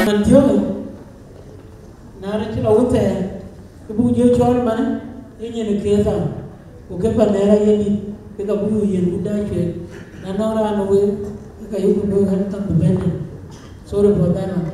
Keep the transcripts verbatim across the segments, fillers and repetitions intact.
Man thiɔ̈kë, na rɔt cï lɔ wun thɛɛr, ke buk jɔ cɔl man, ë nyin ë Keitha, ku ke pan Nɛɛr Ayendït, ke ka buk yen wut daa cuet. Na nɔŋ raan ë wëu, ke ka yök bï ɣɛn käŋ bï bɛ̈n. Sorry for that one.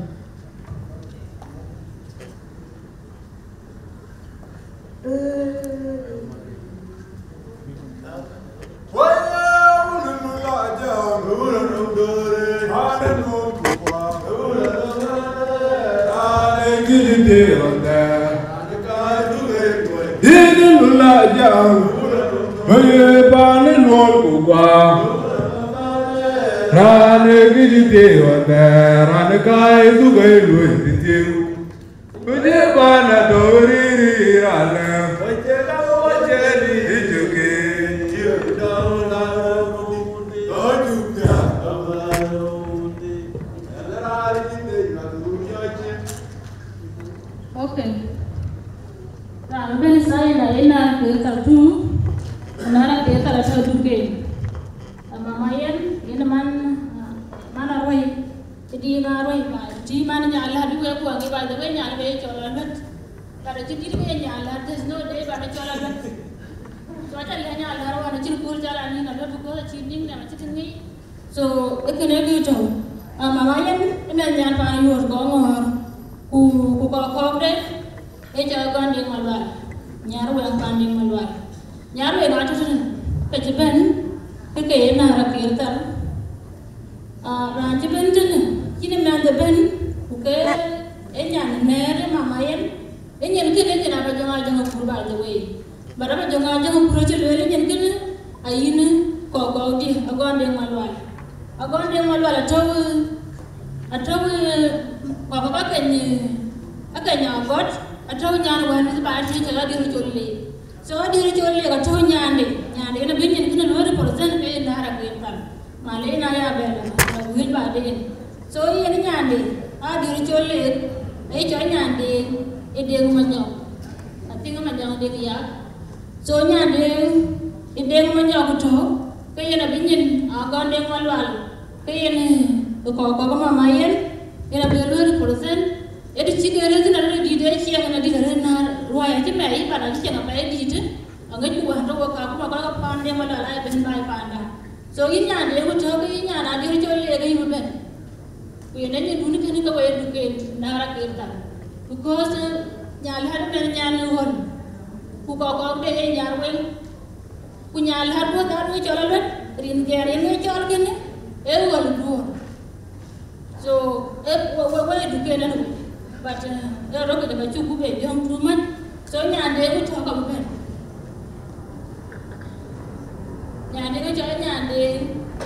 Raan ë kïc thiëëc ɣɔn thɛɛr, raan ë ka ë dhuk ë luöi tëthiëëu. Ku jëë bän atɔ̈u rïïr rïïr alë. Ë cökë. Okay. Raan ëbɛ̈n Sayida yen aa ke Khartoum, ku na raan ke Khartoum atɔ̈ Duken. Mama yen, yen man, man Aruɔi, ë diŋ Aruɔi, ba tï man Nyalhat, bï wek kuɔŋ, by the way, Nyal be cɔl Aluet. But acï dït ke Nyalhat, there's no day but acɔl Aluet. So aca lɛ̈k Nyalhat wan acïn kööl cɔl anïn Aluet, because acï nïn nɛm acï tïŋ ŋic. So, ë kënë kë tɔ̈u. Mama yen, ë mɛnh nyan pan Yuɔ̈ɔ̈t kɔŋ ŋɔ̈ɔ̈r, ku, ku kɔ̈k kɔ̈kde, ë cɔl Gɔn Deŋ Malual, Nyarweŋ pan Deŋ Malual. Nyarweŋ atɔ̈ tënë, ke cï bɛ̈n, ke ke ye näär akeer thar. Ah, raan cï bɛ̈n tënë, cïn ë mɛnh ë bɛ̈n, ku ke ë nyan ë nɛ̈ɛ̈r ë mama yen, ë nyin kënë, nyin aba jɔŋ ajɔŋ akur, by the way. But aba jɔŋ ajɔŋ akur acï lueel ë nyin kënë, ayïn kɔ̈k kɔ̈kdiɛ̈, Agɔn Deŋ Malual. Agɔn Deŋ Malual atɔ̈u, atɔ̈u, kɔ̈k ka keny, ka keny Agɔt, atɔ̈u nyan wën ba tïc cɔl Adiɛr Col Leek. So Adiɛr Col Leek atɔ̈u nyande, nyande yen abï nyin kënë luɔ̈i represent ke yen näär akeer thar. Malë yen aya bɛ̈n, na wïc ba den. So yen nyande, Adiɛr Col Leek, aye cɔl nyande, ë Deŋ Manyɔk. I think Manyɔk Deŋ ya. So nyande, ë Deŋ Manyɔk tɔ̈u, ke yen abï nyin Agɔn Deŋ Malual, ke yen ë kɔ̈k kɔ̈k mama yen, yen abï luɔ̈i represent. Ë të cï ke rëër thïn arëët dït, ë ciɛɛŋ ënë dït arëët näär ruai acï mɛi, but acï ciɛɛŋ apɛi dït, aŋic ku wään tɔ̈ wok Kakuma kɔc ke pan Deŋ Malual aa bɛ̈n baai panda. So yïn nyande ku tɔ̈u ke yïn nyan Adiɛr Col Leek ke yï bï bɛ̈n. Ku yen ë nyin dun kënë ke wek Duken näär akeer thar. Because, eh, Nyalhat ëbɛ̈n nyan ë ɣöl. Ku kɔ̈k kɔ̈kde ë Nyarweŋ. Ku Nyalhat bɔ̈ dhal wek cɔl Aluet, rin gɛɛr yen wek cɔl kënë, ë ɣöl duɔ̈ɔ̈r. So, ë, we, we, we Duken anyway. But, eh, ë rɔt ke ka cuk ku be jɔŋ too much. So, nyande ku tɔ̈u ka bï bɛ̈n. Nyande ke cɔl nyande,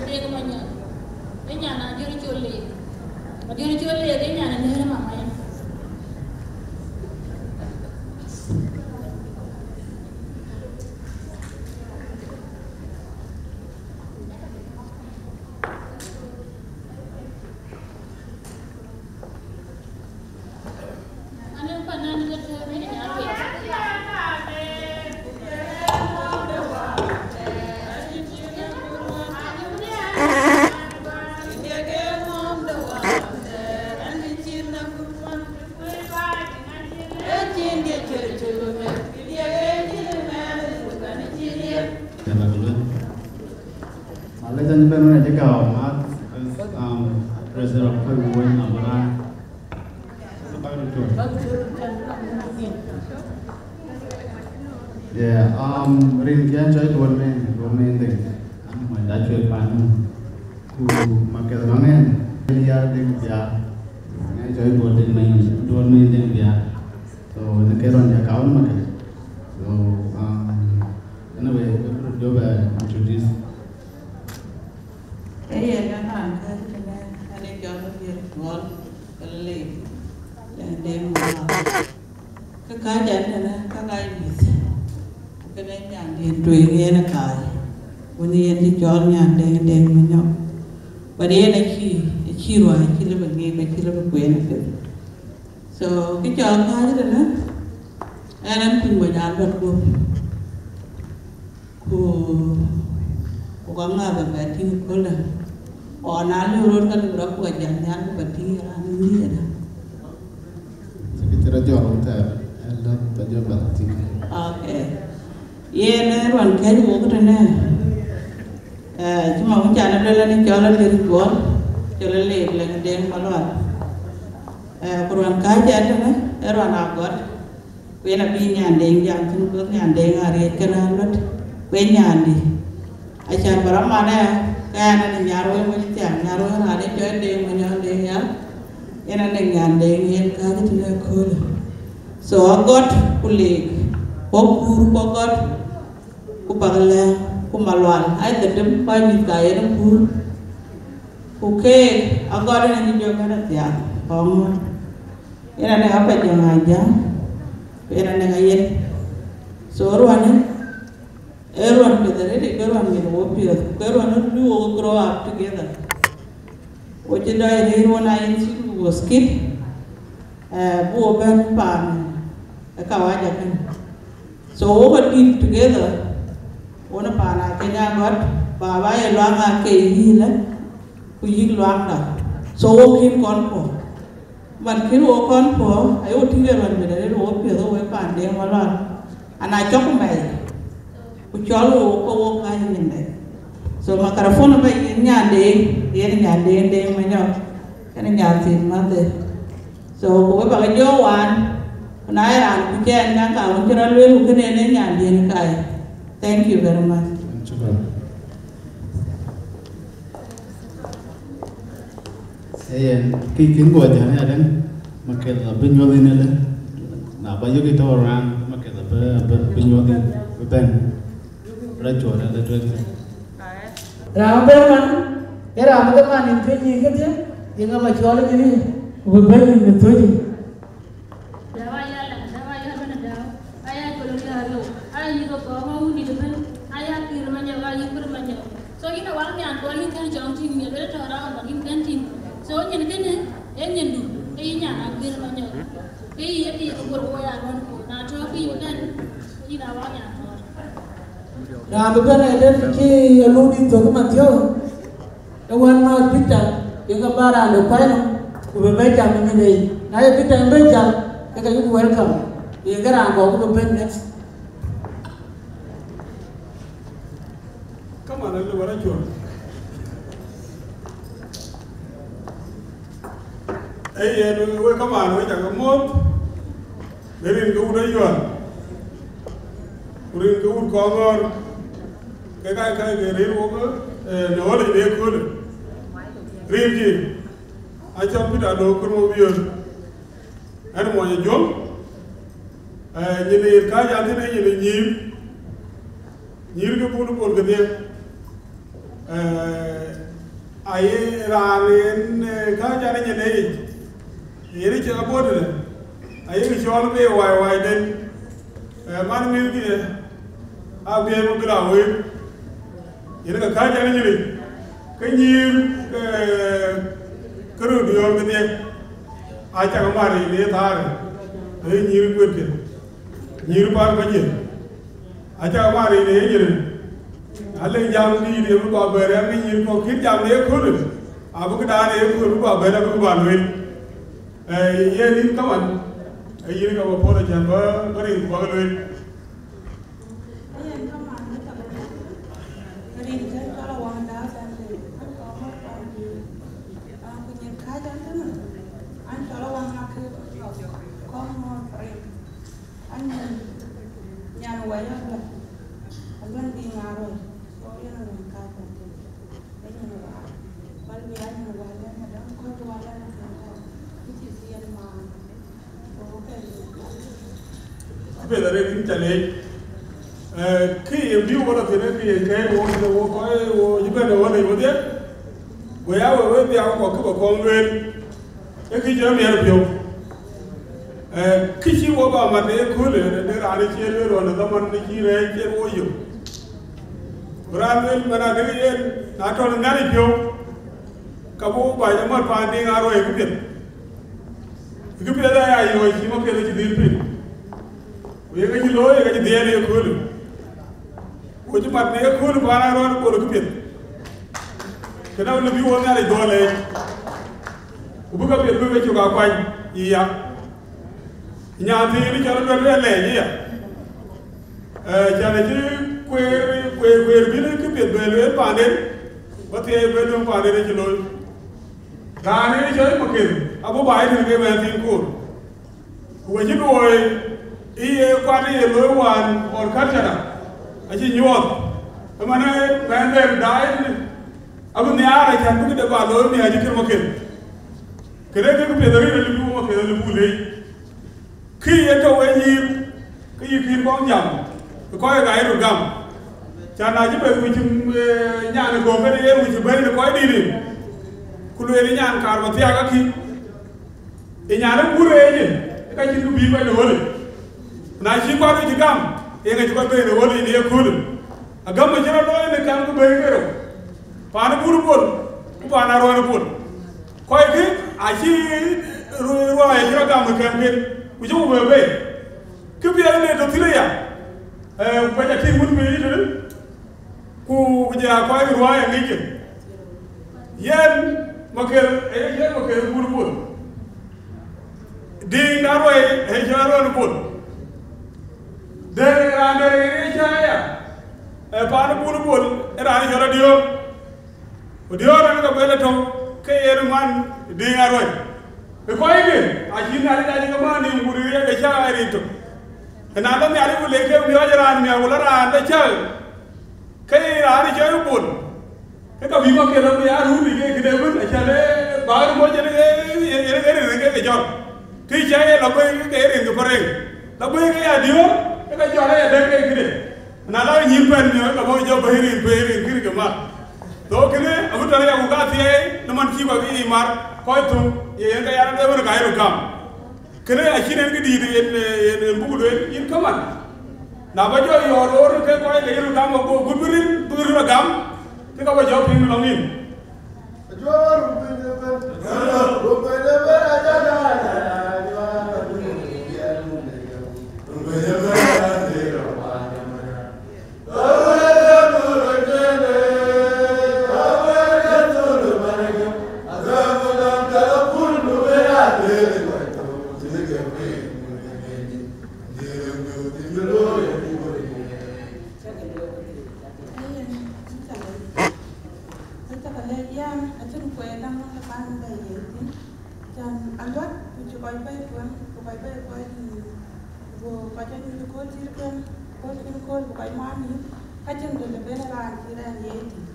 Deŋ Manyɔk. Ë nyan Adiɛr Col Leek. Adiɛr Col Leek ë nyan ë nɛ̈ɛ̈r mama yen. Malec, an bɛ̈n wën acï gäu math, um, President of Kɔc Wun Abarak. Yeah, um, rin kiɛn cɔl Duɔl Mɛn, Duɔl Mɛn Deŋ. An mɔc da cuet paan nu. Ku maketh nɔŋ ɛn, ya Deŋ Biar. Ŋɛn cɔl Duɔl Deŋ Mɛn, Duɔl Mɛn Deŋ Biar. So, në ke rɔn ja kaun maketh. So, um, anyway, we could do, uh, introduce. Ee yen ë raan kääc tënë, an ë cɔl Abiɛt Cuɔl, ke Lek, Lek Deŋ Malual. Kë kääc ɛn tënë, ka ka ye mïth. Ku kënë nyanden tueŋ yen ë kääc. Wën yen cï cɔl nyanden Deŋ Manyɔk. But yen acï, acï ruääi, acï lëu bï ŋic, acï lëu bï kueen apiɛth. So, kë cɔl kääc tënë, ɛn, ɛn kuny Majaŋ bɛ̈t guöp. Ku, ku ka ŋa bɛ bɛ tïŋ ëkööldä. Ku na lëu röt, ka lëu rɔt ku ka jat nhial ku ba tïŋ raan ë wïïr ëda. Cï kë cï rɔt jɔt wun thɛɛr, ë lɔ ba jɔ bɛ̈n tïŋ. Okay. Yen ë ruɔn kɛ̈c wok tënë, eh, cï ma wun can ë luel anë cɔl Alir Juɔl, cɔl Alir Lɛŋ Deŋ Malual. Eh, ku ruɔn kääc ë tënë, ë ruɔn Agɔt. Ku yen abï Nyandeŋ jam thïn, bï Nyandeŋ ariëc kënë alöt, ku ë nyandï. Acan bä rɔt man ë, ke ɣɛn ë Nyar Wëi Mony Thiaŋ, Nyar Wëi raan ë cɔl Deŋ Mony Deŋ ya, yen ë Nyandeŋ yen kääc tënë ëköölë. So Agɔt ku Leek, ku Kuur ku Agɔt, ku Paklɛ̈ŋ, ku Malual, aa dhëtem, ku anyuth ka yen ë Kuur. Ku keek, Agɔt yen acï jɔ bɛ̈n athiaak, kɔŋ ŋö. Yen anɛŋ Apajɔŋ Ajäŋ, ku yen anɛŋ Ayen. So ruɔnë, ee ruɔn piɛth arëët, ke ruɔn mit wo piɛth, ke ruɔn bï wo grow up together. Wo cï dɔc rëër wën a yen cï wo skit, eh, bï wo bɛ̈n paan ë kawaja kënë. So wo ke dït together, won paan a Kenya gɔt, baba ye luaŋ a ke yïlë, ku yïk luaŋda. So wo kïn kɔn puɔ̈u. Man kïn wo kɔn puɔ̈u, aye wo tïŋ ë ruɔn mit arëët wo piɛth wo wek paan Deŋ Malual. Ana cɔk ku mɛi, ku cɔl wo ke wo kääc nyinde. So microphone ba yen Nyandeŋ, yen Nyandeŋ Deŋ Manyɔk, kënë Nyanthith Mathe. So ku we ba ke jɔ wan, ku na ye raan ku cɛn nyan ka wun cï rɔt lueel ku kënë yen Nyandeŋ kai. Thank you very much. Shukran. Ee yen, kï kïn guɔ jän ya dɛn, Maketh abï nyuɔth yïn ëlë, na ba yök yï tɔ̈u raan, Maketh abï, abï, abï nyuɔth yïn, bï bɛ̈n, rɔt cuɔt ëlë tueŋ thïn. Raan bɛ̈n man, ee raan bï ke man yïn tueŋ yïn kedhie, yïn ŋa ba cɔl yïn yï, ku bï bɛ̈n yïn ë thuëëc yic. Dau aya Laŋ, Dau aya Bɛ̈n Dau, aya Col Riäär Yök, aya Nyïïr ke Kɔɔr, ma wun dït ëbɛ̈n, aya Kiir Manyɔk, aya Kiir Manyɔk. So yïn a wak nyan kɔɔr yïn kën cɔŋ tïŋ, miɛt wël tɔ̈ round but yïn kën tïŋ. So nyin kënë, ee nyindu, ee yï nyan Aguiɛr Manyɔk. Ke yï ye tiic ke Bor ku wo ya luɔn ku, na tɔ̈ ke yï bɛ̈n, yïn a wak nyan kɔɔr. Raan bï bɛ̈n ë den cï aluk dït thök ë Mathiu. Ë wën ma Peter, yen ke bä raan de kuany nɔm, ku bï bɛ jam ë nyin yic. Na ye Peter yen bɛ jam, ke ka yïk welcome. Yen ke raan kɔɔr ku bï bɛ̈n next. Kaman alë wala cuɔl. Ee yen, wek kaman wek cak moth. Në rin ke wut Ayual, ku rin ke wut Kɔŋɔ̈ɔ̈r, ke ka, ka ke rëër wok, eh, në ɣölic në ëköölë. Rinkï, acɔl Peter Adou Kërmou Biöör, ɛn muɔny Ajuɔŋ, eh, nyin ë yen kääc an thïn ee nyin ë nyïïr, nyïïr ke bun ë pol kedhie. Eh, aye raan en, eh, kääc an nyin ë yic, yen ë cï abɔ̈ tëde, aye kë cɔl ke ye wai waiden, eh, man mïthkï, eh, abï ë bï la wëër, yen ke kääc an nyin ë yic, ke nyïïr, eh, ke röt diɔ̈ɔ̈r kedhie, acak mat yic në thaarë, aye nyïïr kuetkë, nyïïr paan bänyë. Acä mat ric në ye nyin, alëŋ jam dïït ye bï ba bɛ̈n, ɣɛn ke nyïïr kɔ̈k kït jam në ye köölë, abï këdan ë ye kööl bï ba bɛ̈n, abï bä lueel. Eh, yen yïn kaman, ee yïn ka bä puɔ̈l acän bä, bä rin ku bä ke lueel. Yen kaman, rin kën cɔl Awäŋ Daau Sunday, an kɔɔr mat paan dïït, an ku nyin kääc an tënë, an cɔl Awäŋ Akëër, kɔɔr mat rin. An nyan, nyan wɛ̈c abä, aluɛn bï ŋaar wɛ̈c, so yen aluɛn kääc wɛ̈c tëde, ee nyan wɛ̈c. Bal bï a nyan wɛ̈c lɛ̈n adäŋ, kɔc wɛ̈c lɛ̈n adäŋ, which is yen maan. So, okay. Apiɛth arëët yïn ca leec. Eh, kë ye bï wok lɔ thïn, kë ye kɛ̈ɛ̈c wok, wo kɔc, wo cï bɛ̈n ë ɣöt yic wodhie, go ya wek, wek dhiau kɔ̈k kë bä kɔŋ lueel. Ee kë cï rɔt miɛt piɔ̈u. Eh, kë cï wo bä mat ë köölë, de raan ë cie lueel ɣɔn ë dhaman ë cï rɛɛc cï wo yök. Ku raan lueel man adek yen, na tɔ̈ në Nhialic piɔ̈u, ka bï wo bä jɔ mat paan diŋ aa ruɔi ë këpiɛth. Ë këpiɛth aya yööc cï ma piɛth acï dhil piny. Ku ye ka cï looi, ye ka cï dhiɛɛl ë köölë. Ku cï mat në ye köölë paan aa ruɔi bol ë këpiɛth. Kënë lëu bï wɔ Nhialic dhuɔ̈k leec, ku bï käpiɛth bï ke cök akuany ë ya. Nyan thiin cɔl Luel Luel leec ë ya. Eh, cän acï kueer, kueer, kueer bï këpiɛth bɛ lueel paanden, bä thiɛɛi bɛ lueel paanden acï looi. Raan ë cɔl Makel, abï baai tënë ke bɛ̈n thiin koor. Ku we cï luɔi ë ye kuat ë ye looi wään horticulture, acï nyuɔɔth. Ëmënë mɛnh dhɛ̈l daai tënë, abï nhiaar acän bï këde bä looi miäc cï kën Makel. Këde kë piɛth arëët alëu bï Makel alëu buk leec. Kë ye tɔ̈u ë nyïïr, ke yï kïn kɔn jam, ke kɔc ë gai röt gam. Cän na cï bɛ̈n ku cï, eh, nyan ë gɔ̈k kënë yen ku cï bɛ̈n në kɔc dïït, ku lueel nyan kaar bä thiaak akï. Ë nyan ë bur ë ye, ë ka cïn kë bï kɔc në ɣöl yic. Na cï kuat ke cï gam, ë ŋa cï kɔc bɛ̈n në ɣöl yic në ye köölë. Agam acï rɔt looi në kam ku bɛ̈i ke rou. Paan ë bur bol, ku paan ë aruɔ̈n bol. Kɔckë acï ru-, ruɔɔi acï rɔt gam ë kɛmken, ku cï ku bɛ bei. Kë piɛth le tɔ̈ thïn aya, eh, ku ka ca tïŋ wun piny tënë, ku, ku jɔ kɔc ruɔɔi aŋickë. Yen Makel, eh, yen Makel bur bol. Diŋ da ruɔi, eh, cï rɔt bol. Dɛ̈t raan dɛ̈t ë cä ya, eh, paan bur bol, ë raan cɔl Adiöör. Ku diöör ënë ke bɛ̈n ë tɔ̈u ke yen man Diŋ Aruɔ̈c. Ë kɔckë, acï Nhialic dac ke man nïïm ku riëëc ke cäk aa rin tök. Ëna lɔ Nhialic ku lek ke miɔɔc raan miäk ku lɔ raan de cäk, ke ye raan ë cɔl Bol. Ke ka bï Makel abï aa run ë ke këde ëbën, acän ë bä röt mɔc yen ë, yen ë rin ke ke jɔt. Kë cä ye lɔ bɛ̈i ke rin ke Pareŋ. Lɔ bɛ̈i ke ya diöör, ke ka jɔt aya dɛ̈t ke këde. Na la nyïïn pɛ̈n miɔɔc, ka bɔ̈ jɔ bɛ̈i rin, bɛ̈i rin kën ke mat. So kënë abï tɔ̈ ya ku ka thiɛɛi, në man cï kɔc ke yiic mar, kɔc thöŋ, ye yen ka ya rɔt ëbën ka ye röt gam. Kënë acïn en këdïït yen, yen, yen buk lueel, yïn käman. Na bä jɔ yɔɔr roor ke kɔc ke ye röt gam, ago gut bï rin, bï rin röt gam, ke ka bä jɔ piŋ lɔŋ yïn. Ayen, ëcä lec, ëcä lec yɛn, acïn kuɛɛr däŋ wën ë bän bɛ̈i ye thïn. Cän aluɔt ku cï kɔc bɛ̈i tueŋ, ku kɔc bɛ̈i kɔc nïïm, ku kɔc anyuc ëkööl cït kën, ëkööl cïn kööl, ku kɔc ŋuan nïïm, ka cïn döl ë ben ë raan cï rɛ̈ɛ̈r ye thïn.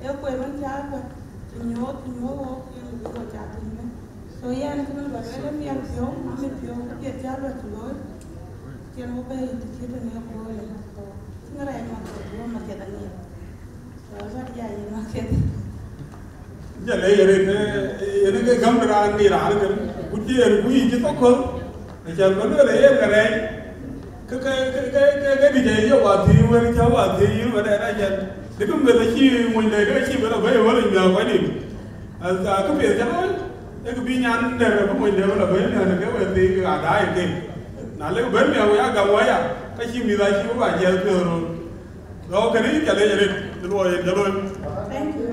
Ee kueer wën cä aluɔt, cï nyuöth, cï nyuöth wok, yen bï wok cä thïn bɛ̈n. So yɛn, kënë bä lueel ë miɛt piɔ̈u, amit piɔ̈u, kë piɛth cä aluɔt cï looi, cïn wo bɛ̈i të cït tënë ëkööl ë. Cïn rɛɛc Makel, wo Makel aŋiɛc. Jɔ le yen, eh, yen ke gäm raan ni raan kën, ku cï yen ku yï cï thok köl, acän bä lueel ë yen ke rɛɛc, ke, ke, ke, ke, ke, ke dï jɛ yök wäthii wën cä wäthii yïn wën ë rɛɛc ɛn. Dï kë meth acï mony de ke cï bɛ lɔ bɛ̈i wël ë miäk kɔc dït. Asa kë piɛth cä looi, ee kë bï nyan dɛ̈t bï mony de bɛ lɔ bɛ̈i miäk ke wëthii ke adaai ke. Na lek bɛ̈n miäk wë ya gam wä ya, ka cï mïth acï bä ba jiɛl piɔ̈ɔ̈th röör. Go kënë yïn ca lec arëët, të luɔi en ca looi. Thank you.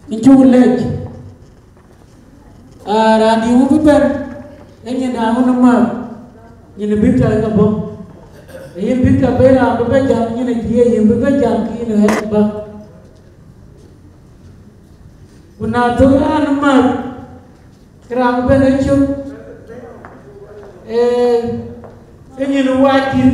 Yïn cuk lec. Aa, raan dï wun bï bɛ̈n, ee nyin raan wun ë mäth, nyin ë Victor ë ke bɔ̈. Ee yen Victor bɛ̈n raan bï bɛ̈n jam, nyin ë diëëc, yen bï bɛ̈n jam, ke yen ë ɣɛn bä. Ku na thök raan ë mäth, ke raan bï bɛ̈n ë cök, ee, ke nyin ë wac dït,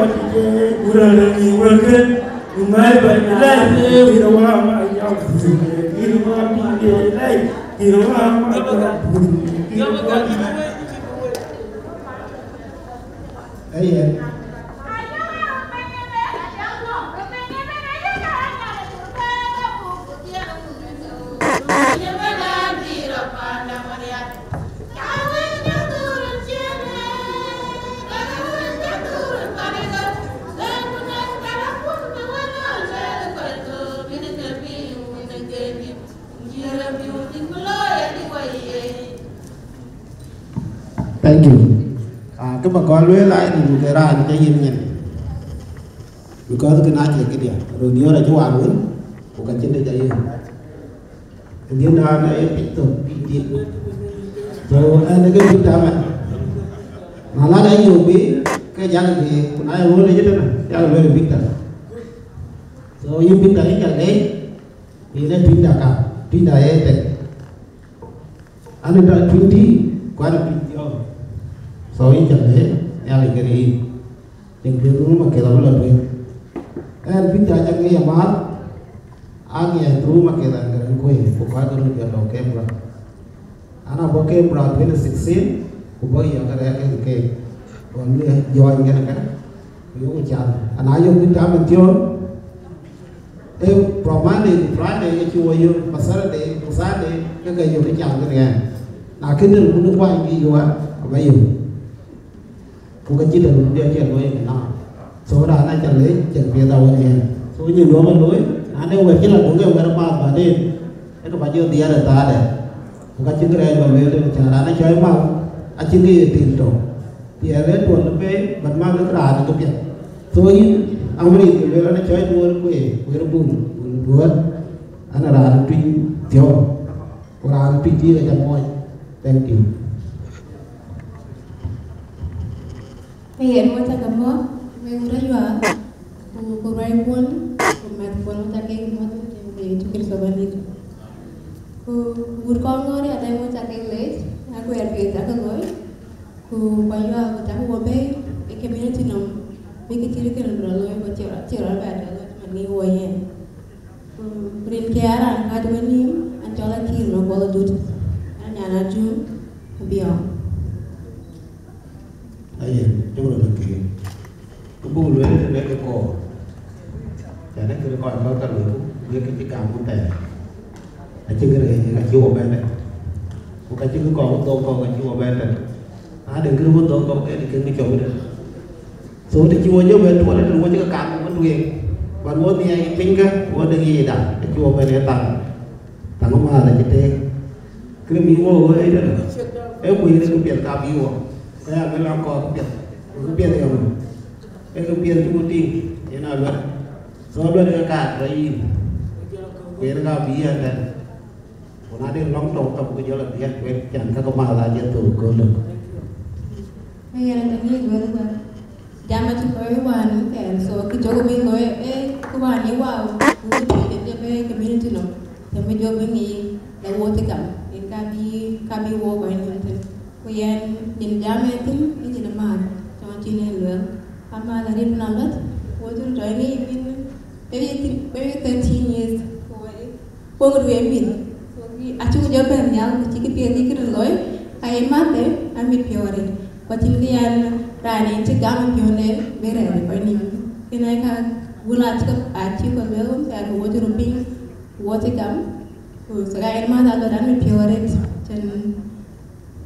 Ayen. Thank you. Ah, kë ba kɔn lueel ai, ni ke raan ke yin nyin. Because kë na cie këdia, röt diɔ̈ɔ̈r acï war wën, ku ka cïn de ca yen. Këdiën raan ee pic thok, pic dit. So, ɛn ke pic tamɛ. Na la da yök bi, ke jal bi, ku na ye wöl de jitënë, jal wël pic tamɛ. So, yïn pic tamɛ jal dee, yïn ee pic da ka, pic da ye tek. An ë tɔ̈ twenty, ku an ë twenty. So, yïn cä lëë Nhialic kërë yïn. Cïn piɛth rum akëth abï lɔ tueŋ. Ɛn pinyda cä ŋic amääth, a ŋiɛc rum akëth an kërë kuëë, ku kɔc kërë jɔ tɔ̈ Canberra. An abɔ̈ Canberra twenty sixteen, ku bɔ̈ yɔ̈k kërɛ kek keek. Ku lueel jɔɔny kɛn kɛn, ku yökë cath. An a yök pinyda min thiɔ̈ɔ̈ŋ, ee, from Monday to Friday ke cï wɔ yök, ku Saturday ku Sunday ke ke yök ë cath kërë ɛn. Na kënë run ë kuany bï yök, abä yök. Ku ke cï dɛ̈t run bï acie luɔi ënɔɔnë. So raan acä lec cïn piɛth awën ɛn. So nyin duɔ̈m ë looi, na de wɛ̈t cï la duŋ ke wɛ̈t ë math baden, ee ke bä jɔ dhiɛɛr ë thaade. Ku ka cïn kërɛɛc bä lueel tënë cä raan acɔi math, acïn kë ye til tök. Piɛth ë tuɔl ë pei, bät math ë raan ë këpiɛth. So yïn, aŋuɔ̈t yïn ke lueel an acɔi duɔ̈ɔ̈r kueer, kueer bul, bul duɔ̈ɔ̈r, an raan ë tuny thiɔ̈u. Ku raan ë pic dïït acä muɔɔc. Thank you. Ee yen wä cä ke muɔ̈th, wek rɔt yuaar, ku, ku ruac kuɔn, ku mɛ̈th kuɔn wä cä kek muɔ̈th, wek Yecu Kërtho Bɛ̈nydït. Ku wut kɔn ŋɔ̈ɔ̈r ya dɛ̈ wä cä kek leec, na ku ɣɛn piɛth cä ke looi, ku kua yuaar ku cä ke wä bɛ̈ɛ̈i ë community nɔm, bï Bɛ̈ɛ̈r ë ɣöt man ŋic wɔ yen. Ku rin ke a raan kat wën nïïm, an cɔl Akïr Makuɔl Adut. An nyan Ajuŋ, ku Biɔɔŋ. Aye, cuk röt ke. Ku buk lueel tënë ke kɔɔr. Cän ee kën kɔc kɔ̈k ka luelku, wek kë cï gam ku thɛɛr. Acïn kë rɛɛc ka cï wɔ bɛ̈n tɛ̈n. Ku ka cï kë kɔɔr ku dhok kɔ̈k ka cï wɔ bɛ̈n tɛ̈n. Na de kën ku dhok kɔ̈k, ke de kën kë cɔk tɛ̈n. So, të cï wɔ jɔ bɛ̈n tuɔl, të wɔ cï ke kam ku tueŋ. Ban wɔ nhiɛɛc piny kä, wɔ de yiic da, të cï wɔ bɛ̈n ë thaŋ. Thaŋ ë määr acï teek. Kërë bï wɔ ɣööc ëtënë, ee kuc ënë kë piɛth ka bï wɔ, ke ya bï lɔ kɔɔr kë piɛth, kë piɛth yɔŋ. Ee kë piɛth cuk tïŋ, yen a luɛt. So luɛt ke kaat tɔ yïn, ku yen ka bï yɛn tɛ̈n. Ku na de lɔŋ tɔŋ ka buk jɔl a biɛt wek, can ka ke mäth a jɛ thou köölë. Ee yen a tɛ̈n yï luɛt ëbɛ̈n. Jam acï kɔc wään ë thɛɛr, so kë cɔk bï looi, ee, kë wään ë wau, ku kë cï de bɛ̈ɛ̈i community nɔm, të bï jɔ bï ŋic, la wo thï gam, yen ka bï, ka bï wo kɔc nïm thïn. Ku yɛn nïn jam ë thïn, ë nyin ë määr, cɔn cïn en lueel. Amääth arëët nɔn lɔt, wo thïn tɔ ë ŋic bïn, maybe thir-, maybe thirteen years, ku wɛ̈t. Kuɔŋ du ye mïth. So, acuk jɔ bɛ̈n nhial, ku cï kë piɛth yï këdï looi, ka ye mäthde, amit piɔ̈u arëët. Ku acïn kë yan raan en cï gam piɔ̈nde bï rɛɛr ë kɔc nïïm. Kënë ka wun acï kë, acï kë lueel wun thɛɛr, ku wo cï röt piŋ, ku wo cï gam. Ku thek ka en mäth alɔt amit piɔ̈u arëët. Cïn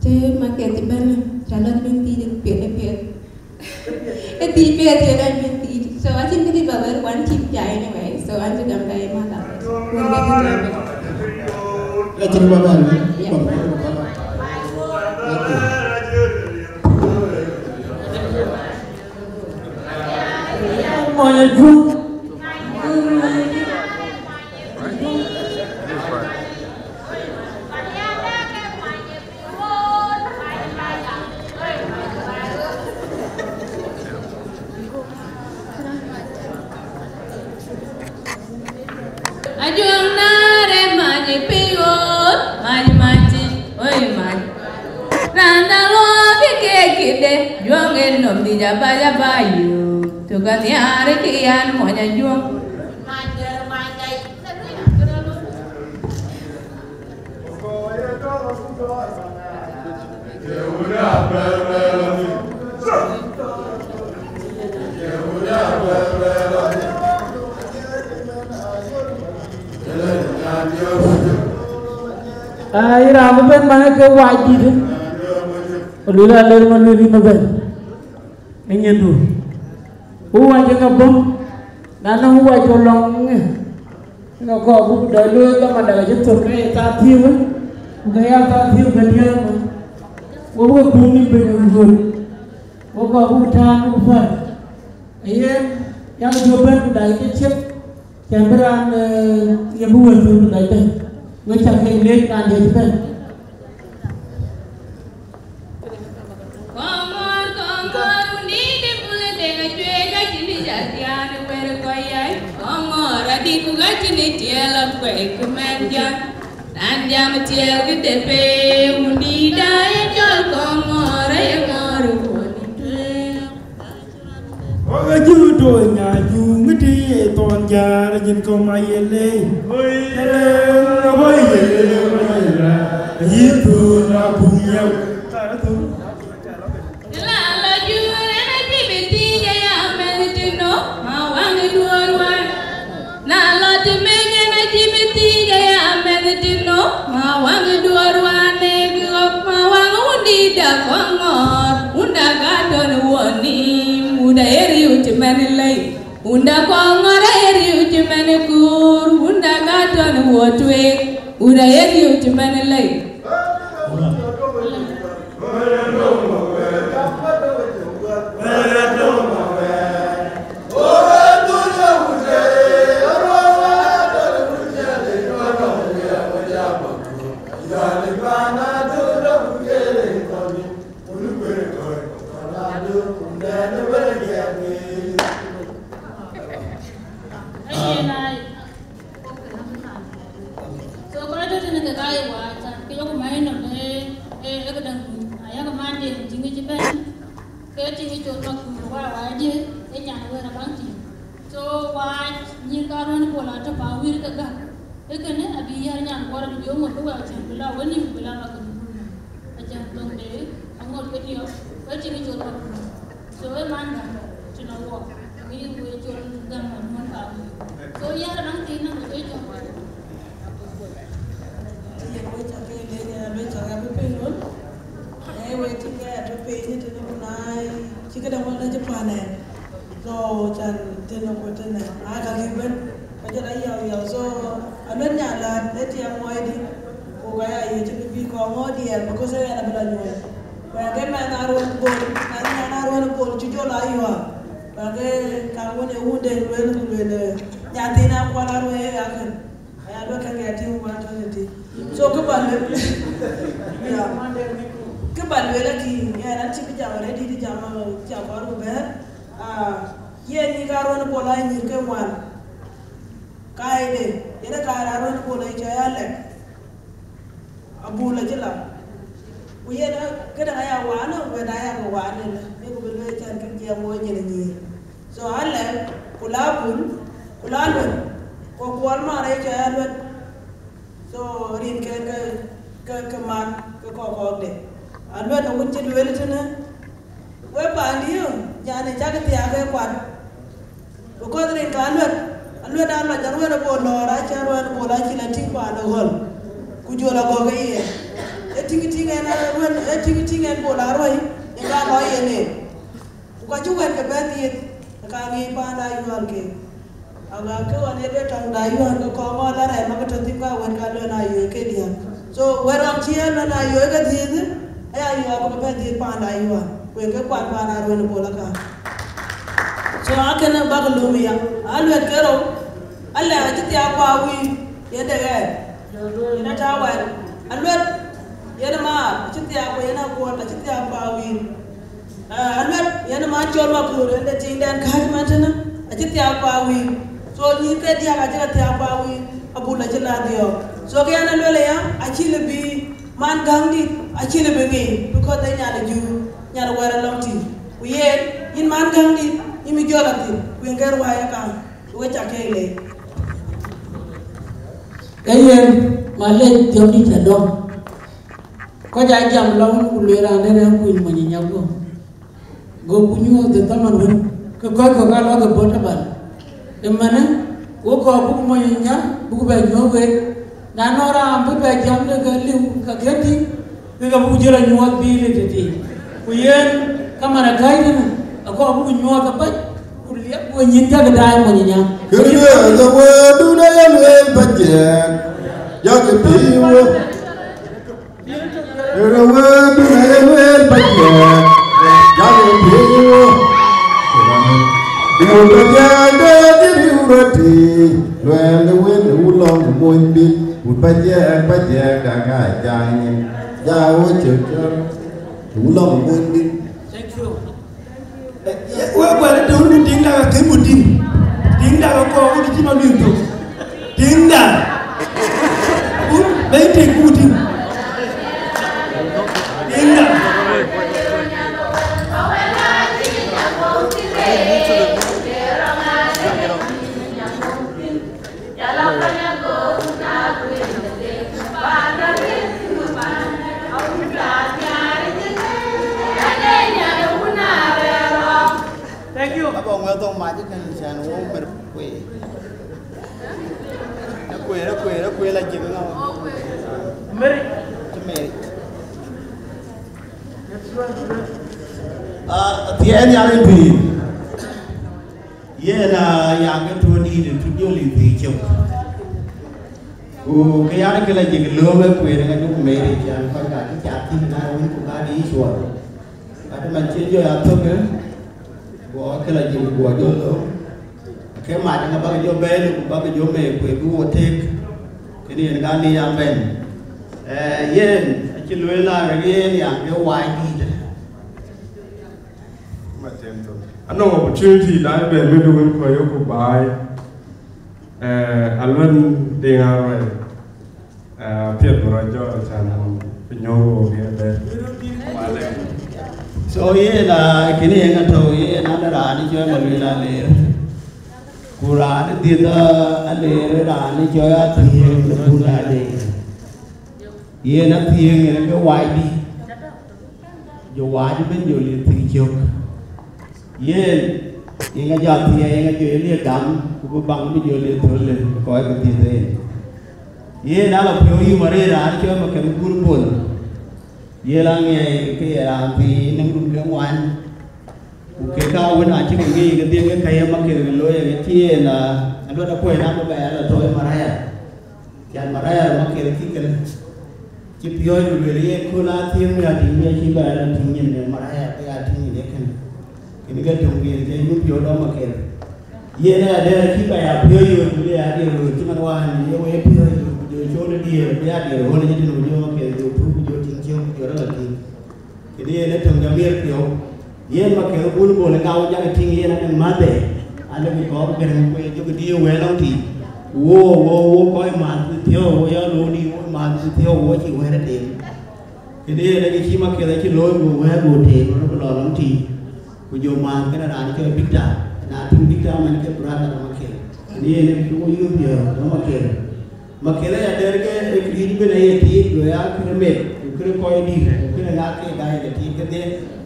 Të market cï bɛ̈n, cä lɔ̈k bïn thiic ë piɛth, ë piɛth. Ë thiic piɛth yen an bïn thiic. So acïn këdï ba wɛ̈ɛ̈r wan cïn jai anyway. So an cï gam ka ye mäth alɔt. Wun bï kë tɛ̈n. Acïn ba bɛ̈n. Yeah. Ba bɛ̈n. Okay. Mɔny Ajuɔŋ. Ajuɔŋ na re many piŋ ɣööt, many many, oi many. Raan da luɔɔk ke kide, juɔŋ en nɔm dï jaba jaba yök. Tök anhiar kï an mɔny Ajuɔŋ. Aa, yïn raan bï bɛ̈n man ke wac dït, ë luel alër man luel yïn ëbɛ̈n. Ë nyin du, ku wac ë ŋa bɔ̈, na nɔŋ wac ë lɔŋ ŋë, ë ŋa kɔɔr buk dɔc looi dhamanda ke cï thök ke ye thaa thiëëu, ku ke ya thaa thiëëu ke diäär mɔ, wo buk ke kuum nïm piny ë ɣööt, wo kɔɔr buk tääŋ buk päl. Ee yen, yak jɔ bɛ̈n ku dac ke ciëk, cän bï raan, eh, ye bï wël thöl ku dac bɛ̈n, we cä ke leec raan dɛ̈ cï bɛ̈n. Kɔŋɔr, kɔŋɔr, wundït ë bul ë dek acueec, acïn ë jathiaan ë wër kɔc yai. Kɔŋɔr adït, ku acïn ë tiɛɛl akuɛc ku mɛn jam. Raan jam tiɛɛl këde pei, wundït da ye cɔl Kɔŋɔr, aye ŋɔɔr ë wuɔn ë tueŋ. Wok acuk tony Ajuŋ ë tï ye thɔn jäär, jin kɔm aye lei. Oi, ye lei, oi, ye lei, oi, ye lei. Ayï thun akuŋ yeu. Ëla lɔ jur en acï bï thiic aya mɛnh tïno, ma waŋ ë duɔɔr wään. Na lɔ të mec en acï bï thiic aya mɛnh tïno, ma waŋ ë duɔɔr wään ë ɣɔ̈k, ma waŋ wundït da Kɔŋɔr, wunda ka tɔ̈n wuɔn nïïm, wunda ye riëëu cï mɛn lei, wunda Kɔŋɔr aye riëëu cï mɛn kuur, wunda ka tɔ̈n wuɔ tueek, wunda ye riëëu cï mɛn lei. So kɔc tɔ̈ tënë kek aa ye wac, can ke yok mac nɔm ë, ë, ë këdäŋ, ayakë man de tïŋ cï bɛ̈n, ke tïŋ col bäk ku wa wac dië, ë can wëër abaŋ tïŋ. So wa Nyïïr ka ruɛ̈n Bol atɔ̈ pa wïïr ke gäk. Ee kënë abï yär nyan kuɔr abï jɔ ŋot ke wɛ̈ɛ̈k cän bï la wën nïïm bï la ka ke bï bul. Acän thoŋde aŋot ke diɔ̈k, ke tiŋ col ka bul. So ee man gäk tïn awuɔk, ŋic we col gäm man muɔ̈n ka wïïr. So yär naŋ thiin naŋ ke cɔl. Yen we cak ke lec, ë, we cak abï piny wun. Ee, we tïŋ ke atɔ̈ piny tënë ku na cï këdäŋ wën acï pan ë. So, can tënë ku tënë, aa, ka kï bɛ̈n. Ka jɔl a yau yau. So, aluet nya lät, ë tiɛm muɔɔcdï. Ku ka ya ye cï bï bï kɔŋ ŋɔ̈ɔ̈th diɛɛr, because ë ɣɛn abï la nyuɔɔth. Wɛ̈ɛ̈k ë mɛnh Aruɛ̈n Bol, mɛnh nyan Aruɛ̈n Bol cï jɔl a yuɔɔr. Wɛ̈ɛ̈k ë ka wën ë wunde lueel ku lueel, ë, nyan thiin akuɔl Aruɛ̈n ë ɣa kën. Aya duɔ̈k käŋ ya tïŋ wän tɔ̈ në tïŋ. So kë ba lueel, yeah. Kë ba lueel akï, yɛn an cï bï jam arëët dït jam, uh, cï akɔɔr ku bɛ̈ɛ̈r. Ah, yen nyïïr ka Aruɛ̈n Bol aa nyïïr ke ŋuan. Kaide, yen ë kaar Aruɛ̈n Bol ë cɔɔi Alɛk. Abul acï la. Ku yen, eh, këdäŋ aya waan, wɛ̈t aya ke waan ënë, ye ku bï lueel cän kën jiɛɛm woi nyin ë nyïïr. So Alɛk, ku la Abul, ku la Aluet, ku Kuɔl Maar ë cɔɔi Aluet. So rinken ke, ke, ke man, ke kɔk kɔɔkde. Aluet awun cï lueel tënë, we paandiö, nyan ë cak thiaak ë kuat. Because rin ka Aluet, Aluet aa lɔc Aruɛ̈n Bol lɔ̈ɔ̈r, acï Aruɛ̈n Bol acï la tïŋ paan ë ɣöl. Ku jɔl agɔ̈k ë ye. Ë tïŋ tïŋ en Aruɛ̈n, ë tïŋ tïŋ en Bol Aruɛ̈n, ë ka lɔ yen en. Ku ka cï wɛ̈t ke bɛ̈n dhiëëth, ë ka ŋic paan da yuɔɔr ke. Aga ke ɣɔn ë bɛ tɔŋ da yuɔɔr ke kɔŋ ɣɔn la rɛɛm ke tɔ̈ thïn ka wɛ̈t ka luɛn ayuɔɔr ke diäk. So wɛ̈t ɣɔn cï en luɛn ayuɔɔr ke dhiëëth, aya yuɔɔr ke bɛ dhiëëth paan da yuɔɔr. Ku ë ke kuat paan Aruɛ̈n Bol aka. So akënë bäk lööm ya. Aluet ke rou, Alɛk acï thiaak pa wïïr, ye dek ɣɛɛr. Yen ata wɛ̈t. Aluet, yen maar, acï thiaak ku yen Akuɔl, acï thiaak pa wïïr. Ah, Aluet, yen man cɔl Makur, yen de tiŋdɛn kääc man tënë, acï thiaak pa wïïr. So nyïïr ke diäk acï ke thiaak pa wïïr, Abul acï la dhiɔɔk. So ke yen Aluet aya, acï lë bï man gäŋdït, acï lë bï ŋic, because de nyan ë jur, nyan ë wɛ̈ɛ̈r alɔŋ tïŋ. Ku yen, yïn man gäŋdït, yïn bï jɔl athïn, ku yen ke ruääi ë kam, ku we cak keek leec. Ee yen, malec, thiɔ̈kdï cä dɔm. Kɔc aa jam lɔ̈ŋ ku lueel raan ënë kuc mony ë nyaku. Go ku nyuɔɔth ë dhaman wën, ke kɔc kɔ̈k aa lɔ ke bɔ̈ tëbɛ̈n. Ëmënë, wo kɔɔr buk mony ë nya, buk bɛ nyuɔ̈th wek. Na nɔŋ raan bï bɛ jam de ke liu, ka ke tïŋ, ke ke buk jël a nyuɔɔth bï lit tëthiin. Ku yen, ka man ë gäi tënë, akɔɔr buk nyuɔɔth abac, ku liep we nyin jakï daai mony ë nya. Kërë ye wëëtdun aye lueel bänyɛɛk, jakï pïïr wok. Kërë wëëtdun aye lueel bänyɛɛk, jakï pïïr wok. Wut bänyɛɛk de dhil riu röt tïï, luɛɛl de wën ë wulɔŋ ë mony bï, wut bänyɛɛk, bänyɛɛk daŋ aa jai nyin, jai wo cök cök, ë wulɔŋ ë mony bï. Thank you. Wek kuɛɛr ë tɔ̈u ku tiiŋda ke kën ku tïŋ. Tiiŋda ke kɔɔr ku cï ma luiŋ tök. Tiiŋda. Ku bɛ̈i tik ku tïŋ. Tiiŋda. Thank you. Aba ŋuɛ̈th thok mac ëkën cän wok mer kueer. Akueer, akueer, akueer la jek ŋa? Merit. Cï merit. Ah, thiɛɛn ya rin pïïr. Yen a ya ke tuɔ̈n dïït ë tut jɔl ë dhïc cök. Ku ke yan ke la jek lööm ë kueer ŋa jök merit, yan kɔc ka cï cath thïn na wën ku ka dï cuɔl. Ka të man cï jɔ ya thök, guɔ ke la jek guɔ jɔ lööm. Ke mac ŋa bäk jɔ bɛ̈ɛ̈i ku bäk jɔ meet kueer bï wo tek. Kënë yen ka ni ya bɛ̈n. Eh, yen acï lueel a rek yen ya ke wai dïït. Anɔŋ opportunity na ëbɛ̈n bï duŋ kɔc yok ku baai, eh, Aluɛn Deŋ Aruɛl, eh, piɛth bï rɔt jɔɔk, can bï nyɔ̈ɔ̈k wook ëbɛ̈n. Wale. So yen, ah, kënë yen atɔ̈u yen an raan cɔl Maluel Aleer. Ku Ku raan dhiëth aleer raan cɔɔi athiëëŋ në bun ade. Yen athiëëŋ yen ke wac dï, jɔ wac ëbën jɔ lieth thïn cök. Yen, yen ajɔ athiɛɛi, yen ajɔ ye lieth gam, ku bï baŋ bï jɔ lieth thöl le kɔc ke dhiëth en. Yen ala piɔ̈u yï marëër raan cɔɔi Maketh Bun Bol. Ye la ŋiɛc ke ye raan thii në rum de ŋuan, ku kek ka wën acï ke ŋic kedhie ke ka ye Maketh looi ke cï en, aluɔt akuɔ̈c raan bï bɛ ya la tɔ̈ ë Maraya. Can Maraya Maketh cï kënë cï piɔ̈ɔ̈c ku lueel ye kööl athiëëŋ bï ya tïŋ, bï acï bɛ ya la tïŋ nyin ë Maraya bï ya tïŋ nyin ë kënë. Kënë ke töŋ diëër ke yïn piɔ̈u dɔm Maketh. Yen ë adɛ̈ɛ̈r acï bɛ ya piɔ̈ɔ̈c yööt, bï ya diëër röör cï man wään ye wek piɔ̈ɔ̈c yööt, ku jɔ cool ë diëër, bï ya diëër ɣöl ë cï tënë, ku jɔ Maketh jɔ pur, ku jɔ tïŋ ciëën, ku jɔ rɔt la tïŋ. Kënë yen ë töŋ jɔ miɛt piɔ̈u. Yen Maketh Bun Bol ë ka wun jakë tïŋ yen adeŋ mäthde, alëkï kɔɔr gërëm ku ye jɔkï diëër wɛ̈ɛ̈r lɔŋ tïc. Wo, wo, wo kɔc mäth thiɔ̈u, wo ya looi, wo mäth thiɔ̈u, wo cï wɛ̈ɛ̈r ë tem. Kënë yen ë kë cï Maketh acï looi, ku wɛ̈ɛ̈r ku tem, ku lɔ lɔŋ tïc. Ku jɔ mäth kënë raan cɔl Victor, na tïŋ Victor man ke brother de Maketh. Kënë yen ë kë wo yööth yɔ̈ɔ̈k de Maketh. Maketh aya dɛ̈ɛ̈r ke ë kë yïn bën aye tiit, go ya kënë met, ku kënë kɔc dït, ku kënë ŋa ke gaa ye tiit kedhie,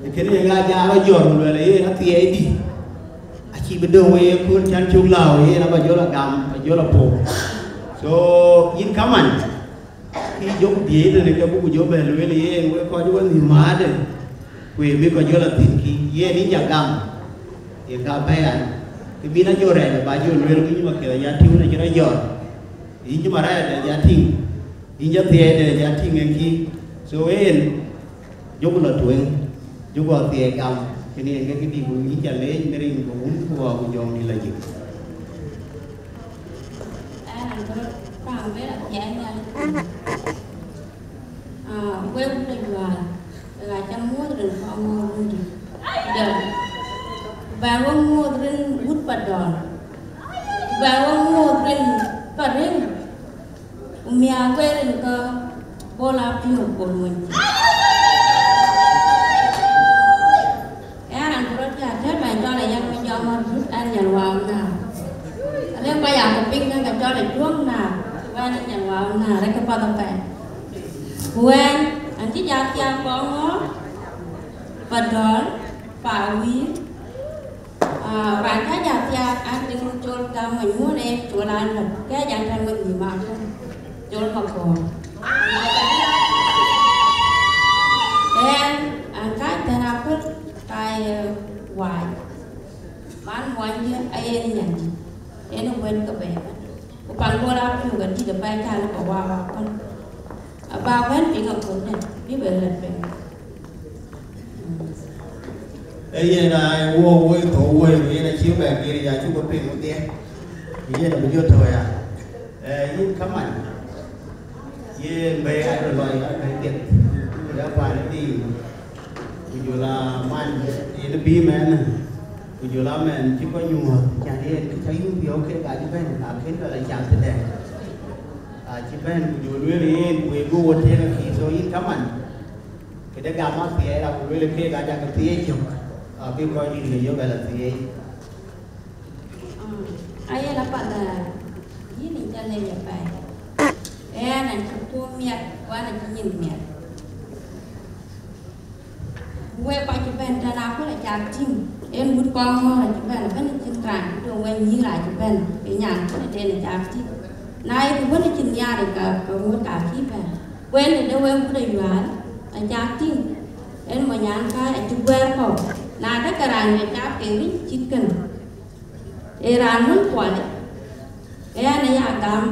kënë ye ŋa jam rɔt jɔt, ku luɛl yen athiɛɛi dï. Acï bï döŋ we ye kööl can cök lääu, yen aba jɔl a gam, aba jɔl a pok. So, yïn kaman, kë jɔku diëëc tënë ke buku jɔ bɛ lueel yen, wek kɔc wä nhïïm määrde, ku ye bï kɔc jɔl a thïn kï, yen yïn ja gam, ye ka bɛ̈ɛ̈i an, kë bïn a jɔ rɛɛc, ba jɔ lueel ku yïn Maketh aya tïŋ wën acï rɔt jɔt. Yïn cï Maraya de ja tïŋ, yïn cï athiɛɛi de ja tïŋ en kï. So en, jɔku lɔ tueŋ, jɔku athiɛɛi gam, kënë yen ke këdï ku yïn ca leec në rin ke Wun ku Wä ku Jɔŋdït Lajik. Ɛn, an, bï rɔt paŋ bï rɔt thiɛɛi nhial. Ah, wek wun de Jual, wek aa cä muɔ̈ɔ̈th rin kɔŋ ŋɔ̈ɔ̈r wun dï. Dɛ̈. Ku bɛ̈n wek muɔ̈ɔ̈th rin wut Padɔl. Ku bɛ̈n wek muɔ̈ɔ̈th rin Parëŋ. Ku miäk wek rin ke Bol Apiɔ̈k Bol Wënci. Ë an, ku rɔt jɔ tɛ̈ bɛ̈n cɔl ë yɛn wek jɔ ŋɔ̈ɔ̈r dut an, Nyanwau Naar. Alë kɔc aa ke piŋ ke ke cɔl ë Juɔ̈ŋ Naar, ku ɛn ë Nyanwau Naar, ë ke path apɛi. Ku ɛn, an cï jat thiaak kɔŋ ŋɔ̈ɔ̈r, Padɔl, Pawïïr, ah, raan cä jat thiaak an, tiŋ col gam manyuɔ̈n ë col an, lɔ̈k, kɛ̈ɛ̈c an, tɛ̈n wek nhïïm akun, col makɔɔr. Ɛn, an, kac tɛ̈n aköl, ka ye wac. Man muɔnydiɛ̈ aye nyandït, en ë kuɛ̈n ke bɛ̈ɛ̈i. Ku pan Bol Apiɔ̈k adït apɛi, cä lɔ ke wak akun. Aba bɛ̈n piŋ akun dɛ̈, bï bɛ lɛ̈t piŋ. Ee yen aa wok woi thou woi, yen acï bɛ gir ya cuk piŋ wedhie. Yen abï jɔ tɔ̈u ya. Ee, yïn kaman. Yen bɛ̈i aa rɔt lɔc, aa bɛ̈i dhiëth. Ku da paan ë dhil. Ku jɔl a man yen bï mɛn. Ku jɔl a mɛn cï kɔc nyuɔɔth, can yen kë cä yum piɔ̈u kek acï bɛ̈n, akën bɛ la cath tëdɛ̈. Acï bɛ̈n, ku jɔ lueel yen, ku wek bï wo tëëk akï, so yïn kaman. Këde gam athiɛɛi, ra ku lueel kek aca ke thiëëc cök, abï kɔc dït ke yök ala thiëëc. Ayen apath, yïn yïn ca lec apɛi. Ɛn an cï puɔ̈u miɛt, ku an acï nyin miɛt. Wek kɔc cï bɛ̈n tɛ̈n aköl acak tïŋ, en wut kɔŋ ŋɔ̈ɔ̈r acï bɛ̈n, bɛ̈n cïn raan cï döŋ wek nyïïr acï bɛ̈n, ke nyan kënë den acak tïŋ. Na ye ku bɛ̈n acïn nhiaar, ka, ka ŋot ka cï bɛ̈n. Ku en tëde wek wut Ayual acak tïŋ, en mony an kääc acï guɛɛr kɔ̈u. Na dɛ̈ ke raan ye cath ke ric cït kënë. Ee raan wën kuɔl, ee ɛn aya gam,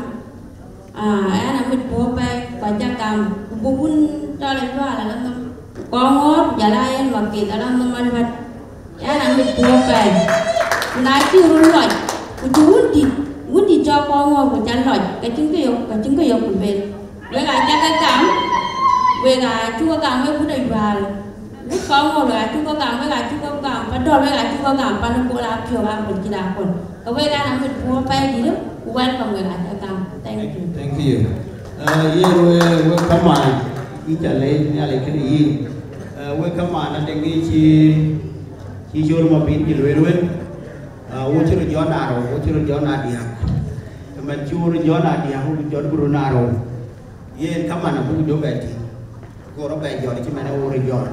aa, ɛn amit puɔ̈u apɛi, ku aca gam, ku bï wun cɔl Ayual ala nhom, ku kɔŋ ŋɔ̈ɔ̈r, ku jɔl a yen Maketh ala nhom aluɛt, ɛn amit puɔ̈u apɛi. Ku na cï röt lɔc, ku cï wundït, wundït cɔl kɔŋ ŋɔ̈ɔ̈r, ku ca lɔc, ka cïn kë yök, ka cïn kë yök ku lueel. Wek aa cä ke gam, wek aa cuk ke gam wek wut Ayual. Wut kɔŋ ŋɔ̈ɔ̈r wek aa cuk ke gam, wek aa cuk ke gam, Padɔl wek aa cuk ke gam, pan ë Bol Apiɔ̈k akun cït akun. Ke wek an amit puɔ̈u apɛi dït, ku welcome wek aa cä gam. Thank you. Thank you. Uh, yen we, we kaman, yïn ca leec Nhialic kënë yïn. Uh, we kaman adeŋ cï, cï Col Mabïn cï lueel wën. Uh, Wo cï röt jɔt na rou, wo cï röt jɔt na diäk. Ëmën cï wo röt jɔt na diäk, wo jɔt bï röt na rou. Yen kaman abuk jɔ bɛ tïŋ. Go rɔt bɛ jɔt cï mɛn ë wo röt jɔt.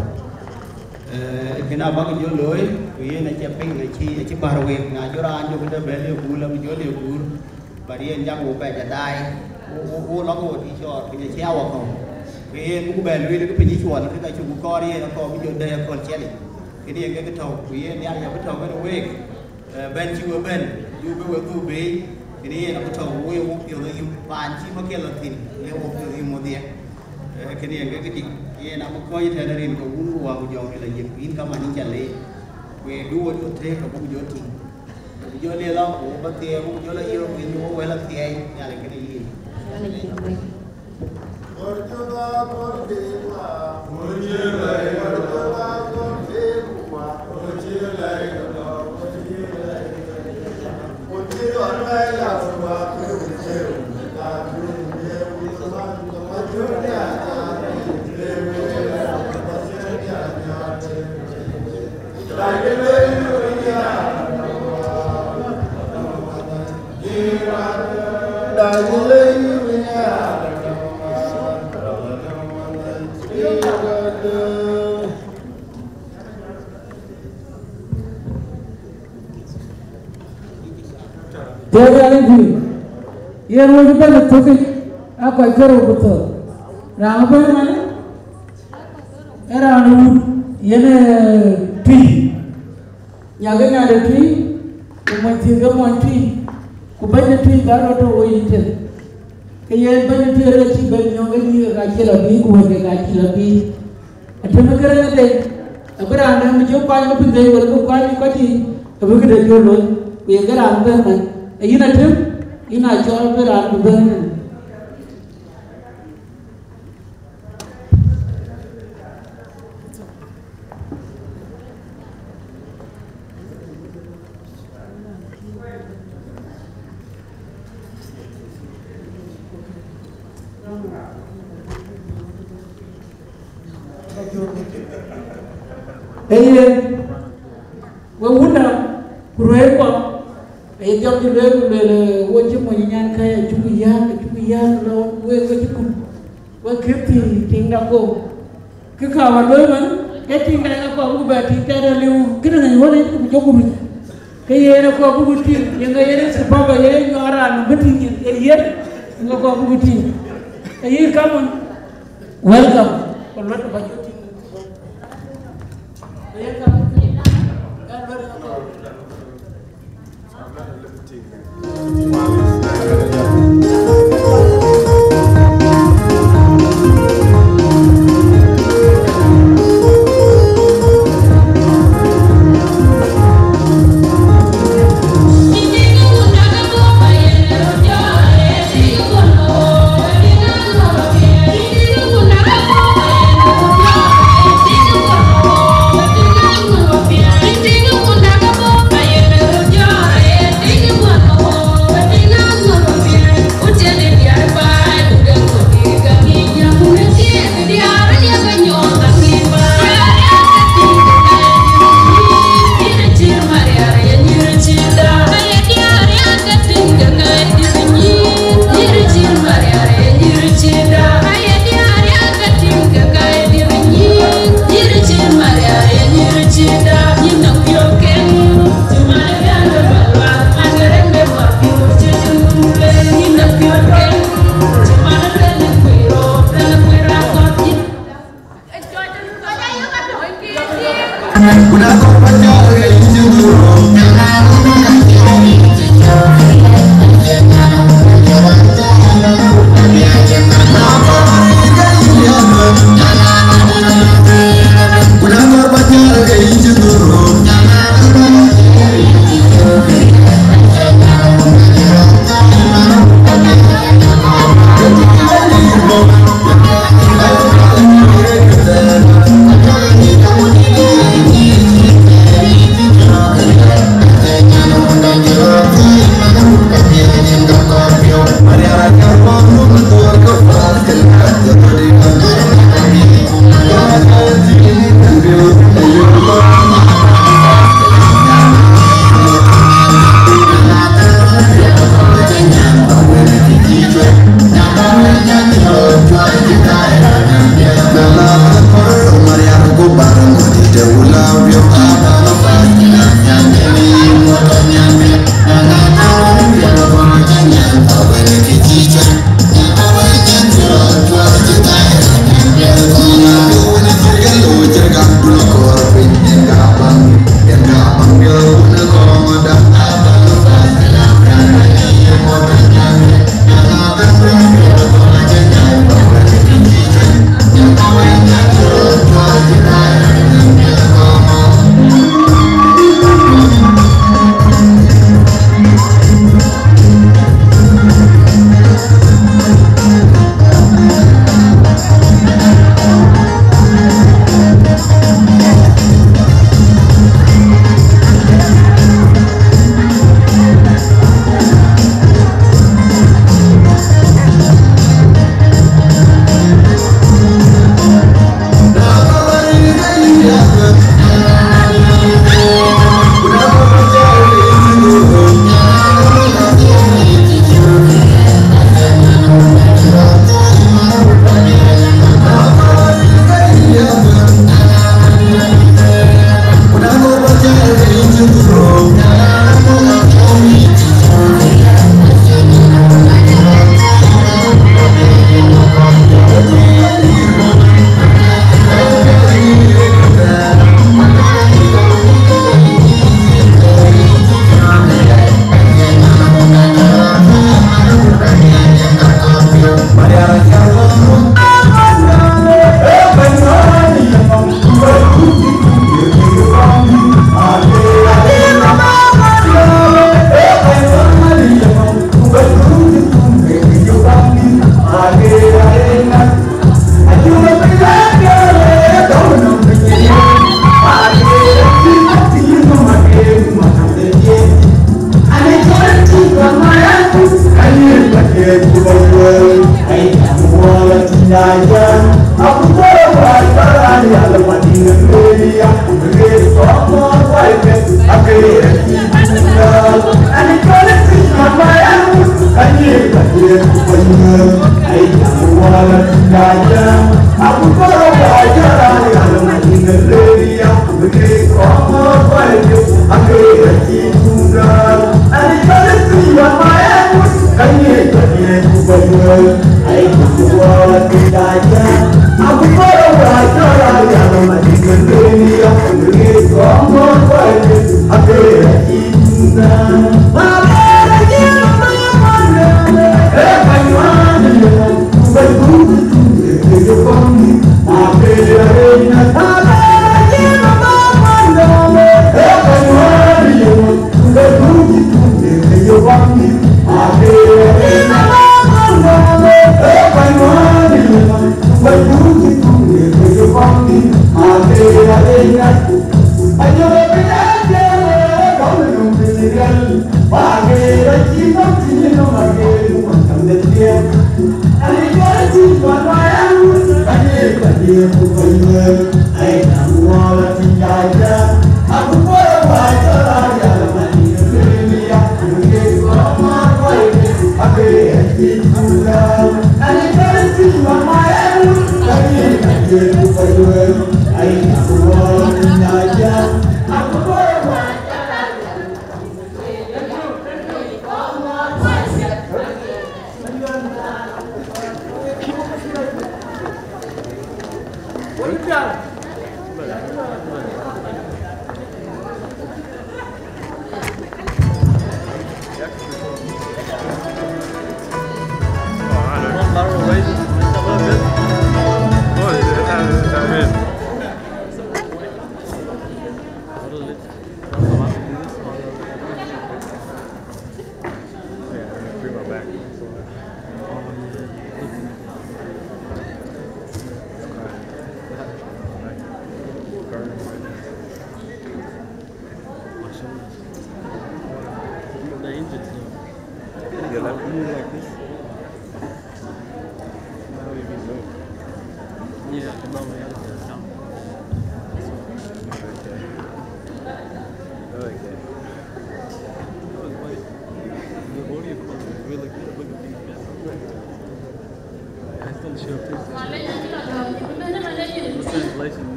Eh, kënë abäk jɔ looi, ku yen acï piny, acï, acï bär wek. Na jɔ raan jɔ këde bɛ le guur, abï jɔ le guur. But yen jam wo bɛ jɔ daai, wo, wo, wo lɔ ke wo tïc cɔɔr, piny acï a wakɔ̈u. Ku yen buk bɛ lueel ke piny cuɔl, ke ka cuk kɔɔr yen akɔɔr bï jɔ dɛ̈ɛ̈r aköl ciɛlic. Kënë yen ke tɔ̈u, ku yen nhial ya bï tɔ̈u kënë week. Eh, bɛ̈n cï we bɛ̈n, yuk bï we dhuk bei, kënë yen abï tɔ̈u wok ye wok piɔ̈ɔ̈th ayum, paan cï Makel lɔ thïn, le wok piɔ̈ɔ̈th ayum wodhie. Eh, kënë yen ke këdï, yen abï kɔc tɛ̈n rin ke wun ku wä ku jɔŋ rin la yiëk, ku yïn kaman yïn ca leec. Ku ye duööt ku tëëk abuk jɔ tïŋ. Abuk jɔ lel lɔ, ku wo bä thiɛɛi, abuk jɔ lɔ yïr, ku yïn wo wël athiɛɛi, Nhialic kënë yïn. Tëëk Nhialic juëc, yen wec bɛ̈n ë thökic, aa kɔc ke rou ku thök. Raan ëbɛ̈n ëmën, ee raan ë wun, yen ee Tui. Nyak ë nyande Tui, ku mony thiëëk ë mony Tui, ku bɛ̈ny de Tui bä rɔt tɔ̈ wo yic tëth. Ke yen bɛ̈ny de Tui rɔt cï bɛ̈n nyɔ̈ŋ ke nyïïr ka cï lɔ bï, ku wël ke ka cï lɔ bï. Atem ë kërɛɛc de, abï raan dɛ̈ bï jɔ kuany ke pïn dhëc wël ke kuany kɔc yiic, abï këde jɔ looi, ku ye ke raan bɛ̈n mɛn. Ee yïn Atem, yïn aa cɔɔl bï raan bï bɛ̈n. Ee yen, we wunda, ku ruɛɛrkuɔ, aye jam cï lueel, ku lueel, eh, wo cï mony nyan kɛ̈i, acuk yääk, acuk yääk, lɔ, we, we cï kum, we kït thïn tiiŋda kom. Kë ka wä looi man, ke tiiŋda yen akɔɔr buk bɛ tïŋ tɛɛr aliu, këdëŋ ë wän ë ku jɔku ruc. Ke yen akɔɔr buk tïŋ, yen ke yen ë sipapa, yen ë nyuɔɔr raan bï tïŋ yen, ee yen, yen akɔɔr buk tïŋ. Ke yen kaman, welcome. Ku luɔt bä jɔ tïŋ. Ke yen kaman, ka luɔt ë akɔɔr.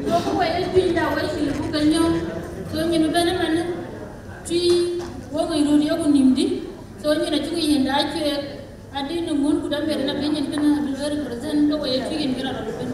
So ku wɛ̈t ë piny da wek cï lëu buk ke nyɔ̈ɔ̈k. So nyin bɛ̈n ëmën tui wok ë röt yok nïm dï. So nyin acuk yen da cuek adï në ŋun ku da mer na bï nyin kënë abï lɔ represent ke wek ë tui yen kë rɔt rɔt ëbën.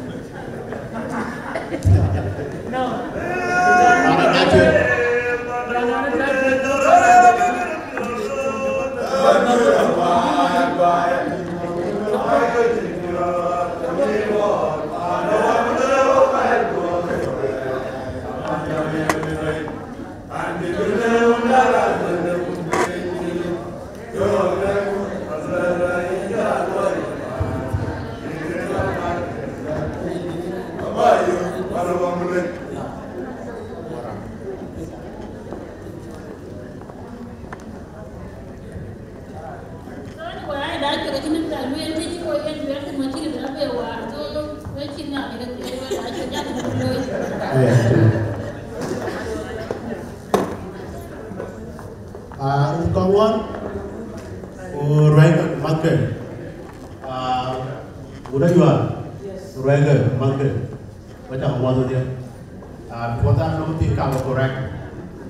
Aya, tënë. Ah, röt kɔn wän, ku ruɛ̈ɛ̈ckë mäthkë. Ah, wut Ayual, ruɛ̈ɛ̈ckë mäthkë. Wek cä ke muɔ̈th wedhie. Ah, before that, nɔm thïn ka bä correct.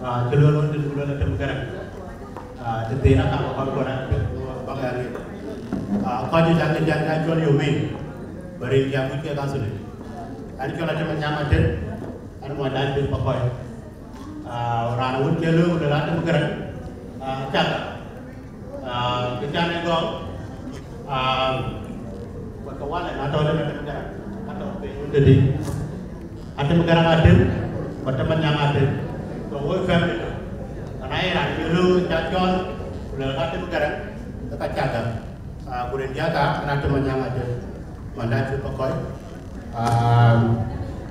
Ah, cï lueel wën, cï lueel Atem Gäräŋ. Ah, cï thïn aka bä kɔn correct, bäk aa rin. Ah, kɔc cï cak ke jat ka cɔl Yomin, bä rin jam wïc kek asili. An cɔl Atem Anyaŋ Atem, an muɔny dan Atem Pakɔc. Ah, raan wën cï lueel, lueel Atem Gäräŋ. Ah, cak. Ah, kë can ë gɔ̈ɔ̈r, ah, wek ke wal ë na tɔ̈ den Atem Gäräŋ, atɔ̈ piny wën tëdï. Atem Gäräŋ Atem, ku Atem Anyaŋ Atem. So, wek family. Ana ye raan cï röör ca cɔl, ku lëk Atem Gäräŋ, ke ka cak gam. Ah, ku rin diäk ka, an Atem Anyaŋ Atem. Manda cï Pakɔc. Ah,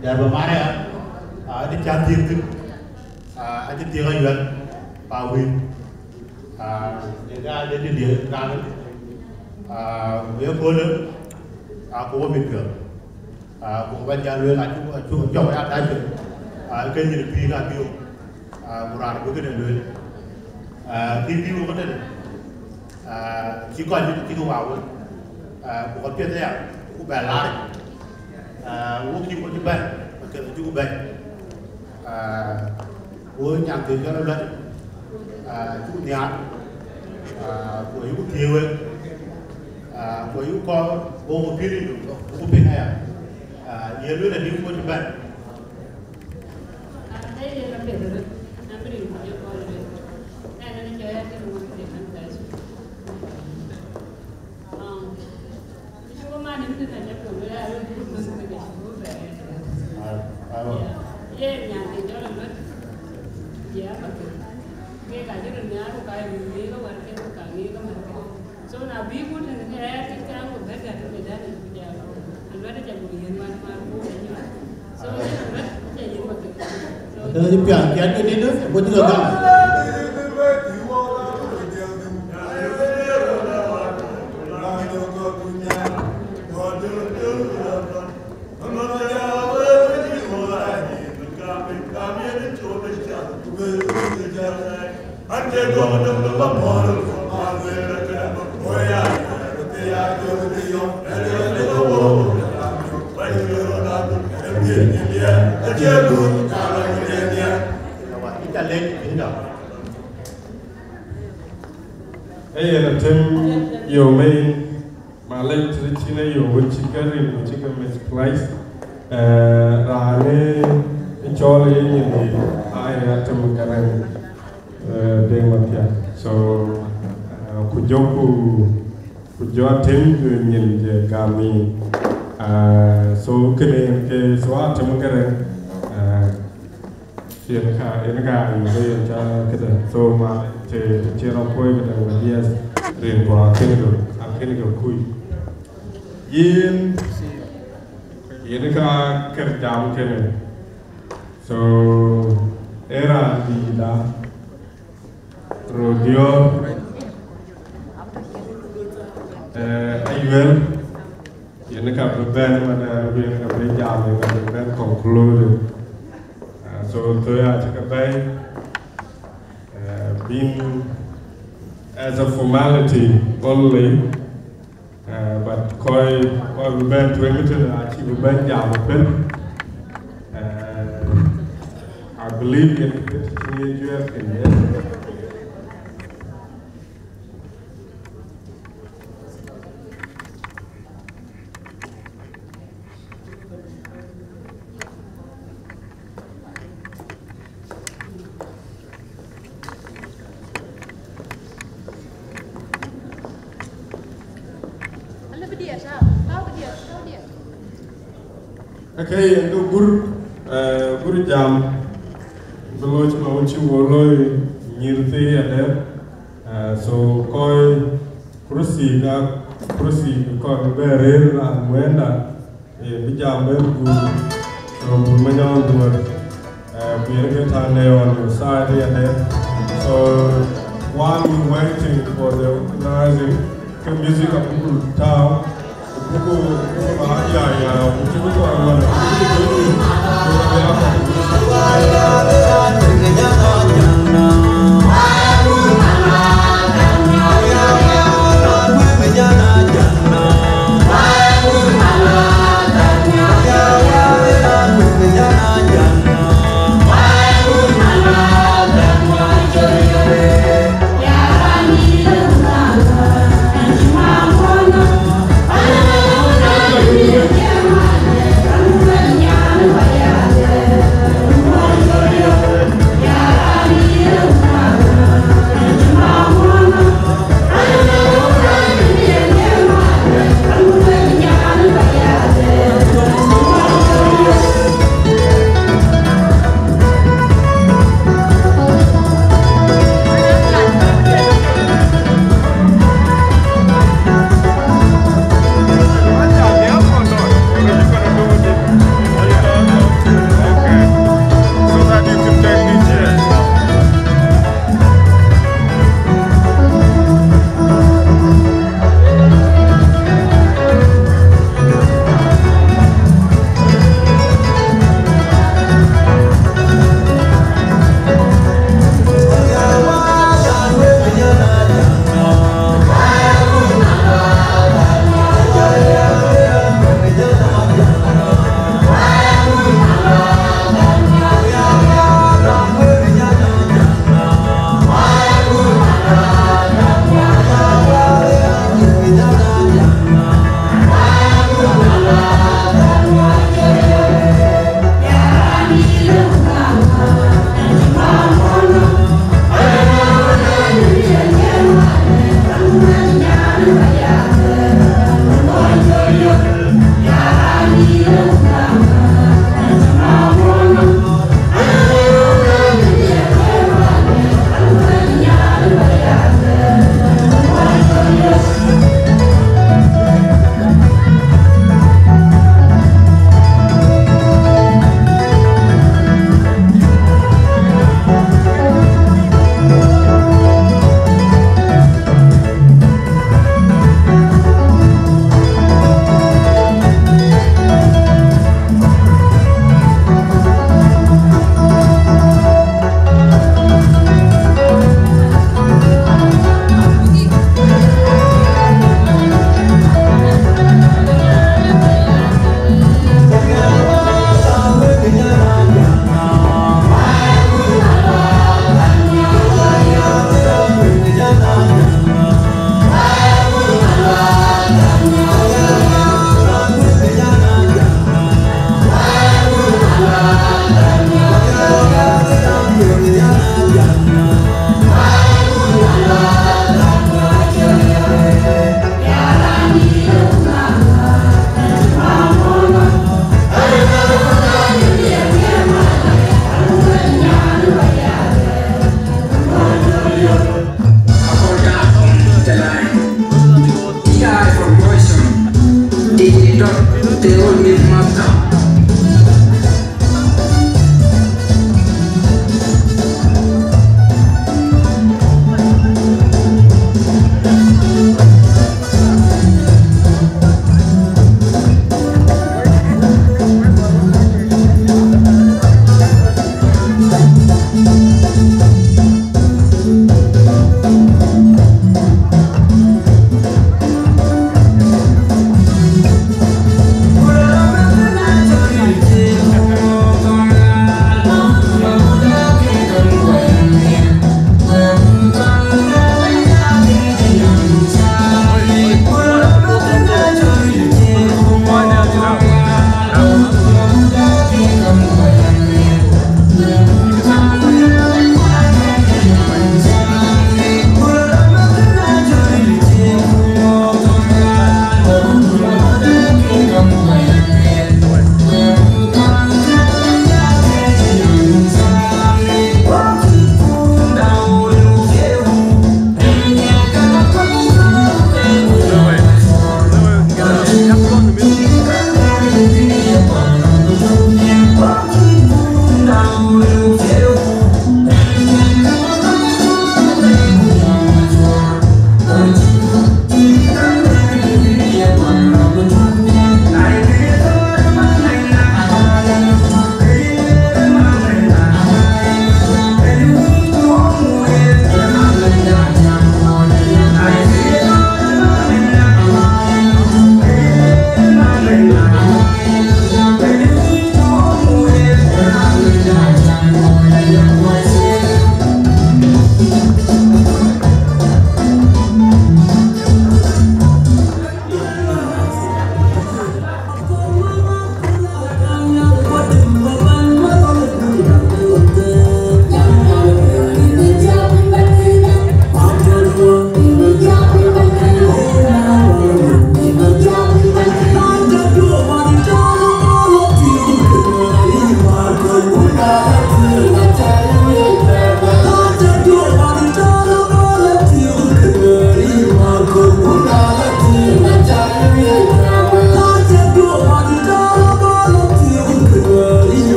Dɛ̈ɛ̈r bä Maria, ah, adï ca thiëk thïn. Ah, acï thiëk Ayual, pa wïn. Ah, ë ka de dï dië kan, ah, ku ye köölë, ah, ku wo mit piɔ̈ɔ̈th. Ah, ku bä jal lueel, acuk, acuk, acuk ya dac piɔ̈ɔ̈th. Ah, ke nyin pïïr abï wo. Ah, ku raan bï këde lueel. Ah, kï bï wo këtënë. Ah, cï kɔc cï, cï ke wä wën. Ah, ku ka piɛth aya, ku Bɛ laar, ah, wok cï kɔc bɛ̈n, ke cuk bɛ̈n. Ah, wo nyan thïn jɔl luɛt, ah, cuk nhiaar, ah, ku ayuk thiëëu wek, ah, ku ayuk kɔɔr, wo ku pïïr yï, ku piŋ aya. Ah, ye luel adï kɔc bɛ̈n. So na bï ku tënë ke rɛɛr ke kaŋ ku bɛ̈t gät ke dan ku jam. Aluɛt aca buk yen wan wan ku bɛ̈t nyuɔɔth. So yen aluɛt aca yen wan ke. So dënë cï piath kiɛt ke dït, ku cï ke gam. Ee yen atem yom ei. Malec, të cïn ayo wën cï ke rin ku cï ke misplace. Eh, raan ë cɔl ë nyin dït, aa ye Atem Garang, eh, Deŋ Mathiak. So, eh, ku jɔ ku, ku jɔ Atem nyin je gam yic. Eh, so, kënë yen ke, so Atem Garang, eh, Yen ka, yen ka, yen ka, yen ca këdë. So, ma, të, të cïn rɔt kuɔ̈i këdë, wek, yes, rin ku akën kë, akën kë kuc. Yen, yen ka kër jam kënë. So, ee raan dïït da, röt diɔ̈ɔ̈r, eh, Ayuel, yen ka bï bɛ̈n, man, eh, yen ka bï jam, yen ka bï bɛ̈n conclude. Uh, so, thöi acï ke bɛ̈i, uh, bïn as a formality only, uh, but kɔc, kɔc bï bɛ̈n tueŋ tënë acï bï bɛ̈n jam ëbën. Uh, I believe yen kë të cïn ye juɛɛr kën yen. Ake yen ke gur, eh, gur jam, bï loc ma wun cï wo looi nyïïr thii adɛ̈. Eh, so kɔc kursi ka, kursi kɔc bï bɛ rëër raan wënda, eh, bï jam bɛ̈n gur, so gur Manyɔk Duɔ̈r, eh, ku yen ke tande on your side here there. So while we waiting for the organizing, ke music abuk tääu, abuk, abuk ba ya ya, abuk cï bï kɔc wan, abuk cï bï bï bï ya kɔc.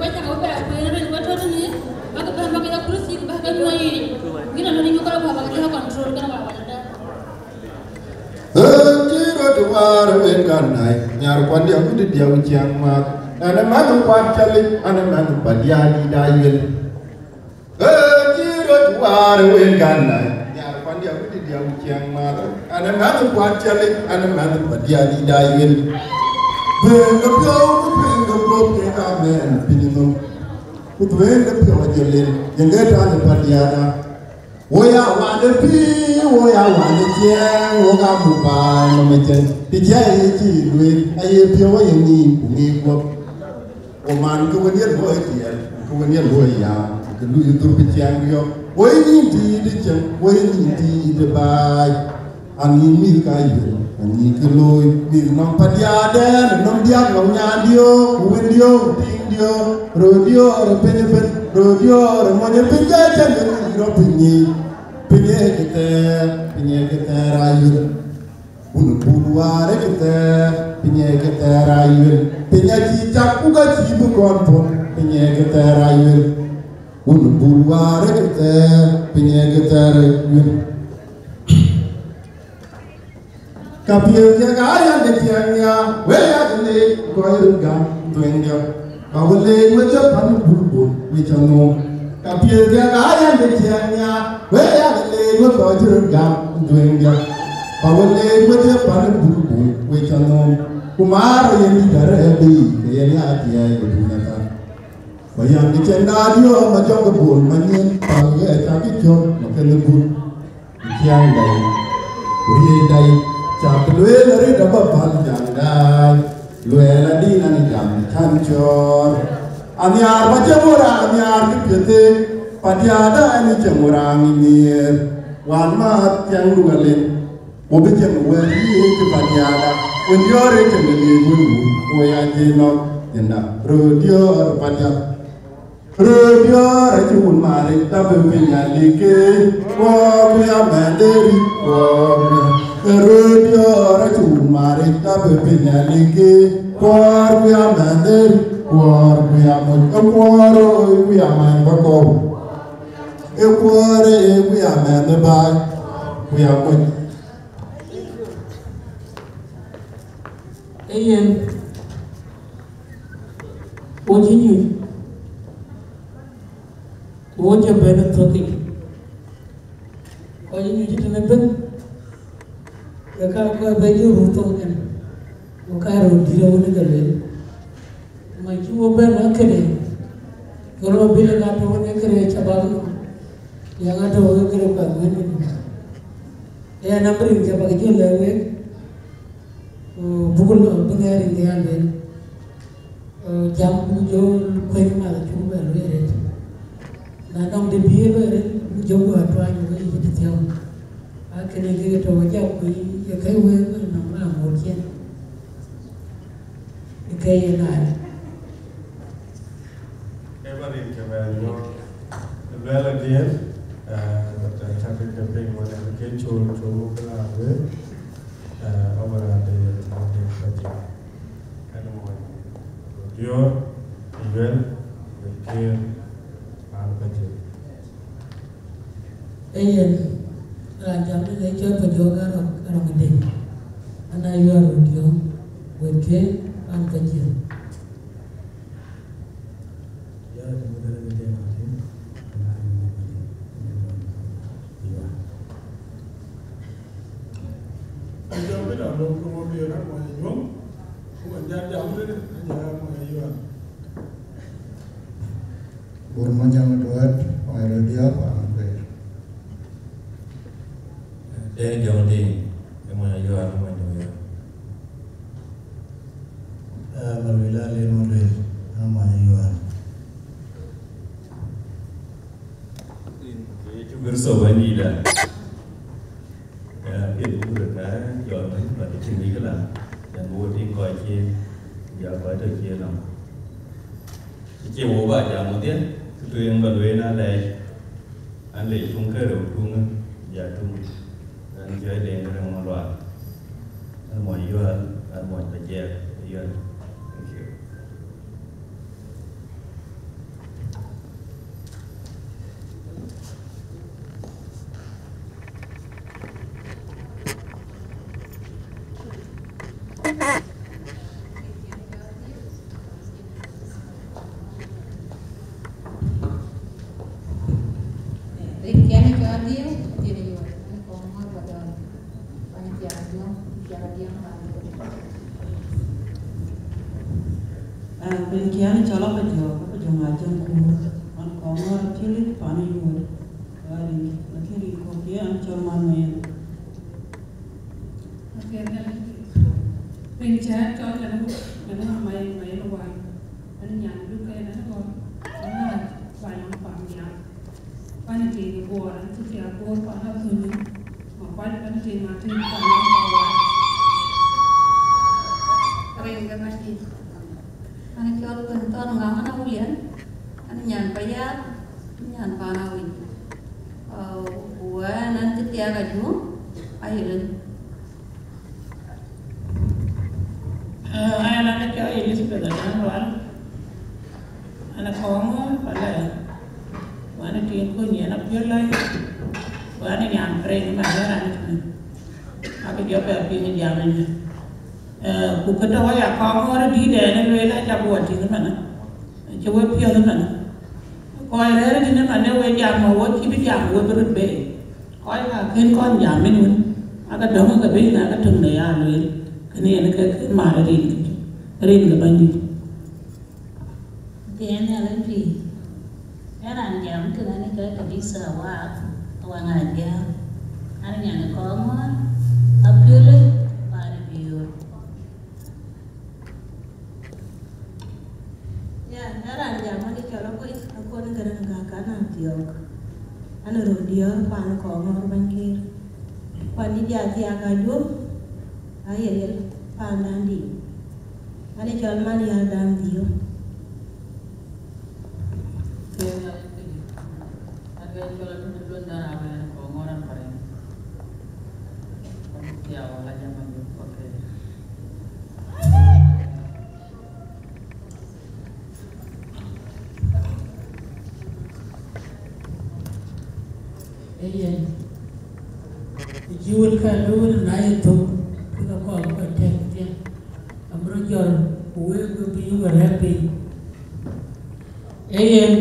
Ka cak bɛ kueen ril ba tɔ̈ tënë, bäk bɛ̈n bäk ya kursi, bäk ke nyuɔɔc yiic. Yïn alɔn yïn kɔc bäk bäk jɔ control kënë wa wala dä. Ëë, cï röt waar wek Gändäi, nyar kuan diäk ku diäk ciɛɛŋ mäth. An, ë mäth kuat calic, an, ë mäth kuat diäk dït ayuel. Ëë, cï röt waar wek Gändäi, nyar kuan diäk ku diäk ciɛɛŋ mäth. An, ë mäth kuat calic, an, ë mäth kuat diäk dït ayuel. Bɛ̈n ke piɔ̈u ku tueŋ ke guɔ̈p kek amɛn pinynhom. Ku tueŋ ke piɔ̈u ajɔl lel, yen ke tɔ̈ në kuat diäk da. Wo ya wan de pïïr, wo ya wan de ciɛɛŋ, wo ka muk paany nɔm ëcën. Të cä ye cï lueel, aye piɔ̈u aye ŋic, ku ŋic guɔ̈p. Wo man ke wen ye luɔi tiɛɛl, ke wen ye luɔi yam, ke lui dhur bï ciɛɛŋ riɔ̈k. Wo ye nyin tiit ë cäŋ, wo ye nyin tiit ë baai. Aŋic mïth ka yuel, aŋic kë looi, mïth nɔm padiäden, nɔm diäk nɔm nyandiö, ku wendiö, ku tiŋdiö, rötdiö, röt piny ëbën, rötdiö, röt mony ëbën, jɛ cä ŋic rɔt piny yiic. Piny ee kë thɛɛr, piny ee kë thɛɛr ayuel. Wun bul waar ë kë thɛɛr, piny ee kë thɛɛr ayuel. Piny acï cak ku ka cï bï kɔn puɔ̈l, piny ee kë thɛɛr ayuel. Wun bul waar ë kë thɛɛr, piny ee kë thɛɛr ayuel. Ka piɛth kek aa yɛn de ciɛɛŋ nhiaar, wek aa ke leec kɔc röt gam dhuëëŋdiɛ̈. Ba we leec wedhie pan ë bulbul wec anhom. Ka piɛth kek aa yɛn de ciɛɛŋ nhiaar, wek aa ke leec wek kɔc cï röt gam dhuëëŋdiɛ̈. Ba we leec wedhie pan ë bulbul wec anhom. Ku maar ë yen dït arëët bei, ke yen ya thiɛɛi ë duŋ ëthan. Ba yɛn de ciɛɛŋda diɔ̈ɔ̈k ma jɔk ë bol ma nyin, pal ɣɛɛc cak ë cök ma kënë bul. Ciɛɛŋ dai, ku riëëc dai, cak lueel arëët abä päl jaŋ daai, luɛɛl adï nɔn jam cän cɔɔr. Anhiaar ba cieŋ wä raan nhiaar kë piɛth ee, padiäda ɛn ë cieŋ wä raan ŋic nhiëër, wään maath ciɛɛŋdu alem, wo bï cieŋ wɛ̈ɛ̈t yiic kë padiäda, wën diɔ̈ɔ̈r ee cieŋ ë liëëc wën wun, wo ya jiëc nɔ̈k, yenda, röör diɔ̈ɔ̈r padiäk. Röör diɔ̈ɔ̈r acï wun maaric, dap ë piny alike, kuɔɔr ku ya mɛnhde ric, kuɔɔr ku ya. Röör diɔ̈ɔ̈r acï wun maaric, dap ë piny alike, kuɔɔr ku ya mɛnhde ric, kuɔɔr ku ya moc. Ë kuɔɔr ë ku ya mɛnh bä kɔ̈u. Ë kuɔɔr ë ku ya mɛnh ë baai, ku ya moc. Ee yen, wo cï nyuc, ku wo cï bɛ̈n ë thök yic, kɔc cï nyuc tënë bɛ̈n, ke ka kɔc bɛ jɔ röt thok ënë, ku ka röt dït awën ke lueel. Ma cï wo bɛ̈n ë këde, ke röt bï lë ka tɔ̈u në këde cabab nɔm, ya ka tɔ̈u në këde kuɛth wën nɔm. Ë ya nɔm rin ke bäk jɔ lɛ̈k wek, ku buk lɔ bï ŋɛɛr rin ke ya lueel. Ku jam buk jɔ kuëny math acuk bɛ lueel arëët. Na nɔm de bï ye lueel arëët, buk jɔ ku atuany wek yic tëthiɔ̈k. Akënë kek tɔ̈u ajak kuëny ye kɛ̈c wek nɔm raan ŋoot ciɛn. Ë kɛ̈c ye naai. Ke ba rin ke bɛ̈n nyuɔɔth. Luɛɛl adiɛɛr, eh, but, eh, cak ke piŋ wën ë ke col col bï raan wëët, eh, awär ade ade ka jam. Ɛn mony diɔ̈ɔ̈r, Yuel, Yuel Kiir, raan ka jam. Ee yen, raan jam ënë cɔl Pajok Arɔk, Arɔk Deng. An a Yuel Rodiɔ̈ɔ̈ŋ, Yuel Kiir, raan ka jam. Bur manyang duet, oi radio, oi radio. Deng Jong Ding, ë mony Ayual, ë mony Ayual. Eh, Maluel Alin Maluel, ë mony Ayual. Yecu Kërtho Bɛ̈nydïïtda. Eh, piɛth buk röt ka jɔl piny, but cïn wïc këlan, yen bï wo tïŋ kɔc cie, ja kɔc tɔ̈ cie nɔm. Acie wo ba jam wodhie, kë tueŋ ba lueel na lɛc, an lec tuŋ ke rou tuŋ, ja tuŋ. An cɔl Deŋ Deŋ Malual. An mony Yual, an mony Pajek Yual. Thank you. Kɛn cɔl Diëu, Diëu Yuɔr, an kɔŋ ŋɔ̈ɔ̈r ba dɔl, an Thiaŋ Ajuɔŋ, Thiaŋ Adiɛŋ Paandiɛŋ. Ah, piny kiɛn cɔl Apajuɔŋ, Apajuɔŋ Ajuɔŋ Kuur, an kɔŋ ŋɔ̈ɔ̈r Apiöl Paandiɛŋ Yuɔr, ba rin, lakin rin kɔ̈k ye an cɔl Man Mayen. Piny cä cɔl Nɛn, Nɛn Mayen, Mayen Wai, an nyan Duk Kɛn, an ɣɔn, an ŋac, ba nɔŋ Paandiɛŋ. Pani tiŋ Bor, an cï thiaak Bor pan Athöny, ma kuany pani tiŋ Atem pan Athöny. Rin ke Bɛ̈nydït. An cɔl Kuën Thɔn Ŋaŋ, an Awulian, an nyan Payar, an nyan pan Awic. Ku ɛn an cï thiaak Ajuɔŋ, aye rin. Aa, an, an cɔl Elizabeth Adaŋ Lual, an kɔŋ ŋɔ̈ɔ̈r Palɛɛr, ku an tiŋ kuny yen Apiöl Lɔi, ku an nyan Preŋ ëmɛn ë raan ëtënë, abï jɔ bɛ piŋ jam ënë. Ee, ku kë tɔ̈ ya kɔŋ ŋɔ̈ɔ̈r dïït ɛn ë lueel aca guɔ tïŋ ëmɛnë, cï we piɔ̈ɔ̈th ëmɛnë. Kɔc rɛ̈ɛ̈r ë tënë man ë we jam, wek cï bï jam, we bï röt bei. Kɔc ka kën kɔn jam ënë wën, aka döŋ ë ke bï na ke töŋ de ya lueel, kënë yen ke, ke mar rin, rin ke Bɛ̈nydït. Tiɛɛn Nhialic pïïr, ë raan jam tënë ke kanitha Waak, Waŋ Ajiëŋ, an nyan ë kɔŋ ŋɔ̈ɔ̈r, Apiöl, pan Biöör. Ya, na raan jam an cɔl Akuec, Akuɔn Gäräŋ Gäk, an Athiɔ̈k, an röt diäär pan kɔŋ ŋɔ̈ɔ̈r Bɛ̈nykïr. Kuan cï jɔ thiaak Ajuɔŋ, aye riɛl pandan dït. An cɔl Man Yäär Dan Dhiëëu. Ee yen, ë cï wëlkë lueel na ye thök, ke ka kɔɔr bï kɔc tɛ̈k thiëëc, abï röt jɔl, ku wek bï bï we rɛ̈ɛ̈r piny. Ee yen,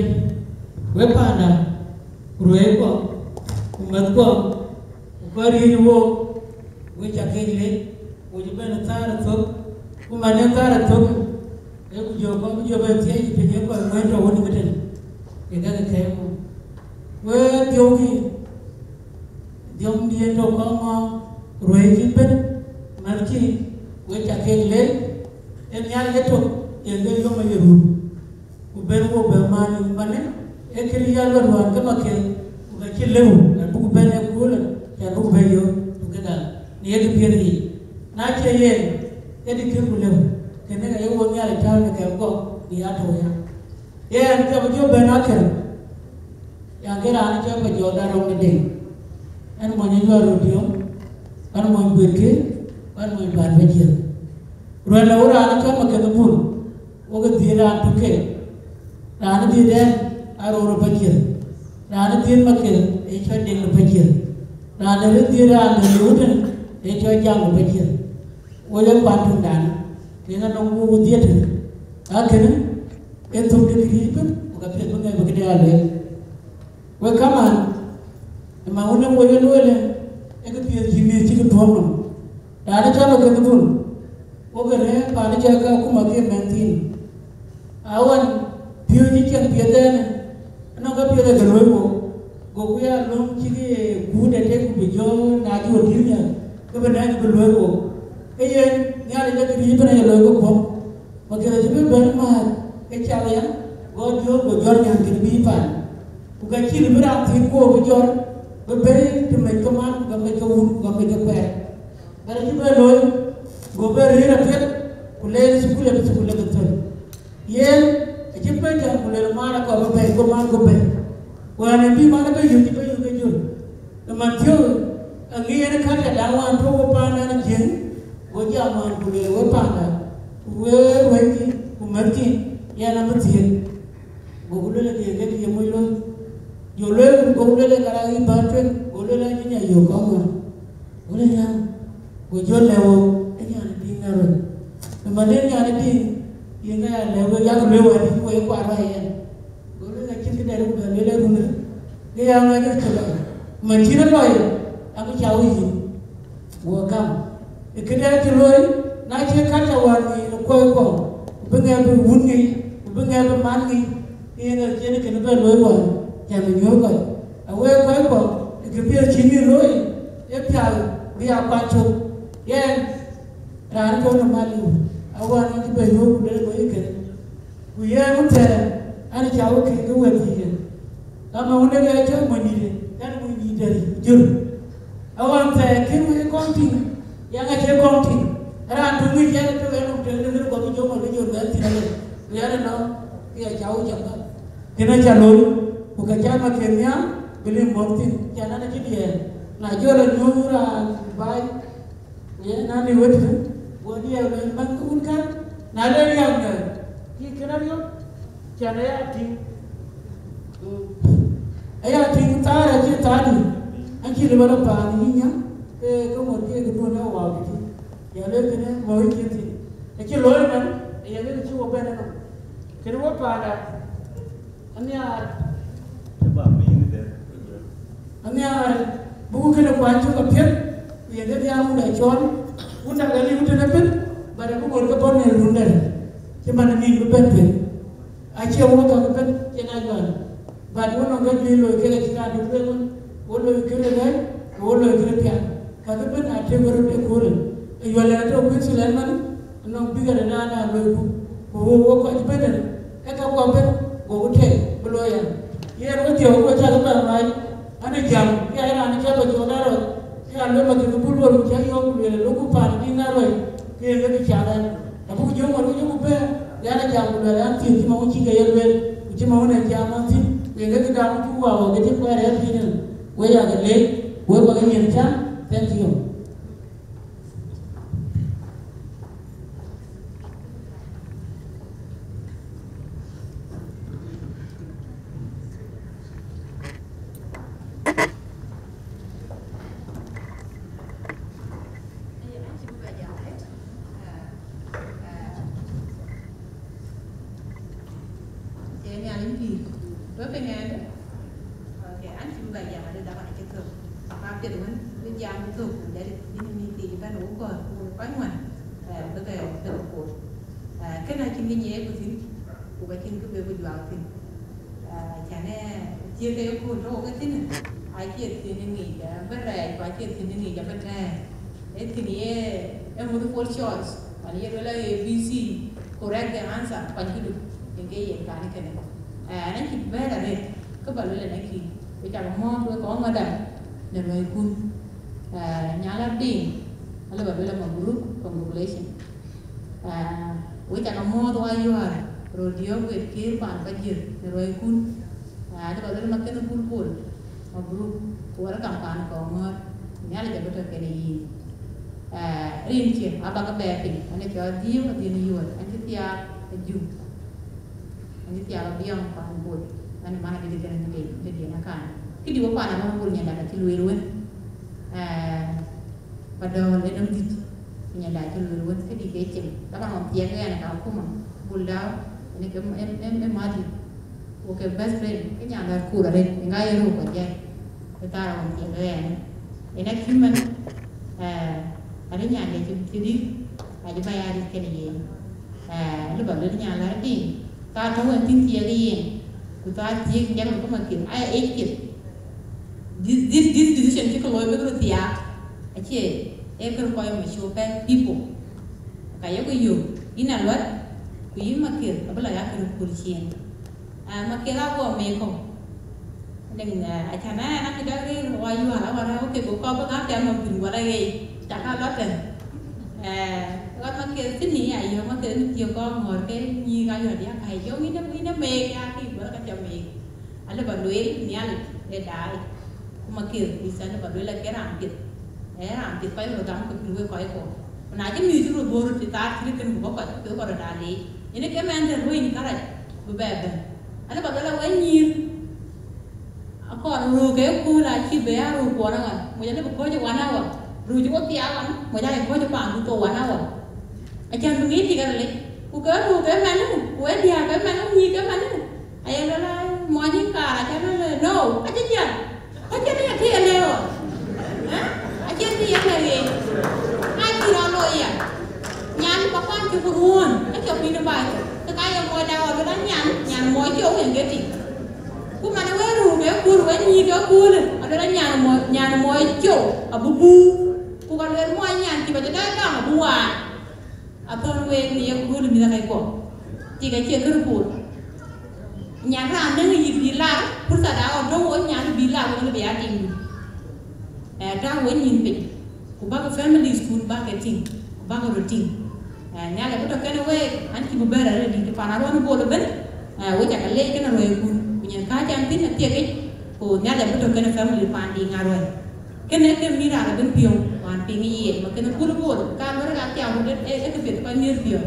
wek panda, ku ruɛɛckuɔ, ku mäthkuɔ, ku kɔc riëëc wook, wek ca kek leec, wek cï bɛ̈n ë thaar ë thök, ku man ë thaar ë thök, ee ku jɔ kɔn bï jɔ bɛ thiëëc piny ë kɔc wën tɔ̈ wën ë këtën, ë kake kɛ̈ɛ̈c ku. Wek dhiöökï, dhiöŋdiɛn tɔ̈ kɔn ŋɔ̈ɔ̈r, ruɛɛcï bɛ̈n, mäthkï, wek ca kek leec, ee Nhialic ëtök, yen ke yom aye run. Ku ben wo bɛ man yïn manë, ee kënë ya luɔt wään ke Maketh, ku ka cï lëu, an buk bɛ̈n ë köölë, cän buk bɛ yök, ku ke gal, në ye kë piɛth yiic. Na cie yen, ke dï kën ku lëu, kënë ka ye wo Nhialic tääu në kɛm kɔ̈k, bï ya tɔ̈u ya. Yen ka bï jɔ bɛ̈n akër, yan ke raan cɔl Pajɔɔk da rɔŋ de Deŋ, ɛn mony ë Nyuɔɔr Röt Diöŋ, ɛn mony Guëtkï, ɛn mony Paan Pajiël. Ruɛl lɔ wo raan cɔl Maketh Bul, wo ke dhiëëth raan tök ke. Raan dhiëëth ɛn aa röör ë Pajiël. Raan dhiëëth Maketh ee cɔl Deŋ ë Pajiël. Raan ë dhiëëth raan de Liu tën ee cɔl Jaŋ ë Pajiël. Wo ye kuan töŋdan, ke ŋa nɔŋ wo wo dhiëëth tën. Ka kënë, ee thök de këriëëc ëbën, ku ka piɛth bï ŋɛk bï këde aa lueel. Wek kaman, ëmɛn wën ë wo ye lueel, ee këpiɛth cï mïth cï ke tuɔ̈ɔ̈m nɔm. Raan ë cɔl Maketh Bul, wo ke rɛ̈ɛ̈r paan ë cɔl ke akuma ke mɛnh thiin. Awan, piööcë cïn piɛth ɛn, anɔŋ ke piɛth ë ke luöi wo, goku ya löŋ cï ke kuut ë tek ku bï jɔ na cï wo dïïr nhial, ke bï nɛ̈k bï luöi wo. Ke yen, Nhialic ë ke riëëc ëbën aye looi ke kuɔ̈m. Maketh acï bï bɛ̈n määt ke cak ya, go diöök go jɔt nyan kën bï paan. Ku ka cïn bï raan thiin guöör bï jɔt, bï bɛ̈i të mec ke man, ku ka mec ke wun, ku ka mec ke kuɛɛr. Bɛ̈n acï bɛ̈n looi, go bɛ̈n rëër apiɛth, ku leen thukul abï thukul abï thöl. Yen acï bɛ̈n jam ku lueel man akɔɔr bï bɛ̈i, go man go bɛ̈i. Wään ë bï man abï yök, cï bɛ̈n yök ke jol. Ëmɛn thiɔ̈k, aŋiɛn ë kärkë daŋ wään tɔ̈u we paandan Jiëŋ, go jam wään ku lueel we panda, ku we ruɛ̈nkï, ku mɛ̈thkï, yɛn abï thiëëk. Goku lueel ke ke ye moc looi. Jɔ lueel, goku lueel ka raan yï bä tueŋ, go lueel acïn ya yök kɔ̈k ŋö. Go lueel ya, go jɔ lɛ̈k wo, ë nyan ë dïŋ na röt. Ëmɛn ë nyan ë dïŋ, yïn ka ya lɛ̈k we, yak lueel wään, ku ye kuat rɔt yɛn. Go lueel acïn këdɛn ku bɛ lueel ë run ë. Ŋɛk cï lɔ, man cïn ë lɔ ye, abï cä wïc yïn, wo gam. Ë këde cï looi, na cï kacä wään ë kuɔi kɔ̈u, ku bï ŋɛk bï wun ŋic, ku bï ŋɛk bï man ŋic, ke yen ë cïn kënë bɛ looi wään, cän bï nyuöth kɔc. Awek kɔc kɔ̈u, ë kë piɛth cï mïth looi, ë pial bï a kuany cök. Yɛn, raan cɔl në mal liu, awään acï bɛ nyuöth ku bɛ looi kënë. Ku yen wun thɛɛr, an, cä wek kek ke wek thiëëc, ka ma wun de ke cä mony dït, kan mony dït dɛ̈t jur. Awään thɛɛr kën wek kɔn tïŋ, yɛn acie kɔn tïŋ. Raan tök ŋic yɛn tök en luk tënë lëk guɔ bï jɔŋ wek ke jur bɛ̈n thïn alë. Ku yɛn ënɔ, ke ya cä wek jam ka. Kën acä looi, ku ka cä ma kën nhial, bï lim mɔ̈k thïn, cän an, acï diɛɛr. Na jɔl anyuöth raan baai, Ye na ni wet, wo diɛɛr bɛ̈n bäny ke wun kän, na le riääk nɛ̈r, kï kën ariöp, cän aya tïŋ. Aya tïŋ thaar acï thaardï, an cï lëu ba lɔ paan yï nya, ke ke ŋot ke ke duön ë wau tï. Ya le kënë mɔ̈u cï thïn. Acï looi man, aya le cï wo bɛ̈n ënɔm. Kënë wo paanda, Anhiaar. Ë ba piŋ de. Anhiaar, buk kënë kuany cök apiɛth, ku ye ke dhiaar wun da cɔl, wun da ke liu tënë bën, ba da bï ŋot ke bɔ̈ në run dɛ̈t, cï man ë nin bï bɛ̈n piny. Acie wok käk bɛ̈n, cïn a jual. But wun nɔŋ ke juëc loi kek acï raan duk lueel wën, wo loi kënë rɛ̈ɛ̈c, ku wo loi kënë piath. Käk bɛ̈n a tëk röt ëköölë. Ë yuɔl ë tɔ̈ Queensland man, nɔŋ bï ɣɛn ënaan aa loiku, ku wo wo kɔc bɛ̈n ënë, ke ka guɔ bɛ̈n, goku tɛ̈k bï looi an. Yen wedhie wo cä ke bɛ̈n mac, an, ë jam, ke aa raan cä bɛ cɔɔl arɔt, ke aa lueel ma kek bul wor ku cä yɔ̈ɔ̈k ku lueel, loku paan dï ŋa ruɛ̈i, ke yen ke bï cath ɛn. Abuk jɔ̈ɔ̈k ŋɔt ku jɔku bɛ̈ɛ̈r, yan ë jam ku luɛɛl an, thiëëc cï ma wun cï ke ye lueel, ku cï ma wun ë jam an thïn, ku yen ke kë gam cuk wau ke cï kuɛɛr ë thiëëc ënë. Wek aa ke leec, wek bä ke yiën cam. Thank you. Cie Nhialic pïïr. Wek piŋ ɛn? Ok, an cï bï bɛ jam adï, dhamën acï thök. Ka piɛth wën bï jam bï thök, ku dɛ̈t yïn mïth thiic ëbɛ̈n, wo kɔ̈ɔ̈th, ku kɔc ŋuan, eh, bï ke, bï ke kuɔɔth. Eh, kënë acïn kë nyiɛɛi ku thïn, ku ka cïn kë bï ku juak thïn. Ah, cän ë thiëëk ke yekööl tɔ̈u ke thïn, acie thiëëk ë ŋic, ah, bï rɛɛc, ku acie thiëëk ë ŋic abï tɛ̈ɛ̈r. Ee thiëëk ye, ee multiple choice, man ye luel A B C, correct the answer, kuany këdu, yen ke yen kan kënë. Ah, ɛn acï bɛ̈ɛ̈r arëët, kë bä luel ɛn akï, ku cak mɔ̈ɔ̈th wek kɔŋ ŋɔda në luɔikun. Ah, Nyala Diŋ, alë bä luel a mabruk, congratulation. Ah, wek cak muɔ̈ɔ̈th wa yuäär, röt diɔ̈k wek kër paan Pajir në ruɔikun. Ah, alë bä luel ma kënë bulbul, mabruk, ku welcome paan Kɔŋɔ̈ɔ̈r, Nhialic abï tɔ̈ kenë yïn. Ah, rinkië abäkï bɛɛr piny, an ë cɔl Adhiëu Adhiën Yuɔ̈t, an cï thiaak ë Jum, an cï thiaak ë Biɔŋ paan Bol, an ë man adït kënë tëde, tëde nakan. Këdï wek paan Abɔ̈r Bol Nyandak acï lueel wën. Ah, Padɔ̈ɔ̈l ë nɔm dït, ku Nyandak cï lueel wën këdï ke cem. Taban ɣɔn thiɛɛk ɣɛn ë Kakuma, Bol Dau, ënë ke em, em, em, em Martin. Wo ke best friend, ke Nyandak kuur arëët, ë ŋa ye röök kɔc jai. Ë thaar ɣɔn thiɛɛk ɣɛn. Ënë cï man, eh, arëët Nyandak cï, cï dït, acï bä ya dït kenë yen. Eh, lë bä luel Nyala Diŋ, thaar tɔ̈u ɛn thïn thiɛɛk yen, ku thaar thiëëk jam ë Kakuma kiɛth, aya age kiɛth. This, this, this decision cï ke looi bïk röt thiaak, acie ee kër kɔc mature people. Ka yeku yök, yïn Aluat, ku yïn Makiëth, abï lɔ ya kër kööl ciëën. Ah, Makiëth aguɔ meek kɔ̈u. Deŋ, ah, acan aa ɛn akï dɔk rëër wa yual, awa rɛ̈ɛ̈u kek ku kɔp bï ŋa piath nɔm thïn wala ɣeec, cak Aluat tɛ̈n. Eh, ɣɔn Makiëth thïn ni, ayɔ̈k Makiëth ni thiëëk kɔn ŋɔ̈ɔ̈r ke nyïïk Aluat ya ka yɔ̈k yïn ë, yïn ë meek ya kï wala ka cä meek. Alë bä lueel Nhialic ë daai, ku Makiëth Krïthian alë bä lueel acie raan piɛth, ee raan piɛth kɔc röt gam ke pïr wek kɔc kɔ̈k. Ku na cï mïth cï röt bɔ̈ röt ë thaar cït kënë ku bɔ̈ kɔc ke kɔc röt aa leec. Yen ë ke mɛnh dhɛ̈n ruööny kärɛc bï bɛ bɛ̈n. Alë bä lueel a wek nyïïr, akɔɔr röök ke kööl acï bɛ aa röök kuɔn aɣɔn, moc alë bï kɔ̈ɔ̈c ë one hour, röök cï wo thiaak ɣɔn, moc aye kɔ̈ɔ̈c ë paandu thou one hour. Acän bï ŋic tik arëlic, ku ke röök ke mɛnh, ku ë diäär ke mɛnh, nyïïr ke mɛnh. Aye lueel a mɔny yïn kaar, acä lueel no, Acï jiɛl, acïn ë kë ye lëu, ë? Acïn kë ye lëu yen. Na cï rɔt looi ya, nyan bä kuan cï ku ruɔ̈ɔ̈n, ë cɔk piny ë baai, ke ka ye muɔɔc da ɣɔn, luel an, nyan, nyan muɔɔc cou yen ke tïŋ. Ku man wek ruu ke kuur, wek nyïïr ke kuur, aluel an, nyan muɔɔc, nyan muɔɔc cou abï buur. Ku ka luel muɔɔc nyan cï bä cï dɔc dɔm abï waar. Athɔ̈n week në ye kööl mïth ë kɔc kuɔ, tik acie kërë kööl. Nyan raan däŋ yï bï lar, purtha da ɣɔn tɔ̈u wo nyan bï lar wek bï ya tiŋdu. Eh, tääu wo nyin piny, ku bäk families kun bäk ke tïŋ, ku bäk röt tïŋ. Eh, Nhialic abï tɔ̈ kenë week, an cï bï bɛ̈ɛ̈r arëëdït pan aruɔn bol ëbën, eh, wek cä ke leec kenë ruɛɛikun, ku nyin kääc an thïn athiek yic, ku Nhialic abï tɔ̈ kenë family pan diiŋ aruɛɛi. Kënë ke mïth raan abï piɔ̈u wään piŋ yen, ma kënë kul bol, ka luel ka thiau röt ë, ë, ë kë piɛth kɔc mïth piɔ̈u.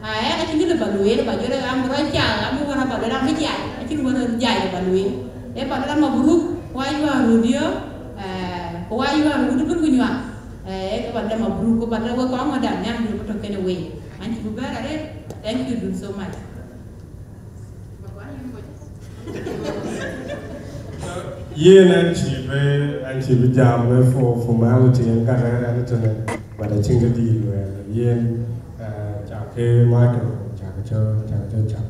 Aa, ɣɛn acïn kë lë bä lueel, bä jɔt am rɔt cak, am wär bä lueel, am bï jai, acïn wär jai lë bä lueel. Ee bä lueel am mabruk, ku ayuaar röt diö, ee, ku ayuaar röt bï ku nyuak. Ee, ke bä lueel mabruk, ku bä lueel wek kɔn ŋɔ̈t däŋ, nyan röt bï tɔ̈ kenë week. An cï bï bɛ̈ɛ̈r arëët, thank you, Dun, so much. Yen an cï bï, an cï bï jam ë for formality, en ka rɛ̈ɛ̈r an tënë, but acïn kë dïït lueel. Yen, eh, cak ke microphone, cak ke cɔ̈, cak ke cɔ̈ cak.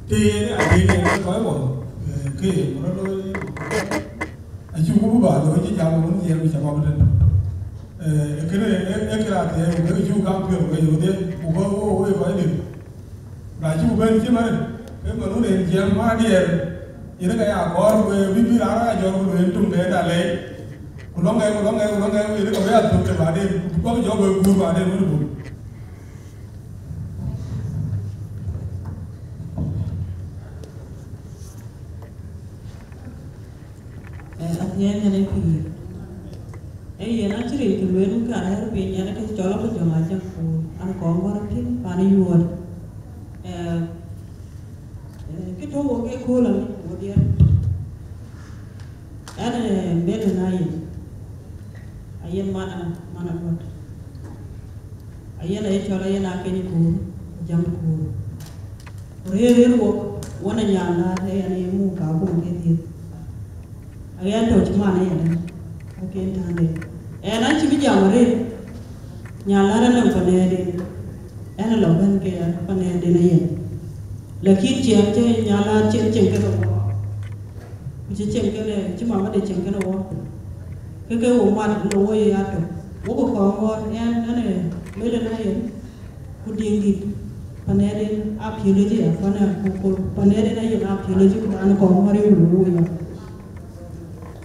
Ke yen a ke yen kɔc wɔ, eh, ke yen rɔt looi, acï wun bä looi cï jam wun thiëër ku cä bä bï tënë. Eh, kënë, eh, eh, kë raan thiëër ku ke cuk kaŋ piɔ̈ɔ̈th ke yodhie, ku bä wo, wo, wo kɔc dït. Na cuk bɛ̈n cï mɛn, ke mɛn wun en jiɛɛm ma diɛɛr, yen ke ya kɔɔr, ku bï, bï raan rɔt ya jɔt, ku lueel tuŋ de da lɛɛc. Ku lɔŋ ŋɛk, ku lɔŋ ŋɛk, ku lɔŋ ŋɛk, yen ke bï ya thök ke baden, ku bä jɔ bï guur baden wun bun. Eh, athiɛɛn yen ë pïïr. Ee yen acï ril kë lueel ka rɛ̈ɛ̈r piny, yen ë kë cɔl abï jɔŋ ajäŋ ku an kɔŋ gɔ̈r piny pan ë yuɔɔt. Eh, eh, kë tɔ̈u wok ë kööl amit ku wodhiɛ. Ɛn, eh, mbël ë na yic. Ayen mana, mana gɔ̈t. Ayen aye cɔl ayen akeny kuur, jam kuur. Ku rëër rëër wok, won ë nyan laar, ee yen aye muk ka kum ke dhiëth. Ayen tɔ̈ cï man ë yen, aken tande. Ɛn acï bï jam arëët, nyan laar anɔŋ panɛɛrden. Ɛn alɔ bɛ̈n ke panɛɛrden ayen. Lakin ciɛɛŋ cï nyan laar cieŋ cieŋ ke rɔt. Ku cï cieŋ kënë, cï mamade cieŋ kënë wɔ. Ke ke wo mat, lo wo ye atök. Wo ku kɔŋ ŋɔɔr, ɛn, ɛn, ë, mele na yen. Ku diŋ dït, panɛɛrden a piöl ëcï ya, panɛ, ku, ku panɛɛrden ayen a piöl ëcï, ku dan kɔŋ ŋɔɔr ye ku lo wo ya.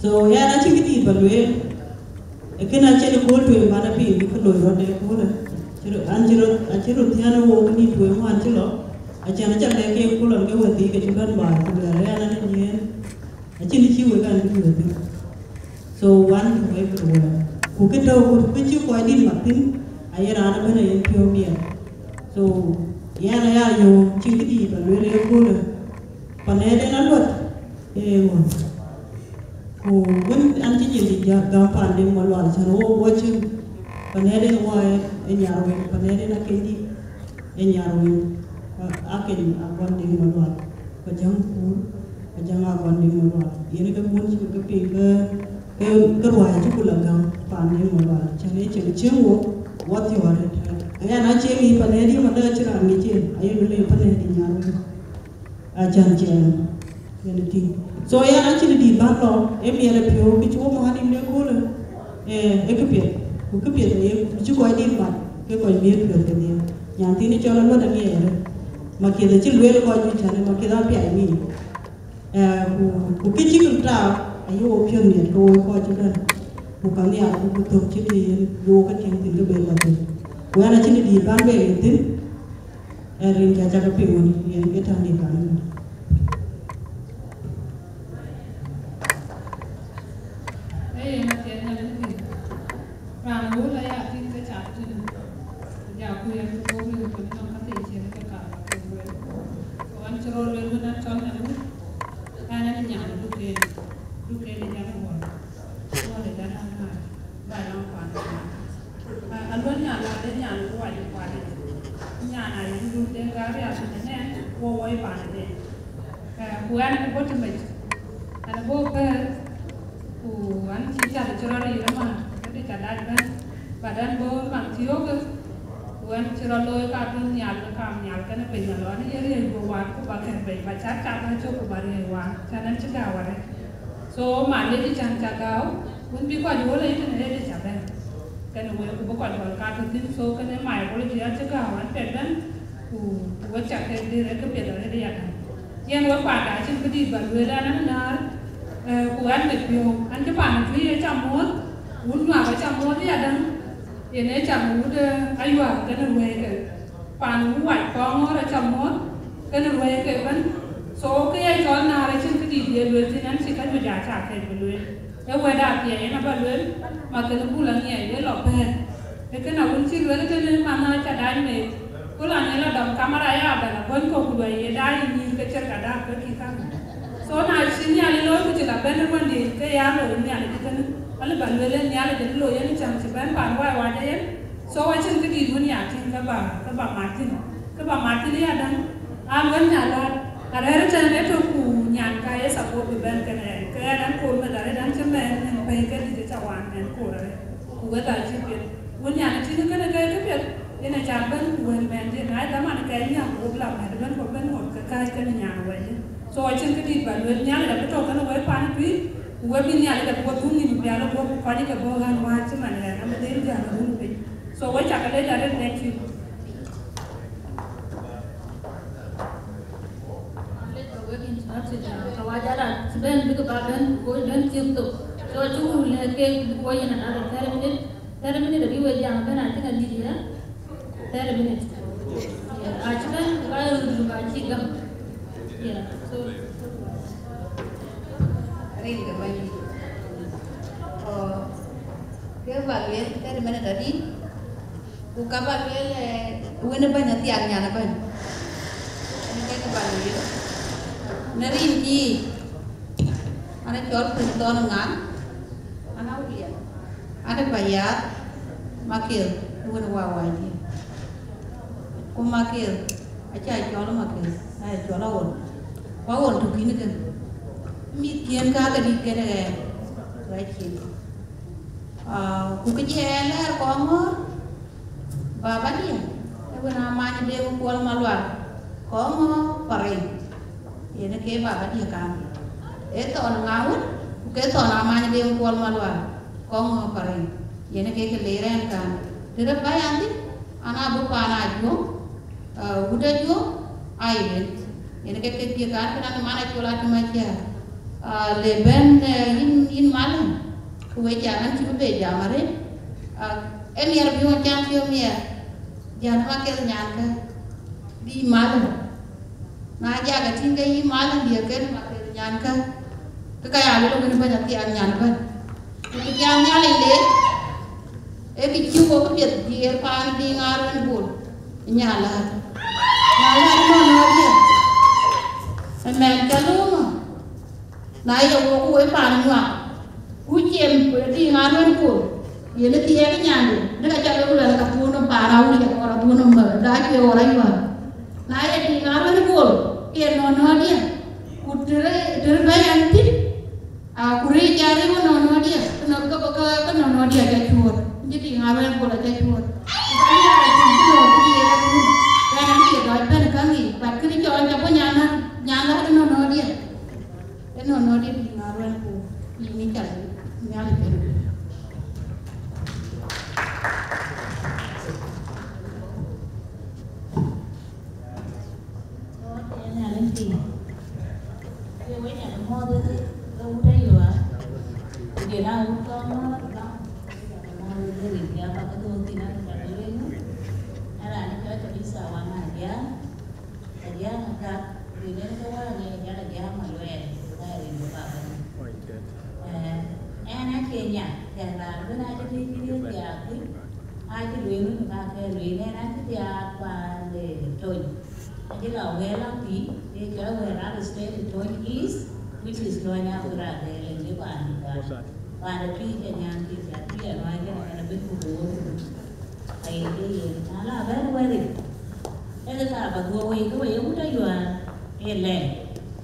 So, ɛn acï kë dït bä lueel. Ee kënë acïn ë kööl tueŋ bän a piŋ bï kë loi rɔt de köölë. Cï röt, an cï röt, acï röt thiaan ë wok nïn tueŋ wään cï lɔ. Acän acä lɛ̈k ke kööl ɣɔn ke wëthii ke cï bɛ̈n baai, ku luɛɛl ë an, an ë nyiëën. Acïn cï wek an bï wëthii. So, wan bï wek kë wël. Ku kë tɔ̈u ku kë cï kɔc dït mat thïn, aye raan ëbɛ̈n aye piɔ̈u miɛt. So, yɛn aya yöök cïn kë dït bä lueel ë köölë. Panɛɛrden aluɔt, ee ŋö? Ku wën an cï nyin dït gäm paan Deŋ Malual, cän wo wo cïn panɛɛrden wɔ ë nyar wën, panɛɛrden akeny dït ë nyar wën, akeny agɔn Deŋ Malual, ku jäŋ kuur, ku jäŋ agɔn Deŋ Malual. Yen ke mun cï ke piŋ ke, ke, ke ruääi cï ku la gäm paan Deŋ Malual, cän ë cïn cieŋ wo, wo thiɔ̈ɔ̈r ë tɛ̈ɛ̈k. Aya na cieŋ yï panɛɛrden madë acï raan ŋic yen, aye lueel ë panɛɛrden nyar wën. Acän ciɛɛn, yen ë tïŋ. So, yɛn acïn dït bän lɔ, ë miɛt ë piɔ̈u, kë cï wo muhadim de köölë, ee, ë këpiɛth, ku këpiɛth aye, ku cï kɔc dït mat, ke kɔc miëët piɔ̈th kedhie. Nyan thiin ë cɔl aluɔt aŋiɛc arëët. Makiëth acï lueel kɔc juëc cän, makiëth apiac mïï. Ee, ku, ku kë cï kï taak, aye wo piɔ̈th miɛt ke wo kɔc cï bɛ̈n. Ku ka nhiaar, ku, ku thök cï të yen, ye wo ke tïŋ thïn ke ben lɔ thïn. Ku ɛn acïn dït bän bɛ yen thïn, Ee rin ka cak piŋ wën, yen ke tɛ̈n dït kan ëmën. Ee yen athiɛɛn Nhialic pïïr. Raan ë wël aya tïŋ ke cak tënë. Ku ja ku yen ke bɔ̈ wël ë kɔc nɔm ka thii ciëën ke ka bä ke lueel. Ku an cï rɔt lueel wën an cɔl Nhialic wël. An an nyan duk en. Duk en ë jam ë wɔ. Wɔ de jam ë ŋaar. Ba lam kuan. Aluɔn nyan la de nyan ku wac kuat. Nyan a yen den ka rial tëde nɛn, wo woi paande den. Eh, ku ɛn ë bɔ̈ tëmec, ɛn ë bɔ̈ pɛ̈ɛ̈r, ku ɛn cï cath cï rɔt yic ëmën, këdï ca dac bɛ̈n, but ɛn bɔ̈ maŋ thiökë, ku ɛn cï rɔt looi ka tun nhial, kam nhial kenë piny alɔ, ɛn ye riëëc bɔ̈ wan, ku ba kɛ̈n bei, ba cath cath ëcök, ku ba riëëc wan, cän ɛn cï gääu arëët. So, man de cï cän ca gääu, wën bï kɔc wöl ë yïn tënë ëdë ca bɛ̈n. Kënë wek ku bï kɔc gɔl ka tɔ̈ thïn, so kënë my apology, an cï gääu an piɛth bɛ̈n, ku, ku wek ca kek dïr ë këpiɛth arëët ë yadäŋ. Yen wek paanda acïn këdït ba lueel an, an näär, eh, ku an mit piɔ̈u, an cï paan ë Tuïc ë ca muɔ̈th, wun Nyuak ë ca muɔ̈th ë yadäŋ, yen ë cam wut, eh, Ayuak kënë ruɛ̈ɛ̈i ke. Paan wun wac Kɔŋɔ̈ɔ̈r ë ca muɔ̈th, kënë ruɛ̈ɛ̈i ke ëbɛ̈n. So, kë ye cɔl näär acïn këdït ye lueel thïn, an cï ka juëc aa ca kɛc bï lueel. Ee wɛ̈t athiɛɛi yen aba lueel, ma kënë bul aŋiɛc, wek lɔ pɛ̈ɛ̈r. Ee kënë awën cï lueel kënë man aa ca dac meek, ku lan ye lɔ dɔm kamera ya bɛ̈n agɔny kɔ̈k ku luɔi ye daai ë nyïïr ke cïr ka daak ke kï kaŋ. So na cï Nhialic looi ku cï la bɛ̈n ë ruɔ̈ndiɛ̈ ke ya looi Nhialic ë kënë, alë ba lueel ë Nhialic ë looi yen ë cäŋ cï bɛ̈n paan wai wac ë yen. So acïn këdït wën ya tïŋ ke ba, ke ba mat thïn, ke ba mat thïn ë yadäŋ. An wën nya lɔ arɛ̈ɛ̈r ëtɛ̈ɛ̈n ëtök ku nyanka ye support bï bɛ̈n kënë ɛn, ke ɛn ɛn koor meth arëët, ɛn cï mɛɛn nïm pɛ̈i ke dït ë ca wan mɛɛn koor arëët, ku wek acï piɛth. Wën nyan ë tïŋ kënë ke këpiɛth, yen ë cak bɛ̈n ku wën mɛɛn diɛ̈, na ye dhaman kɛɛc nhiäk ku wok la mɛ̈t ëbɛ̈n ku bɛ̈n ŋot ke kääc kënë nyan wɛ̈c. So acïn këdït ba lueel, Nhialic abï tɔ̈ kënë wek paan ë Tuïc, ku wek bï Nhialic abï we dhuk nïm pial ë guɔ̈p ku kɔc ke bɔ̈ ɣän wääc cï man ɣɛn, amï dhil jäl ë run piny. So wek cak lec arëët, thank you. Wek interrupted, uh, Kawaja da, ci ben bïk ba ben, ku ben thiëk thok. So, ci wun lɛ̈k ke, ku yen another thirty minutes. Thirty minutes abï we jam ben, I think I did, yeah? Thirty minutes. Yeah, a ci ben, ku ka run ba ci gam. Yeah, so. Rin ke bany. Oh, ke ba lueel thirty minutes adï? Ku ka ba lueel, eh, wën ë bɛ̈ny athiak nyan ë bɛ̈ny. Ënë kek ba lueel. Në rin kï, an ë cɔl Clinton Ŋaŋ, an a William, an ë ba yaath Makir, wën ë wawai dië. Ku Makir, aca cɔl Makir, aca cɔl Awon. Ku Awon tök kïn kën. Mïthkiën ka ke dït kën ë ɣɛɛr, ku acïn. Ah, ku kë jɛ lɛɛr Kɔŋɔ̈ɔ̈r, baba diɛ, ë wën a many Deŋ Kuɔl Malual, Kɔŋɔ̈ɔ̈r Parei. Yen ke baba diɛ kan. Ë thɔn ŋa wën, ku ke thɔn a many Deŋ Kuɔl Malual, Kɔŋɔ̈ɔ̈r Parei. Yen ke ke leer ɛn kan. Të rɛ̈t bä yan thïn, an a bï paan a juɔ̈ŋ, ah, wut a juɔ̈ŋ, a ye ben. Yen ke ke diɛ kan, kën an man a col a tïm a ciɛɛr. Ah, le ben, eh, yïn, yïn malëm, ku we jam an cï bï be jam arëët. Ah, ë miɛr bï ɣön cam piɔ̈u miɛr, jän Makir nyankä, bï malëm. Na jak atïŋ ke yï malëm dië ken Makir nyankä, ke ka ya luel wën bɛ̈ny athiak nyan bɛ̈ny. Ku kë jam Nhialic le, ee kë cï wok piɛth diëër paan Diŋ Aruɛn Bol, ë nyan läät. Nyan läät nɔn nɔ̈ɔ̈r dië, ë mɛn cä lööm ë. Na ye wok ku wek paan Nyuak, ku ciem ku ye Diŋ Aruɛn Bol, yen ë thiɛɛk nyande, në ka cä lok lɛ̈k ka thuɔɔu nɔm paan Awulic, ɣɔn a thuɔɔu nɔm mär, da cuë ɣɔn a yuäär. Na ye Diŋ Aruɛn Bol, ke nɔn nɔ̈ɔ̈r dië, ku tërë, tërë bɛ̈ny ɛn thïn, a ku rëëc ja rëëu nɔn nɔ̈ɔ̈r dië, ke nɔn, ke, ke, ke nɔn nɔ̈ɔ̈r dië aca cuööt, nyi Diŋ Aruɛn Bol aca cuööt. Ku ka nhiaar acïn cï lɔ ku ye rɛ̈k rum, bɛ̈n an cie dɔc bɛ̈n ë käŋ yiic, but kënë cɔɔl ca bɔ̈ nyan, nyan läät nɔn nɔ̈ɔ̈r dië. Ënɔɔnë, dït yïn ŋa ruɛ̈n ku yïn ë cal Nhialic piny. Ɣɔn ë Nhialic piny. Ke wek nyan mɔ̈ɔ̈th ë, ë wut Ayuak, ku jɔl a wut Kɔŋɔ̈ɔ̈r, mɔ̈ɔ̈th ë rin ya ba ke dhöŋ thïn, an, ca ke lueel, an, raan cɔl Teresa Wang Ajiaŋ. Ajiaŋ Akak, rin en ke wään ë jal Ajiaŋ Maluɛɛl, ka rin bï baba. Eh, ɛn acie nya, cän raan bï na cï tïŋ cï riëëc thiaak thïn, acï lueel wën ka ke lueel, ɛn acï thiaak paan de Tony. Acï la wël apiŋ, ye cɔl Wël Rat State Tony East, which is Tony Agurak, de leŋ de paan Uganda. Paan de Twic Anyaŋ Twic, Twic Anuac, kën ɛn abï ku boor. Aye ke yen, na la bɛ̈n wɛ̈t yic, ë Ka ba dhuɔ̈k wei, ke wei ë wut Ayual, ee lɛɛc.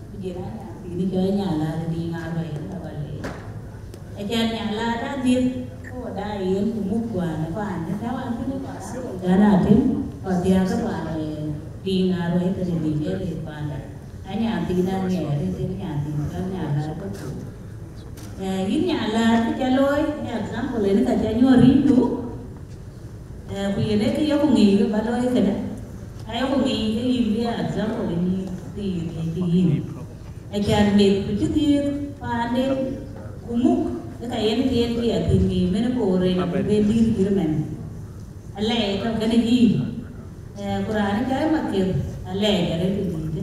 Ku jël anyathïn cɔl Nyalat Diŋ Aruɛi, ke ba lɛɛc. Acan Nyalat adhiëth, ke wɔ da yen ku muk kuan ë paan, të tɔ̈ wään thïn ë paan, Ghana tïŋ, ku athiäk ke paan, ee, Diŋ Aruɛi, ke de Diŋ ee lɛɛc paanda. Anyathïn aŋɛɛr, ee tëk nyathïn cɔl Nyalat ke ku. Eh, yïn Nyalat, kë ca looi, ee example, yen ka ca nyuɔɔr rïïndu. Eh, ku yen ee kë yok ŋic ba looi kënë. Ayok ŋic ke yïn bï example ë nyïïr thiin ë cï yïn. Acan meth ku cï dhiëëth paanden, ku muk, ë ka yen kë yen kë ya thïn ŋic, mën ë koor en abï ben dïïr cït ëmën. Alɛɛc tɔ̈ kënë yïn. Eh, ku raan ë cɔl Maketh, alɛɛc arëët ë dïïtë.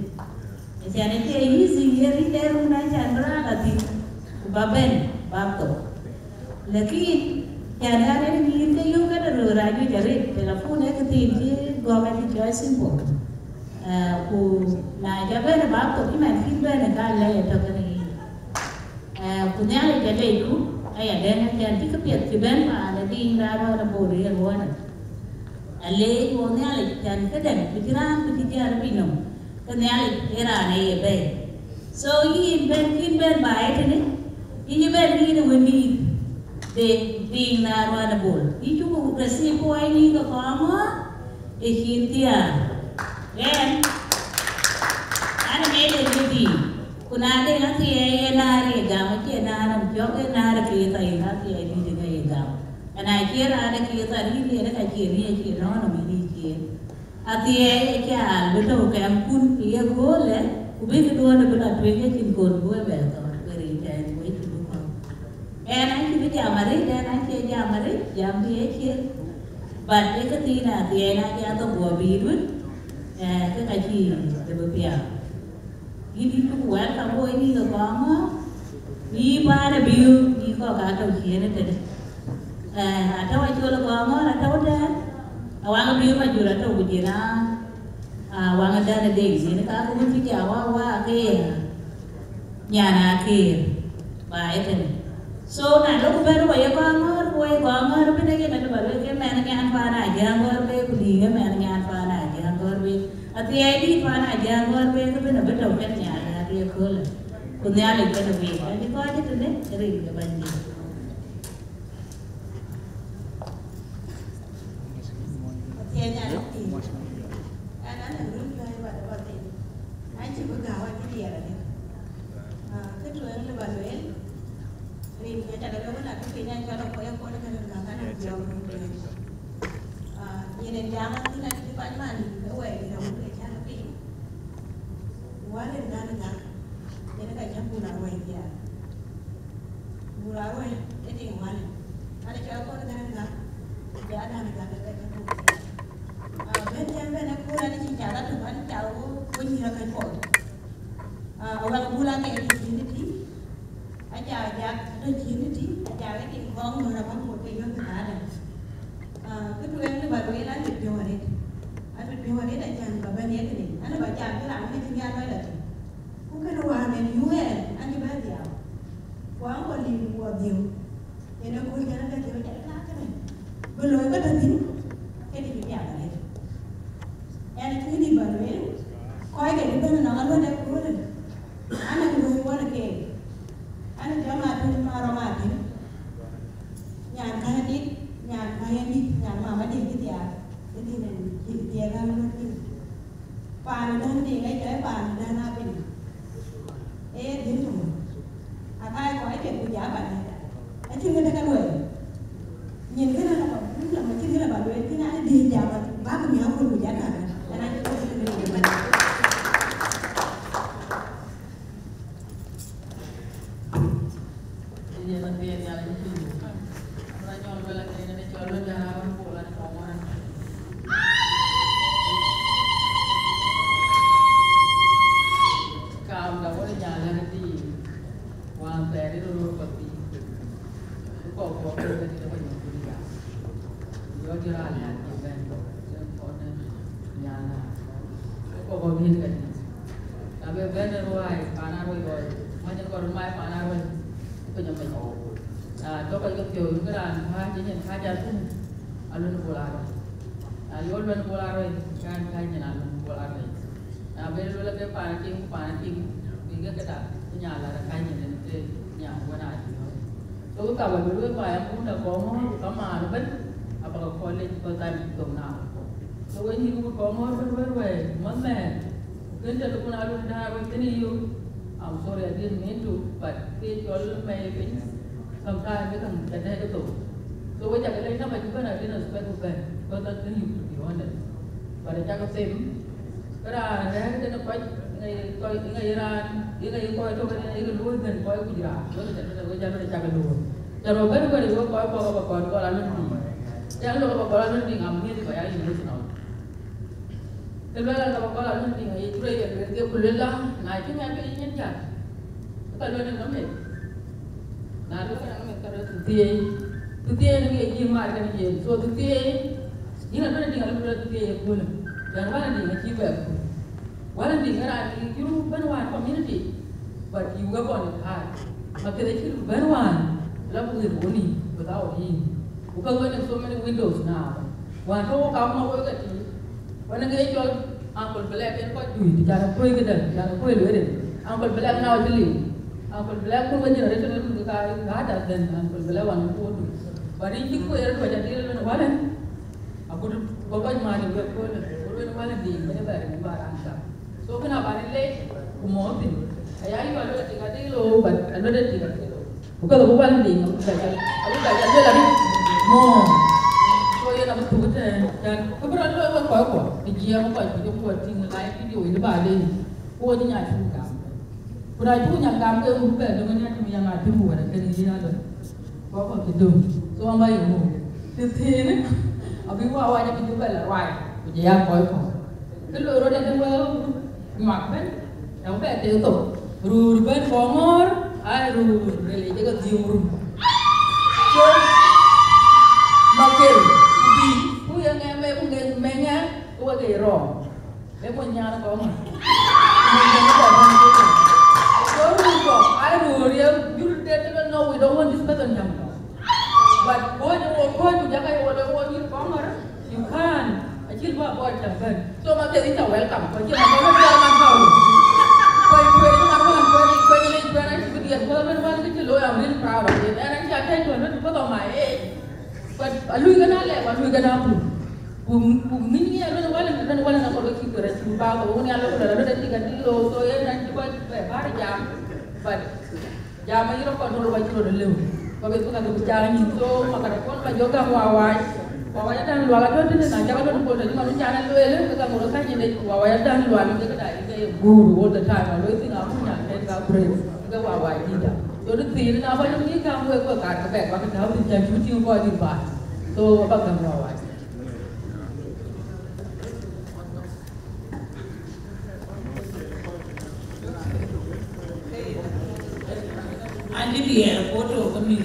Acan acie easy ye rït dɛn run acan bï raan la thïn, ku ba bɛ̈n, ba thok. Lakin, can ɣɛn ë nyïïr ke yök kënë röör ajuëc arëët, telephone ee këthiin cï gɔ̈k acï cɔɔc simple. Eh, ku na ca bɛ̈n ë ba thok, cï man cït bɛ̈n ë ka lɛc ë tɔ̈ kënë yïn. Eh, ku Nhialic ca lecku, aya dɛ̈n acan cï këpiɛth cï bɛ̈n paan ë Diŋ Raan Ruɔ̈n Abor ë ruɔ̈në. Aleec wo Nhialic, can këdɛ̈n, ku cï raan, ku cï jäl piny nɔm, ke Nhialic ee raan ë ye bɛ̈ɛ̈i. So yïn bɛ̈n, yïn bɛ̈n ba ë tënë, yïn yï bɛ̈n yïn ë wëndït de Diŋ Raan Ruɔ̈n Abor. Yï cuk receive ku wai nïïk ë kɔŋ ŋɔ̈ɔ̈r, ë cïn thiaar. Ɣɛn, an, ë mec ë Diŋ. Ku na de athiɛɛi ye naar ye gam, acie naar nɔm cɔk, ee naar ke thai, athiɛɛi dït ë ke ye gam. Ana cie raan ë ke thar yïn yen ka cie ni acie nɔn nɔm yïn cie. Athiɛɛi acie an bï tɔ̈u kɛmkun ye göölë, ku bï këduɔ̈n bï la tueŋ acïn kön bï we bɛ thɔ̈n, we ric tɛɛn, we cï bï kɔ̈u. Ɛn acï bï jam arëët, ɛn acie jam arëët, jam bï acie. But ee këthiin athiɛɛi na jam thok guɔ bï duën, eh, ke ka cï de bï piath. Yïn dït ku welcome wo yïn ë kɔŋ ŋɔ̈ɔ̈r, yï paan ë biu, yï kɔ̈k aa tɔ̈u ciëën ëtënë. Eh, atɔ̈u acol ë kɔŋ ŋɔ̈ɔ̈r, atɔ̈u tɛ̈ɛ̈n, awaŋ ë biu Majur atɔ̈u ku jël a, awaŋ ë dɛ̈n ë dek, yen ka ku wun cï jam wa wa ke ye nyan akeer, ba ëtënë. So na lok bɛ̈n wɔ ye kɔŋ ŋɔ̈ɔ̈r, ku wɔ ye kɔŋ ŋɔ̈ɔ̈r bï ne yen alë ba lueel ke mɛn nyan paan Ajiëŋ Gɔ̈ɔ̈r Bey, ku dïïŋ ë mɛn nyan paan Ajiëŋ Gɔ̈ɔ̈r Bey. Athiɛɛi dït paan Ajiëŋ Gɔ̈ɔ̈r Bey, ke bï ne bï tɔ̈u kën Nyalat ye köölë. Ku Nhialic kën week, acï kɔc ë tënë rin ke Bɛ̈nydït. Athiɛɛi Nhialic piny. Ɛn anɔŋ run juëc ba dap athïn. An cï bï gäu acï diɛɛr adï. Ah, kë tueŋ lë ba lueel, rin ke cak lë wën abï piny an cɔl akuɔc akuɔn ë kën gäk an jɔɔk run juëc. Ah, yen en jam an thïn acï kɔc man ë wɛɛc ë rɛ̈u ke cak piny. Wal en gän gäk, yen ka cäk bul aruɛc diaal. Bul aruɛc ë tiŋ wal en. An cɔl akuɔn ë kën gäk, ja gän gäk ë ka cäk bul diaal. Ah, ben cäm ben akööl an cï cath atök an ca wo, wo nyïïr akäc puɔth. Ah, awɛ̈ŋ bul akek ë cïn ë tïŋ, aca jak atɔ̈ cïn ë tïŋ, aca ke tïŋ kɔŋ ŋöör abä ŋot ke yök ë thaarde. Ah, kë tueŋ lë ba lueel an, ë piɔ̈u arëët. An, ë piɔ̈u arëët acan ba bɛ̈n ye kënë. An, ba jam cï raan wën cï nhiaar lɔc la tïŋ. Ku kënë wään en yöök ɛn, an, cï bɛ̈n dhiau. Ku an, kɔn dïït guɔ dhiëu. Yen ë kuc kɛn ke thiëëu ca la kënë. Bï looi ke tɔ̈ thïn, ke dït bï piath arëët. Ɛn acï dït ba lueel, kɔc ke cï bɛ̈n ënɔŋ aluɔ̈t ë köölë, an, acï looi ɣɔn ë keek. An, jɔŋ atïn, ma rɔŋ atïn. Nyan kääc adït, nyan kääc adït, nyan mama dït cï thiaak, ë dït en cï thiaak aluɔ̈t thïn. Paan ë dän diŋ ë jɔ paan ë dän apiny. Ee dhil töŋ. Akai kɔc ë piɛth ku ja bä dɛ̈t. Acïn kë däk aluɛɛl. Nyin kënë la bä, la bä cïn kë la bä lueel thïn, an, dhil ja bä, bäk miäk köl ku ja kakä. Ɛn acï kɔc ë piɛth ku ja bä dɛ̈t. Yen athiɛɛi Nhialic ë piny. Abï rɔt nyɔl luel athiɛɛi yen ë cɔl wën dɛ̈n awën Bol an, kɔŋ ŋuan. Kaam da wën ë Nyalat ë dïïr, wään thɛɛr ë röör kɔc thïn. Ë kɔk kuɔk kek ke dït ë kɔc nyɔk thïn ya. Yɔ̈ɔ̈k jɔl raan nhial cï bɛ̈n, ë kɔn ë Nyalat. Ë kɔk bɔ̈ miëth ka dït. Na be bɛ̈n ë ruääi paan Aruɛc ɣɔɔc, many ë kɔn röt mac paan Aruɛc, ë kɔc amec. Na tɔ̈ kɔc ke piɔ̈u, ke raan kääc, ë nyin kääc athiin, aluel Bol Aruɛc. Ayol Luɛl Bol Arɛc, kan kany nyin Luɛl Bol Arɛc. Na ben luel ke pan tim, pan tim, bï ke këda, nya la da kany nyin ke nya wën a diɔ. So ka ba luel ba ya munda ko mo ka ma ben, apa ka college ko tan to na ko. So we ni ko mo ben we we, mo me. Ken te ko na lu da we ken you. I'm sorry, I didn't mean to, but ke jol me piny. Sometimes we can get to. So we just like number you gonna didn't expect to ben, but that thing you to be honest. But I take a same. Kara rɛ̈ɛ̈r kën kɔc, ŋa ye kɔc, ŋa ye raan, ŋa ye kɔc tök, ŋa ye luööi kën kɔc kuc raan, wek jal wek jal wek cak luööi. Jal wek bɛ̈n wek wek kɔc kɔ̈k ba kɔn kɔl alun piŋ. Jal wek ba kɔl alun piŋ, am miëth ba ya yïn wek nɔm. Ke luel an ba kɔl alun piŋ, aye cï rɔt ye luel ke ku luel la, na cï ŋɛk ke yïn jal. Ka luel nɔm meth. Na luel ka nɔm meth ka rɔt thithieei. Thithieei ni ye yïn mar kën yen. So thithieei, yïn a luel diŋ a luel thithieei ye kulë. Jal wala diŋ a cï bɛ̈ kulë. Wala diŋ a raan diŋ cï ru bɛ̈n wään community, but you work on it hard. Ma këdë cï ru bɛ̈n wään, la ku ɣer woni without him. Ku ka wën so many windows now. Wään tɔ̈ wok kaŋ ma wek ati, wën ŋic cɔl Uncle Black en kɔc juëc, jal a kuöc këdäŋ, jal a kuöc lueel en. Uncle Black now cï liu. Uncle Black kun wën generation en kun ka harder than Uncle Black wään ku wok du. But in cï kueer tuɔc adil wën walen. Agut ba kɔc mat ë wek köölë, ku luel wälë diŋ ënë bɛ̈ɛ̈r ënë ba raan gam. So kënë aba ril leec, ku mɔ̈ɔ̈th thïn. Aya yï ba luel atik adï looi, but aluel atik adï looi. Ku ka ku wälë diŋ, abu gäc, abu gäc aluel arït mɔ̈ɔ̈th. So yen abï thuk ëtɛ̈ɛ̈n, can kë bï rɔt looi wek kɔc kuɔ, bï jiɛɛm kɔc, bï jɔ kuɔ tïŋ live video yic ba leec. Ku wɔ cï nya cuk gam. Ku na cuk nya gam ke ŋu bɛ döŋ nya cuk nya ŋa tïŋ wɛ̈t kën yïn alö. Kɔk kɔk cï döŋ. So ama ye ŋu. Tëthiinë abï wa wac abï cuk bɛ la ruai. Ku jë ya kɔc kɔ̈k. Kë loi rɔt ënë wëu nyuak bɛ̈n. Däŋ bɛ tek thok. Röör bɛ̈n kɔŋ ŋɔ̈ɔ̈r, ai röör rɛl yic ke dhiëëu rum. So, Makel, ku bï, ku ye ŋɛk me, ku ŋɛk me ŋɛk, ku wek ye rɔɔk. Ë mony nyan kɔŋ. Mony nyan kɔŋ. So röör kɔŋ, ai röör ye, jur de tëkë, no, we don't want this person jam. But wo, wo, wo, you jaka, wo, wo, you kɔŋ, you can. Acït bä bɔɔr cam bɛ̈n. So Makel, inta welcome. Kɔc cï Makel bä jam man kau. Kɔc kueer cï man kau, kɔc, kɔc, kɔc, kɔc, kɔc, kɔc, I'm really proud of it. And I can't tell you, not because of my age. But a lui gana lɛ, a lui gana pur. Ku, ku min ye run wala, run wala na ko ki kura chu ba ko woni alo ko la run ti ka ti lo, so ye nan ti ko be bar jam. But jam a yiro ko ro ba yiro de lew. Ko be ko ka ko jam ni, so ma ka ko ma jo gam wa wa. Wa wa dan lwa la do tin na ja do ko de ma ja na lo ele ka mo ka ni ne wa wa dan lwa ni ka da ke guru all the time. Always think I'm not that great. Ka wa wa di da. So the thing na ba ni ka mo ko ka ka be ba ka ta tin ja chu ti ko di ba. So ba ka wa wa. An cï diɛɛr photo kemi.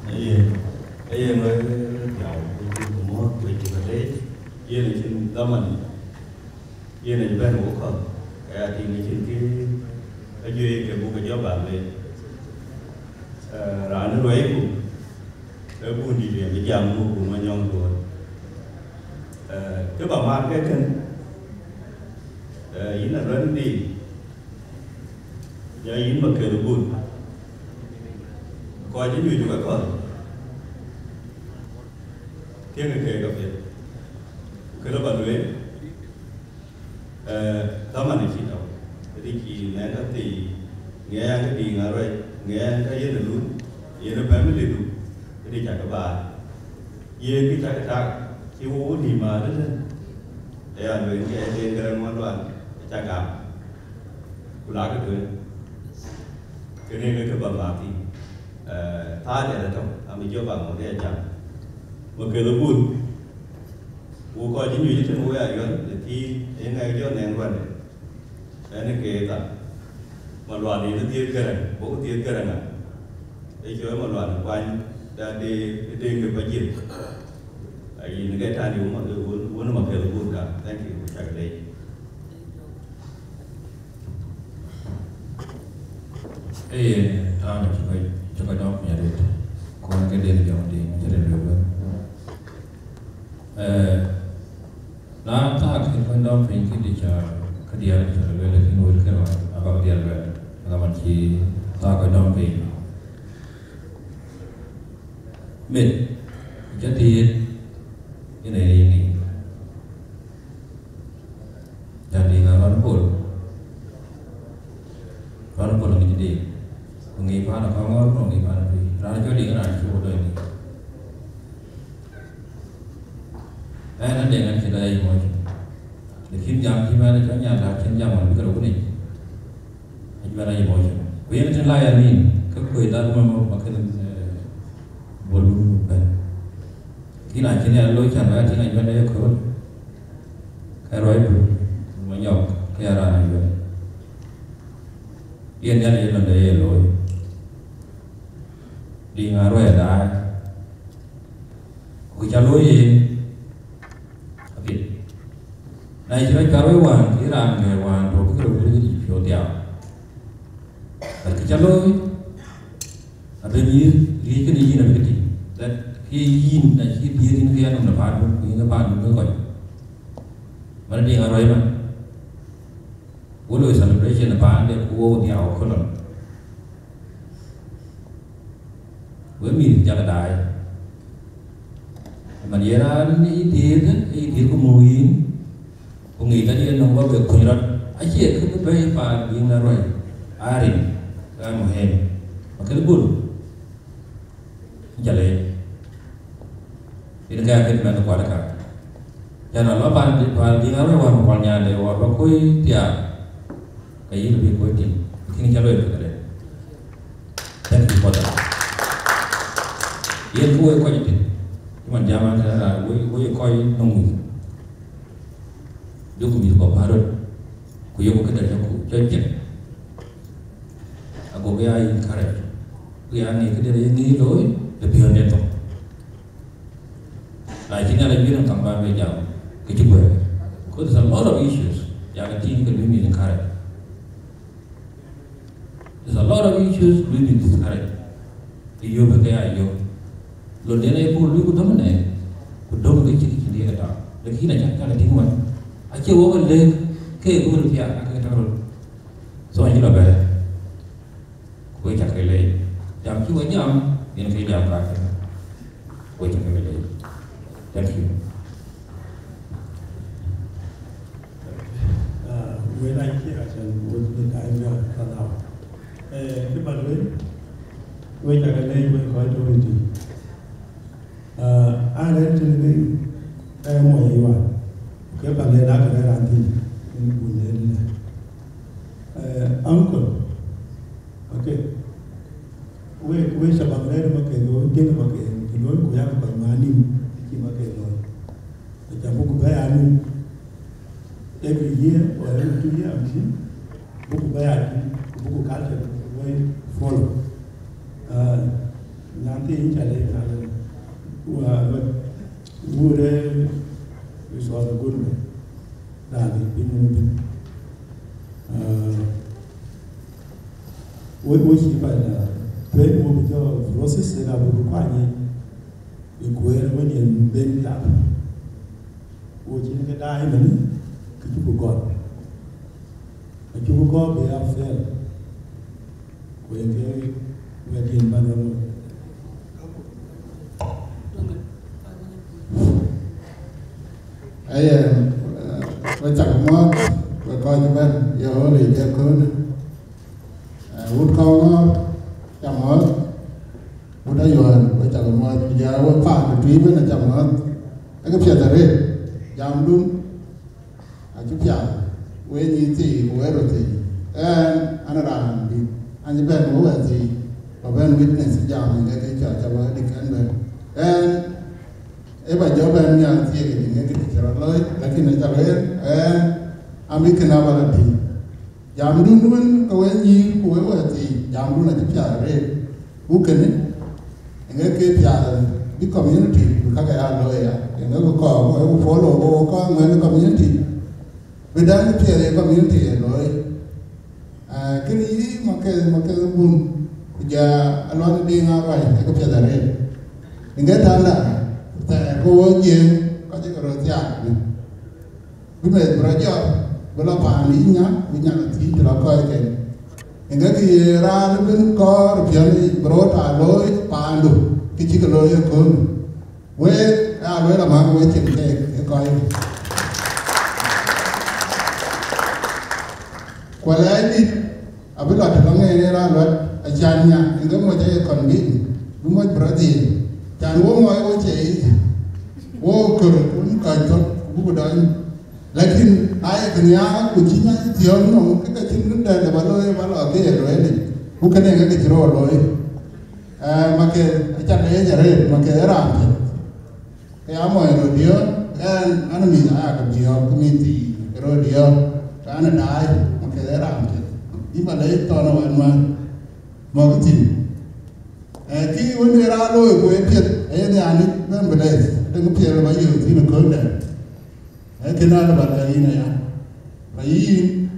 Aye, aye, ŋö, jam, ku mɔ̈ɔ̈th, ku cï ba leec, yen acïn dhaman. Yen acï bɛ̈n wok kɔ̈th, ke ya tïŋ acïn kë ajuëc ke buk ke jɔ bäk lueel. Eh, raan ë ruɛɛiku, ee bun dït yen bï jam buk buk Manyɔŋ luɔ̈ɔ̈i. Eh, kë ba mat ke kën, eh, yïn Aluɛn Diic, ya yïn Makel Bul, kɔc ë nyuc wek kɔ̈th, tiëŋkï keek apiɛth. Ku kë lɔ ba lueel, Eh, dhaman acï tɔ̈u, ëdï cï ŋɛk athii, ŋɛk ë diŋ aruɛc, ŋɛk ë yen ë lun, yen ë family du, ëdï cakë baai. Yen kë cakë tak, cï wo wo nïïm aa tëtën. Aya lueel ke ë den Garaŋ Malual, acä gam, ku lakë tueŋ. Kënë ke kë ba mat thïn. Eh, thaar dɛ̈t atɔ̈u, amï jɔ ba ŋot ë jam. Makel Bul, wo kɔc cï nyuc tënë wo ya yuɛl, ë thïn, ë ŋɛk jɔ nɛŋ ruande. Ɛn ë keek thar. Malual yen ë dhiëëth Garaŋ, bɔ̈ ku dhiëëth Garaŋ a. Ë cɔɔl Malual kuany, da de, de, de, de ba jiël. Ayïn ke tani wo ma, wo, wo në Makel Bul ka. Thank you, cak leec. Ee, tanë cï kɔc, cï kɔc dɔm miɛt arëët. Ku Këden jɔŋ de cï rëër wek wën. Eh, na thaak kë kën dɔm piny këdï ca këdiɛɛr ca lueel, lakin wël kën ɣɔn abäk diɛɛr lueel, dhaman cï thaak kɔc dɔm piny. Mit, ca dhiëëth, yen ee ŋic. Ca diŋ a rɔn pol. Rɔn pol ŋic diŋ. Ku ŋic paan ë kɔŋɔɔr, ku ŋic paan ë tui. Raan cɔl diŋ raan cï wo dɔc diŋ. Ɛn adɛŋ ɛn cï dɔc emotion. Lakin jam cï mɛn cɔl nyan däk cïn jam ɣɔn bï ke rɔt wunic. Ajuɛn aye moc. Ku yen tïŋ la ya nin, ke kuöc dhal mɔ̈ mɔ̈ ba kënë, eh, bol bɛ̈n. Kïn acïn ya looi can ba ya tïŋ ajuɛn aye kööl. Ke ruɔi bul, ma nyɔk, ke ya raan ajuɛn. Yen nhial ye lɔnde ye looi. Diŋ a ruɛɛt daai. Ku ca looi yen, apiɛth. Na cï rɔt cuar wei wään, ke raan ŋɛ̈ɛ̈r wään, tɔ̈ bï ke rɔt wël ke cï piɔ̈u dhiau. But kë ca looi, abï nyïïr riëëc kënë yïn abï ke tïŋ. That ke yïn, na cï dhiëëth yïn ke ya nɔm në paandu, ku yïn ke paandu ke kɔc. Man diŋ a ruɛɛt man. Wo loi celebration ë paande ku wo dhiau ë kolon. We mïth jaka daai. Man ye raan ë yï dhiëëth, ë yï dhiëëth ku muk yïn, ku ŋic ka yen nɔm ba be kuny rɔt. Acie kë bï bɛ̈i paan bï ŋa ruɛ̈i. Arin, ka muhim. Ma kënë bul. Jalë. Yen kë akën mɛn kuat ka. Can a lɔ paan, paan diŋ a rɔt wään kual nyande wär ba kuöc thiaak. Ka yïn bï kuöc tïŋ. Kïn ca lueel këde. Thank you for that. Yen ku wek kɔc tïŋ. Cï man jam an, wek, wek kɔc nɔŋ mïth. Jɔku mïth kɔ̈k päl röt, ku yöku këde cɔku cɔc piɛth. Ago ke ya encourage, ku ya ŋic këde ye ŋic looi, të piɔ̈nde thok. Na cï Nhialic bï nɔm kaŋ bä bɛ jam, ke cï guɛ̈ɛ̈r. Because there's a lot of issues, ya ke tïŋ ke bï mïth encourage. There's a lot of issues we been discouraged. Ke yöök ke ya yöök. Lon den aye buk lui ku döm ne, ku döm ke cït cït ye ta. Lakin acak tak tïŋ wän. Acie wok lek ke gol pia ke ta rot. So anyi la bɛ̈ɛ̈r. Ku cak ke lec. Jam cï wa jam, yen ke jam ka ke. Ku cak ke lec. Thank you. Ah, wek acï acän wek bï daai bï a ka dhau. Eh, kë ba lueel, wek cak lec wek kɔc tɔ̈ tït. Ah, an rɛ̈ɛ̈r tënë ke, eh, mɔc ayual. Ke ba lec la ke rɛ̈ɛ̈r an thïn, yen bun yen lec. Eh, uncle, okay. Wek, wek shabab rɛ̈ɛ̈r ma ke looi, jël ma ke, ke looi, ku yak kɔc ma nim, cï ma ke looi. Aca buk bɛ̈ɛ̈i anu every year or every two year, I'm sure. Buk bɛ̈ɛ̈i anu, buk culture, buk follow. Uh, nyan thïn yïn ca lɛc, na lɛc. Wa, wa, wure, is was a good man. Raan dï, piny ënë bï. Uh, we, we cï bɛ̈n, uh, tueŋ wo bï jɔ process, ëna buk kuany yic. Ë kueer wën yen ben jam, wo cïn ke daai ëmënë, ke cuk gɔl. Acuk gɔl bï ya fail. Ku yen ke wɛ̈t yen bän rɔt looi. Aye, eh, we cak muɔ̈ɔ̈th, we kɔc bɛ̈n, ye ɣööl yic ëköölë. Eh, wut Kɔŋɔ̈ɔ̈r, ca muɔ̈ɔ̈th, wut Ayuɛɛr, we cak muɔ̈ɔ̈th, ku jɔl we paan de tui ëbën aca muɔ̈ɔ̈th. Ee kë piɛth arëët, jamdun acï piath, we nyïïr thii, ku we röt thii. Ɛn, an raan dït, an cï bɛ̈n we wɛ̈ɛ̈t thii, ba bɛ̈n witness jam ë kë cä, cä wä dït ɛn bɛ̈n. Ɛn, ee ba jɔ bɛ̈n nhial thii, ke dït ë kë cï rɔt looi, lakin aca lueel, ɛn, an bï kënë abä la tïŋ. Jamdun wën ke we nyïïr ku we wɛ̈ɛ̈t thii, jamdun acï piath arëët. Ku kënë, ëŋë ke piath bï community bï kakë ya looi ya. Ëŋë ku kɔɔr ku ë ku follow ku kɔɔr ŋuɛ̈n community. Bï dɛ̈ŋ piɛth ë community ë looi. Ah, kënë yï Maketh, Maketh Bun, ku ja Aluɔn Diŋ Aruany, ë ke piɛth arëët. Ŋe tanda, thɛɛr ke wo Jiëëŋ, kɔc ke röt thiaak ni. Bï meth bï rɔt jɔt, bï lɔ paan yï nya, bï nya lɔ thiëc të lɔ kɔc ke. Ŋe kë ye raan bïn kɔɔr piɔ̈n yic bï rɔt aa looi paandu, kë cï ke looi ëkööl. Wek aa lueel amäŋ wek cin keek ë kɔc. Ku lɛɛc dït abï lɔ të lɔ ŋeer ë raan luɛt acan nya, ë ke moc aye kɔn bï, bï moc bï rɔt dhiëëth. Can wo mɔc wo cie yic, wo kör wun kɔc thök ku buk dɔny. Lakin aye kë nhiaar ku cï nya cï thiɔ̈ɔ̈ŋ nɔm, ke ka cïn kë dɛ̈t ba looi ba lɔ ke ye lueel yic, ku kënë ke ke cï rɔt looi. Eh, make, aca leec arëët, make ë raan piɛth. Ke ya mɔny röt diɔ̈ɔ̈k, ɛn, an mïth aya ke biɔ̈ɔ̈k, ke mïth thii ke röt diɔ̈ɔ̈k, ke an daai, make ë raan piɛth. Yï ba leec thɔn ë wɛn wɛn, mɔ̈k thïn. Eh, kï wën ë raan looi ku ë piɛth, aye nhiaar ni bɛ̈n bï leec, adëŋ piɛth ba yök thïn ë kööl dɛ̈. Ee kënë alë ba lɛ̈k yïn aya, ba yïn,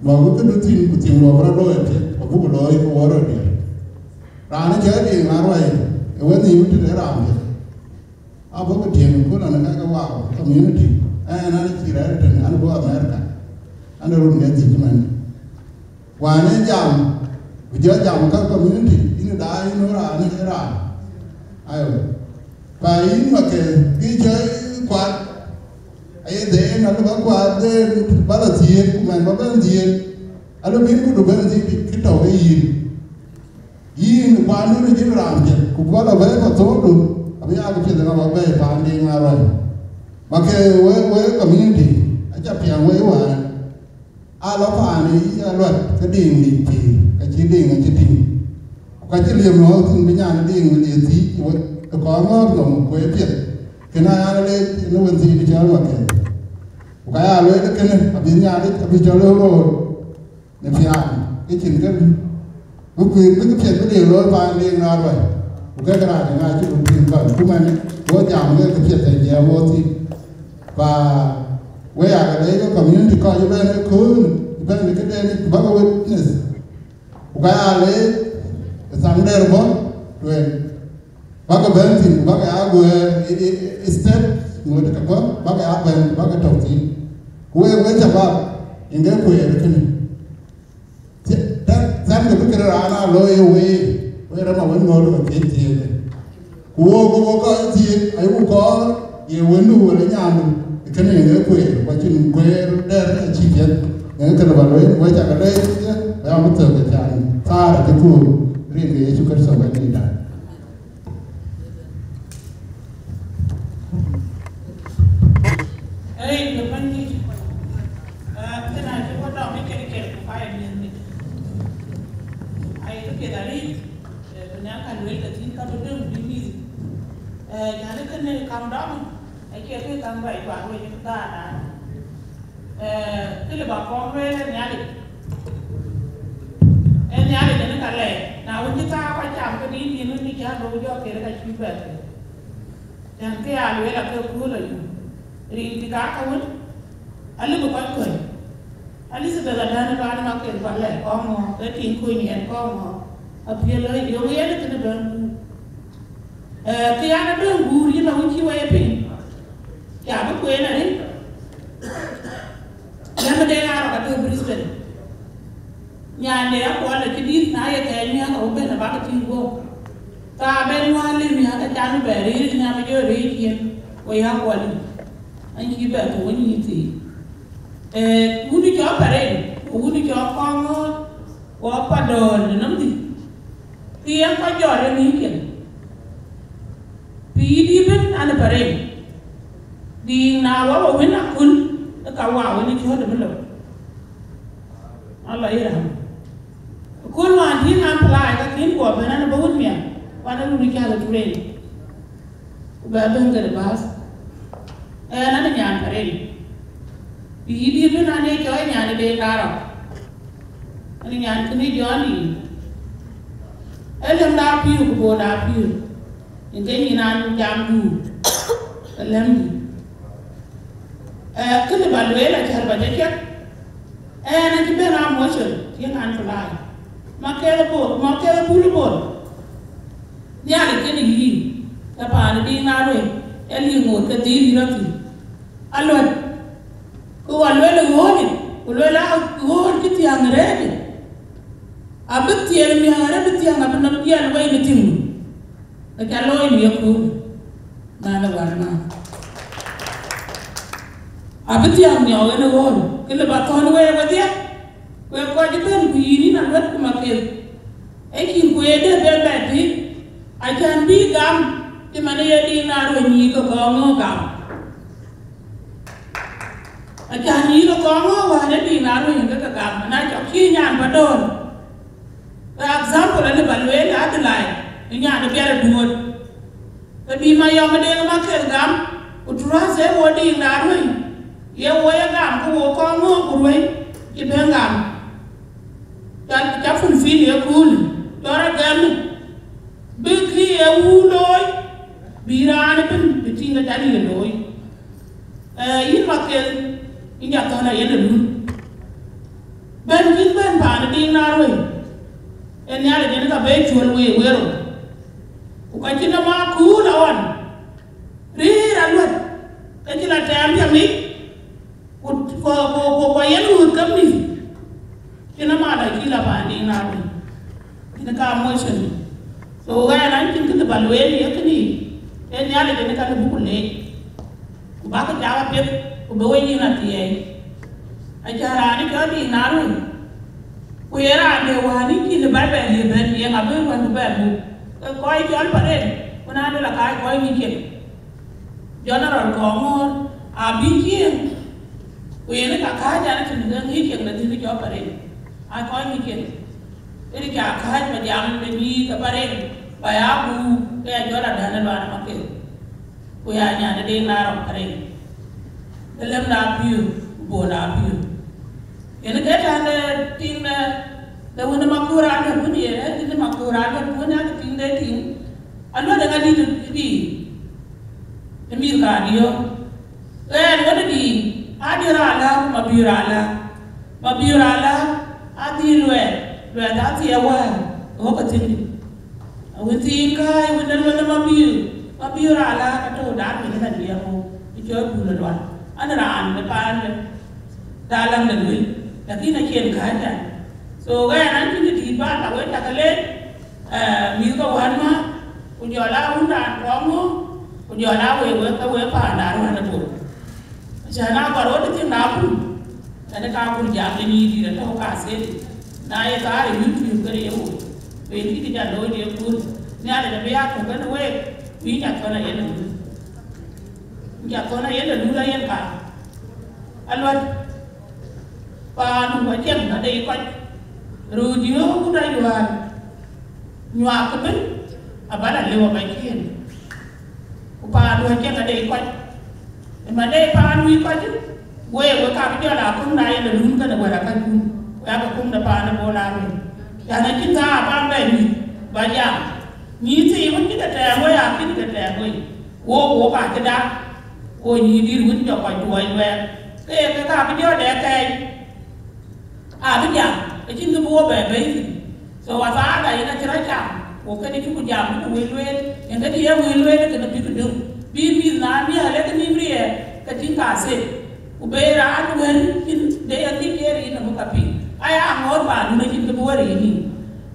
mɔ̈k këdu thïn ku thïn wɔ bï rɔt looi apiɛth, abuk looi ke wɔ rɔt diɛt. Raan ë cɔl Diŋ Aruai, ë wën nhïïm tëde raan piɛth. Abɔ̈ ke tiɛŋ ku lɔn ë ka ke Wau community, ɛn an cï rɛ̈ɛ̈r tënë, an bɔ̈ America, an run ŋɛ̈th dhïc cï man. Wään ë jam, ku jɔ jam ka community, yïn daai yïn raan ë raan. Ayo. Pa yïn make, kï cä kuat, aye dheen, alë ba kuat dheen, ba lɔ thiëëk, ku mɛn ba bɛ̈n dhiëëth, alë bïn këdu bɛ̈n dhiëëth, kï tɔ̈u ke yïn. Yïn kuandu në jïn raan piɛth, ku ba lɔ bɛ̈ɛ̈i pa thöökdu, abï yak piɛth ëŋa ba bɛ̈ɛ̈i paan Diŋ Aruai. Make we, we community, aca piɛŋ we wään. Aa lɔ paan ë yï aluɛt ke Diŋ lic pïïr, ka cï Diŋ acï tïŋ. Ku ka cï liep nɔ̈ɔ̈th thïn bï nyan ë Diŋ liep thiic ë wek ë kɔɔr ŋɔ̈ɔ̈r nhom ku ë piɛth, kën aa yan leec në wën thiic bï cɔl Maketh. Ku ka ya lueel kënë abï Nhialic abï cɔl ë roor në piaan ke cïn kë bï kuiir bï këpiɛth bï Diŋ looi paan Diŋ Aruai. Ku kek raan ë ŋa cï röt tïŋ kɔn ku mɛn wo jam ke këpiɛth ë jiɛɛm wo thïn. Pa we ya ke leec ke community kɔc ëbɛ̈n ëkööl ëbɛ̈n ë këden yic ku bäkë witness. Ku ka ya leec ë thaŋ dɛ̈r bɔ̈ tueŋ. Bäkë bɛ̈n thïn ku bäkë ya guɛɛr ë, ë, ë, ë step ŋööt ke bɔ̈, bäkë ya bɛ̈n ku bäkë tɔ̈u thïn. Ku wek, wek shabab, yen ke kueer kënë. Thie-, thɛm, thɛm ke bï këde raan aa looi ë wei, wek rɛm awën ŋööt ke thiëëc thiëëc. Ku wok, ku wok kɔc thiëëc, ayï ku kɔɔr, ye wëndu wala nyandu, ë kënë yen ke kueer, ku acïn kueer dɛ̈r acï piɛth. Yen kënë ba lueel, wek cakë leec, ya bï thök ë can, thaar acï kuur, rin ke Yecu Kërtho Bɛ̈nydïïtda. Ei, ke bɛ̈ny yic, ah, kënë acï wä dɔm ë kel kel ku ka ye miëth mic. Aye ke piɛth arëët, eh, ku na ka lueel ke thïn ka bï döŋ bï mïth. Eh, nyan ë kënë kam dɔm, acie ke kam bɛ juak wec ë dhaar. Eh, kë lë ba kɔn lueel ë Nhialic. Ë Nhialic ënë ka lɛɛr. Na wën cï thaar kɔc cam ke dït yen wën cï cä looi jɔ kërë ka cï bɛ̈ɛ̈r. Cän kë ya lueel ake kööl ayum. Rin kï ka ka wën, alë bï kɔc kuɛ̈ny. Elizabeth adän ë baan ë ŋa kek ba lɛɛr kɔŋ ŋö, ke tiŋ kuny yɛn kɔŋ ŋö. Apiɛl ë yöŋ yɛn ë kënë bɛ̈n guur. Eh, kë yan ë bɛ̈n guur yïn awën cï wɛi piny. Ca bï kueen arëët. Yɛn ë Deŋ Arok atɔ̈ Brisbane. Nyande Akuɔl acï dït, na ye kɛɛc miäk, abï ben abäkï tïŋ guɔ̈p. Ka ben wäär lïm miäk, acan bɛ rëër ë nhiam ë jɔ rëër ciëën, wei Akuɔl yic. An cï bɛ thou ë nyïïn thii. Eh, wun cɔl Paren, wun cɔl Kɔŋɔ̈ɔ̈th, wɔ Padɔ̈ɔ̈r në nɔm thïn. Kë yen kɔc jɔt ë nïïm piɛth. Pïïr dïït ëbën an, ë Paren. Dïït na wä wä wën aköl, ë ka wä wën ë cɔ̈ɔ̈t ë bï lɔ. Ala ye ram. Aköl wään tïŋ an, pelaai ka kën guɔ bɛ̈n an, ë bä wën miɛt, ku an, ë run ë cäk ë tureec. Ku bɛ bɛ̈n gɛ̈t ë bäth. Ɛn an, ë nyan Paren. Pïïr dïït ëbën an, ee cɔɔc nyan ë Deŋ Arok. An, ë nyan kënë Jɔn dïït. Ee lëmda pïïr ku boda pïïr. Yen ke nyin an jam guur, ke lɛ̈m dït. Eh, kënë ba lueel acär ba jɔ cak. Ɛn acï ben a motion, tiëŋ an, pelaai. Maketh Bol, Maketh Bul Bol. Nhialic kënë yïn. Ke paan ë Diŋ Naarwei, ee liŋ ŋoot ke dhil yï rɔt thïn. Aluɔt, ku wa lueel ë ɣööt, ku lueel a ɣööt cï thiäŋ rëëc. Abï thiëër miäk arëët bï thiäŋ abï nɔm jiɛl wei në tiŋ. Ke ca looi në yekööl, man ë wär man. Abï thiäŋ miɔɔk en ë ɣööt, ke lë ba thɔ̈n wei wedhie. Ku ee kɔc ëbɛ̈n ku yïn yïn Aluɔt ku Maketh. Ee cïn ku ee dë bɛ bɛ tïŋ, acän bï gam, cï man ë ye Diŋ Naarwei nyïïk ke kɔŋ ŋö gam. Acän nyïïk ke kɔŋ ŋö wään ë Diŋ Naarwei ke ke gam, na cɔk cï nyan ba döör. Ke example, alë ba lueel Adelaide, ë nyan ë biɛl ë duööt. Ke bï Mayɔm ë Deŋ Maketh gam, ku trust ee wo Diŋ Naarwei, ye wo ye gam, ku wo kɔŋ ŋö ku ruëi cï ben gam. Ca, ca fulfill ye kööl, cɔl rɔt gɛm, bï kï ye wun looi, bï raan ëbɛ̈n bï tïŋ ke ca ye looi. Ee, yïn Maketh, yïn ca thɔ̈n ayen ë lun. Bɛ̈n cïn bɛ̈n paan ë Diŋ Naarwei, ee Nhialic en ka be cuöl wei wero. Ku ka cïn ë ma kuul aɣɔn, rëër Aluɔt, ke cï la tɛɛm piɛŋ yic, ku, ku, ku, ku, ku yen ɣööt ke mïth, cïn ë ma la cï la paan Diŋ Naarwei. Yen ka motion. So, ɣɛn an cïn kënë ba lueel ye kënë, ee Nhialic en ka lë buku leec. Ku bäk jam apiɛth, ku bï we yïn athiɛɛi. Acä raan ë cɔl Diŋ Naarwei, ku ye raan de wään ë cïn ë bɛ̈n bɛ liep bɛ̈n, ye ŋa bï wën bï bɛ buk? Ke kɔc cɔl Paren, ku na de la kaac kɔc ŋic cek. General Kɔŋɔ̈ɔ̈r abï cieŋ, ku yen ë ka kääc an, cïn ke ŋic cek la thïn cɔl Paren. Aa kɔc ŋic cek. Yen ë ca kääc ba jam de nyïïk ke Paren, ba ya guur, ke ya jɔl adän ë luaan ë Maketh. Ku ya nyan ë Deŋ Naarok arëët, ë lëm de apiöör, ku bol de apiöör. Yen ke tɛ̈n de tiŋ de, de wën ë Makuur Aluɔt wën ye, ë tiŋ de Makuur Aluɔt wën ë tiŋ de tiŋ, Aluɔt ë ŋadït ë dïïr, ë mïth ka diöör. Ɣɛn wën ë dïïr, adï raan lääu, Mabiöör alääu, Mabiöör alääu, adhil luɛɛth, luɛɛth athiɛɛi wäär, ɣɔ̈k ë thïn. Awën thiin kääc, wën de lueth ë Mabiöör, Mabiöör ala ka tɔ̈u daat wën ë ka diɛɛr ɣöö ë cɔɔl Bul ë Lual. An raan de paan de, de alaŋ de luel, lakin acïn kääc tɛ̈n. So, ɣɛn an cïn dït bä la wek cakë leec, eh, mïth ke wään määt, ku jɔl aa wun raan kɔŋ ŋö, ku jɔl aa wek, wek ke wek paan de Aruɛ̈n ë Bol. Acan aa gɔl rɔt ë thiëŋ akun, kɛn ë ka akun jam de nyïïn dït atɔ̈u ka thëëri. Na ye thaar ë YouTube kënë ye woi, ku yen kï kë ca looi de kööl. Nhialic abï ya tök kënë week, ku yïn ca thɔ̈n ayen ë lul. Yïn ca thɔ̈n ayen ë lul ayen ka. Aluɔt, paandu acïn adɛ̈ kɔc, röör diöör wun ayuäär. Nyuak ëbën, abä la lëu abä ciëën. Ku paandu acïn adɛ̈ kɔc. Ë man de paan wïc kɔc, wek, wek ka bï jɔl a kuŋ na yen de lun kënë wɛ̈t akackun, ku yakë kuŋ de paan ë Bol Aruëëc. Yan acïn thaar bä bɛ nyuc, bä jam. Nyïïn thii wën cï ke tɛɛm wei, akïn ke tɛɛm wei. Wok, wok acï dak, wo nyïïn dït wën jɔ kɔc tuɔɔc luɛɛk. Ke ye ke ka bï jɔl dɛ kɛɛc. Abï jam, acïn kë bï wo bɛ bɛ̈i thïn. So, wa thaada yen acï rɔt cam, ku kënë cï ku jam, ku wël lueel, yen kënë ye wël lueel, kënë bï ku döŋ. Bï mïth na miɛɛl, ë ke nïm riɛɛr, ke tïŋ ka thek. Ku be raan wën cïn de ye thïn ye rin ë bï ka piŋ. Aya aŋoot paandun acïn kë bï wär yïn yïn.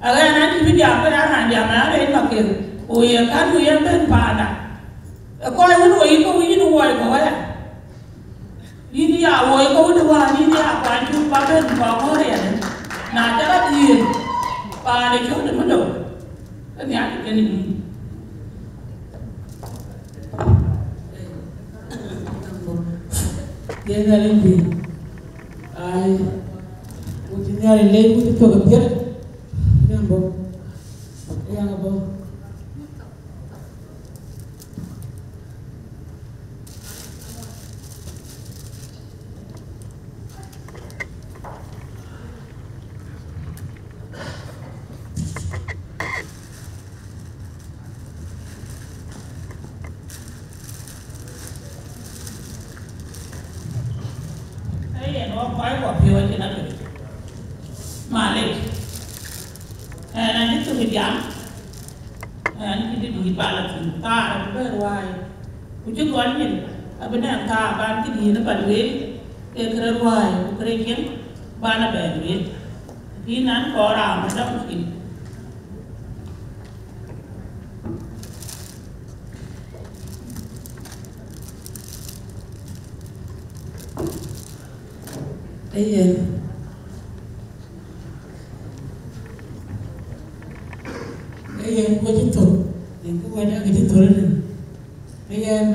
Aɣɛn an cï bï jam, ke raan raan jam, an rɛɛc Maketh, ku ye kän ku ye bɛ̈n paanda. Ë kɔc wën wo yï ke wïc yïn wuɔɔc kɔ̈u aya. Yïn ya woi ke wun wään, yïn ya kuany cuk ba ben kɔŋ ŋö riɛl. Na ca la dhiëël, paan ë cök de mëdo, ke nhial kë kën yïn. Ye Nhialic bï. Ai, wut Nhialic lec wut thok apiɛth. Yambo. Yambo. Ee yen wɔ kɔc wɔ piɔ̈ɔ̈c cïn apith. Malec. Ɣɛn acï thök jam. Ɣɛn cï dït Dït ba la thïn, thaar abï bɛ ruääi. Ku cï gɔl nyin, abï nɛn thaar ban këdiën ë ba lueel, ke kërë ruääi, ku kërë cieŋ, ban abɛ lueel. Yïn an, kɔɔr raan ë dɔm cin. Ee yen. Ee yen, ku cï thök, yen kë wɛ̈t ë kë cï thöl ëtën. Ee yen,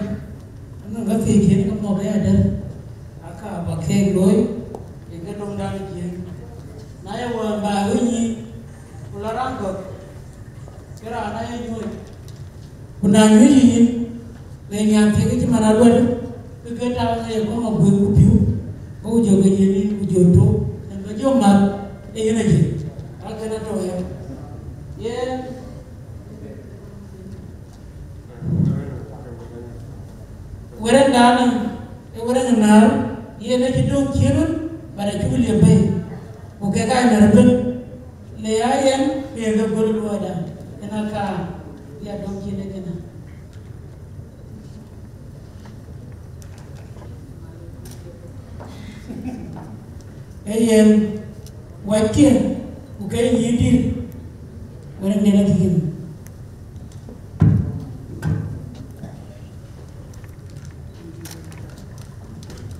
anɔŋ ka thiëëc yen ke mɔ̈k ë adɛ̈r, aka ba keek looi, yen ke döŋdan ë Jiëëŋ. Na ye wään ba wïc yïn, ku la raan gɔ̈k, ke raan aye nyuöc. Ku na nyuc yïn, le nyan thiëëk cï man aluɛ̈t, ke ke tau ë ye kɔ̈ŋ aguëëk ku pïu, ke ku jɔ ke yen yïn ku jɔ tök, yen ke jɔ mat, ee yen aye. Akën atɔ̈ ya. Yen, wërëŋdan, ee wërëŋ ë näär, yen acï döŋ cïn röt, but acuk liep bei. Ku kek aa nɛ̈r ëbën, le ya yen, ke ke gɔl luɔɔida, kën aka, ya döŋ cïn ë kënë. Ee yen, wɛ̈tkiɛ̈, ku ke yï dït, wërëŋ yen akï kënë.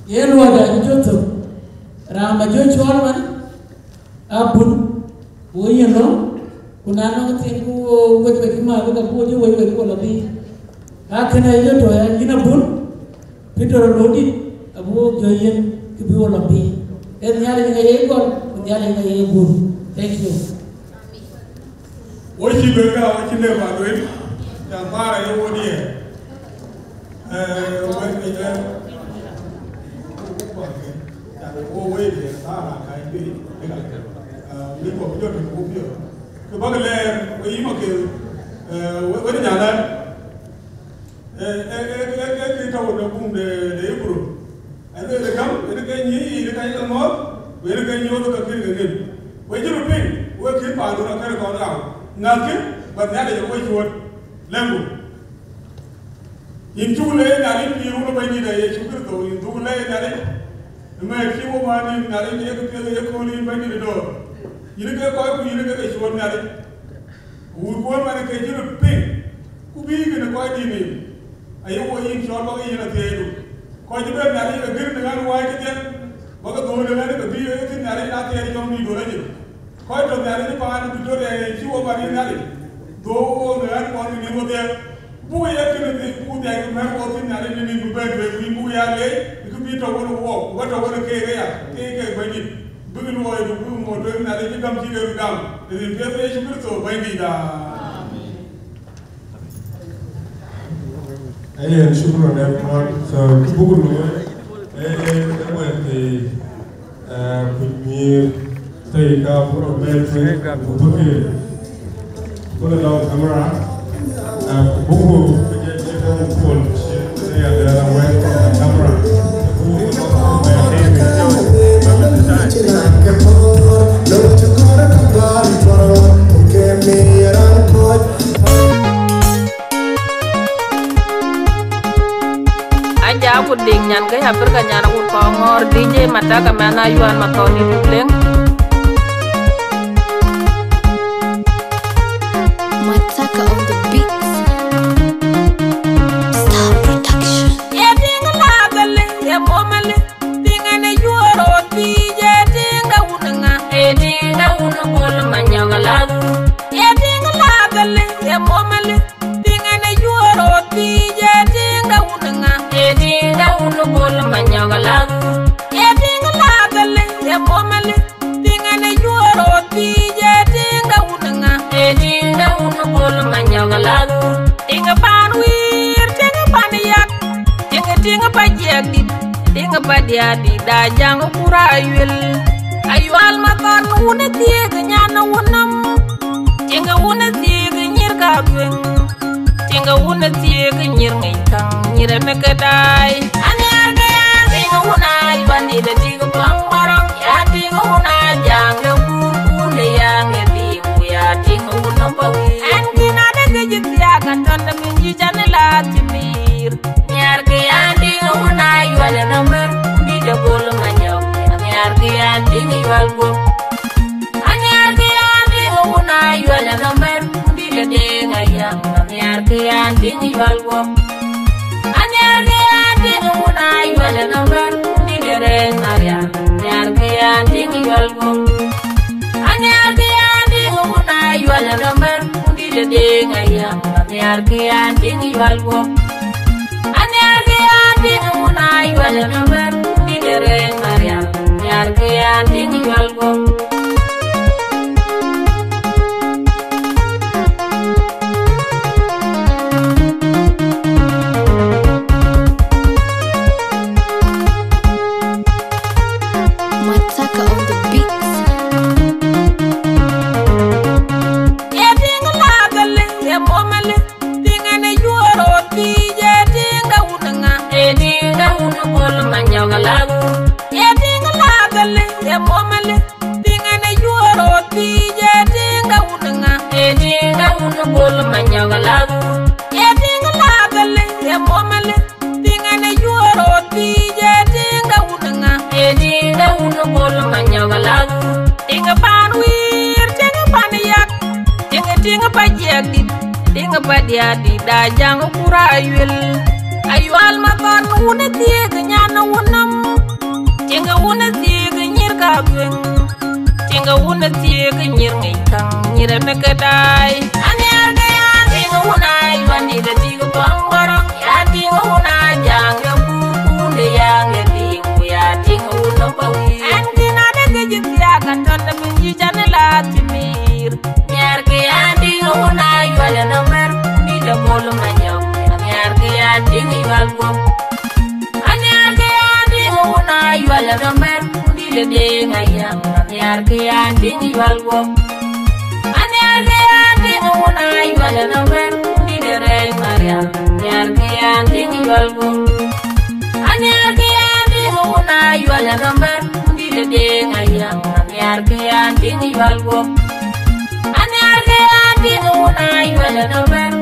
Ye luɔɔida cï jɔ thök, raan ba jɔ cɔɔl man, abun, wo yen lɔ, ku na nɔŋ thiin ku wo wec wec ma, ku ka ku wo jɔ wec wec ku lɔ bi. Ka kënë ye tɔ̈ ya yïn abun, Peter Lodit, abu wo jɔ yen, kë bï wo lɔ bi. Ee Nhialic ŋa ye gɔl, ku Nhialic ŋa ye gur. Thank you. Wo cï bɛ̈n ka, wo cï lëu ba lueel, ca thaar aye wo diɛɛr. Eh, wek, eh, wo wek diɛɛr, thaar aa ka ye piny, ë ka. Ah, wek kɔ̈k jɔ tök wo piɔ̈ɔ̈th. Kë bäk lɛɛr, we yï Makel, eh, we, we nyalan. Eh, eh, eh, eh, eh, kë tɔ̈u në buŋ de, de Hibru. Alueel ë gäm, yen ke nyïïn, yen ka ye ke ŋɔ̈ɔ̈th, ku yen ke nyuɔɔth ke kën ke ŋic. We cï röt piŋ, we kën paandun akën kɔn rau. Ŋäthkï, bä Nhialic ë we cuöt, lɛ̈ŋku. Yïn cuk leec Nhialic pïïr wun ë Bɛ̈nydït ë Yecu Kërtho, yïn dhuk leec Nhialic. Ëmɛn cï wo määr yïn Nhialic, ye kë piɛth ye kööl yïn Bɛ̈nydït ë dɔ̈ɔ̈r. Yïn ke kɔc ku yïn ke ke cuöt Nhialic. Wurkuön man ke cï röt piŋ, ku bïï kënë kɔc dït nim, aye wo yïn cɔl bäk yïn athiɛɛidu. Kɔc cï bɛ̈n Nhialic ke gër në ɣän wääc kedhie, bäk ke dhöl në ɣän ke bïï ɣet thïn Nhialic na thiɛɛi cɔm dïït döl acïn. Kɔc tɔ̈ Nhialic ë paan Victoria yen cï wo bä riëëc Nhialic, dhööu wo në ɣän kɔn ke nin wo dhiɛɛk. Buk ye kënë dhil, buk dhiɛɛk ke mɛ̈r wo thïn Nhialic në nin bï bɛ̈n tueŋ, ku yïn buk ya leec, ë kë bï tɔ̈ wën ë wook, ku bä tɔ̈ wën ë keek aya, keek kek Bɛ̈nydït. Bïk luɔi du bïk mɔ̈u tueŋ Nhialic cï gäm cï kek gam, në rin piɛth Yecu Kërtho Bɛ̈nydïïtda. Amen. Ayen, shukran everyone. So, buk luɔi, eh, eh, eh, wek, eh, eh, kuc nyïïr, tei ka buro mɛt, eh, ku buk, eh, buk lɔ camera. Aja ku diŋ nyan ke Afrika nyan wut kɔŋ ŋɔɔr D J Mataka mɛn ayuan ma kɔn ni duk leŋ. Mataka on the beat. Star Production. Ye tiŋ la gele, ye momele, tiŋ ene yuoro ti, ye tiŋ da wun ŋa, ye tiŋ da wun bol ma nyɔŋ la. Ye tiŋ la gele, ye momele, tiŋ ene yuoro ti, ye tiŋ da wun ŋa, ye tiŋ da wun bol ma nyɔŋ la. Ye tiŋ la gele, ye momele, tiŋ ene yuoro ti, ye tiŋ da wun ŋa, ye tiŋ da wun bol ma nyɔŋ la. Tiŋ pan wir, tiŋ pan yak, tiŋ, tiŋ pa jiɛk dit, tiŋ pa diaak dit da jaŋ kura yuel. Ayual ma thɔn wun thiek nyan wun nam, tiŋ wun thiek nyir ka tueŋ. Tiŋ wun thiek nyir ŋic kaŋ nyir me ke daai. Aniar ke ya tiŋ wun a yuan di de tik tuaŋ barok. Ya tiŋ wun a jaŋ ke kur kun de ya ŋe di ku ya tiŋ wun nɔm pa wi. Ɛn kin ade ke jit ya ka tɔn Yual guɔ̈p. Aniar ke an diŋ wun a yual ë nɔm bɛ̈n, dït ë deŋ aya. Aniar ke an diŋ yual guɔ̈p. Aniar ke an diŋ wun a yual ë nɔm bɛ̈n, dït ë deŋ aya. Aniar ke an diŋ yual guɔ̈p. Aniar ke an diŋ wun a yual ë nɔm bɛ̈n, dït ë deŋ aya. Aniar ke an diŋ yual guɔ̈p. Aniar ke an diŋ wun a yual ë nɔm bɛ̈n, dït ë deŋ aya. Aniar ke an diŋ yual guɔ̈p. Mataka on the beat. Ye tiŋ la gale, ye momale, tiŋ ane yuɔr rot piny, ye tiŋ da wun ŋa? Ye tiŋ da wun Bol Manyɔk Lagu. Ye tiŋ la gale, ye momale, tiŋ ane yuɔr rot piny, ye tiŋ da wun ŋa? Ye tiŋ da wun Bol Manyɔk Lagu. Ye tiŋ la gale, ye momale, tiŋ ane yuɔr rot piny, ye tiŋ da wun ŋa? Ye tiŋ da wun Bol Manyɔk Lagu. Tiŋ pan wir, tiŋ pan yak, tiŋ, tiŋ pa jiɛk dït, tiŋ pa diaak dït da jaŋ kura yuel. Ayual ma thɔn wun thiek nyan wun nɔm. Tiŋ wun thiek nyir ka tueŋ. Tiŋ wun thiek nyir ŋic kaŋ nyir ë meke daai. Aniar ke ya tiŋ wun a yuan dït ë tik tuɔŋ bɔrɔ. Ya tiŋ wun a jaŋ ke kuur kuunde ya ke tiŋ ku ya tiŋ wun ë pa wiir. Ɛn kin ade ke jï thiak atɔ̈n ë piny yï can ë laak cï miir. Aniar ke an diŋ wun a yual ë nɔm bɛ̈n, dït ë Bol Manyɔk. Aniar ke an diŋ yual guɔ̈p. Aniar ke an diŋ wun a yual ë nɔm bɛ̈n, dït ë deŋ aya. Aniar ke an diŋ yual guɔ̈p. Aniar ke an diŋ wun a yual ë nɔm bɛ̈n, dït ë deŋ aya. Aniar ke an diŋ yual guɔ̈p. Aniar ke an diŋ wun a yual ë nɔm bɛ̈n, dït ë deŋ aya. Aniar ke an diŋ yual guɔ̈p. Aniar ke an diŋ wun a yual ë nɔm bɛ̈n.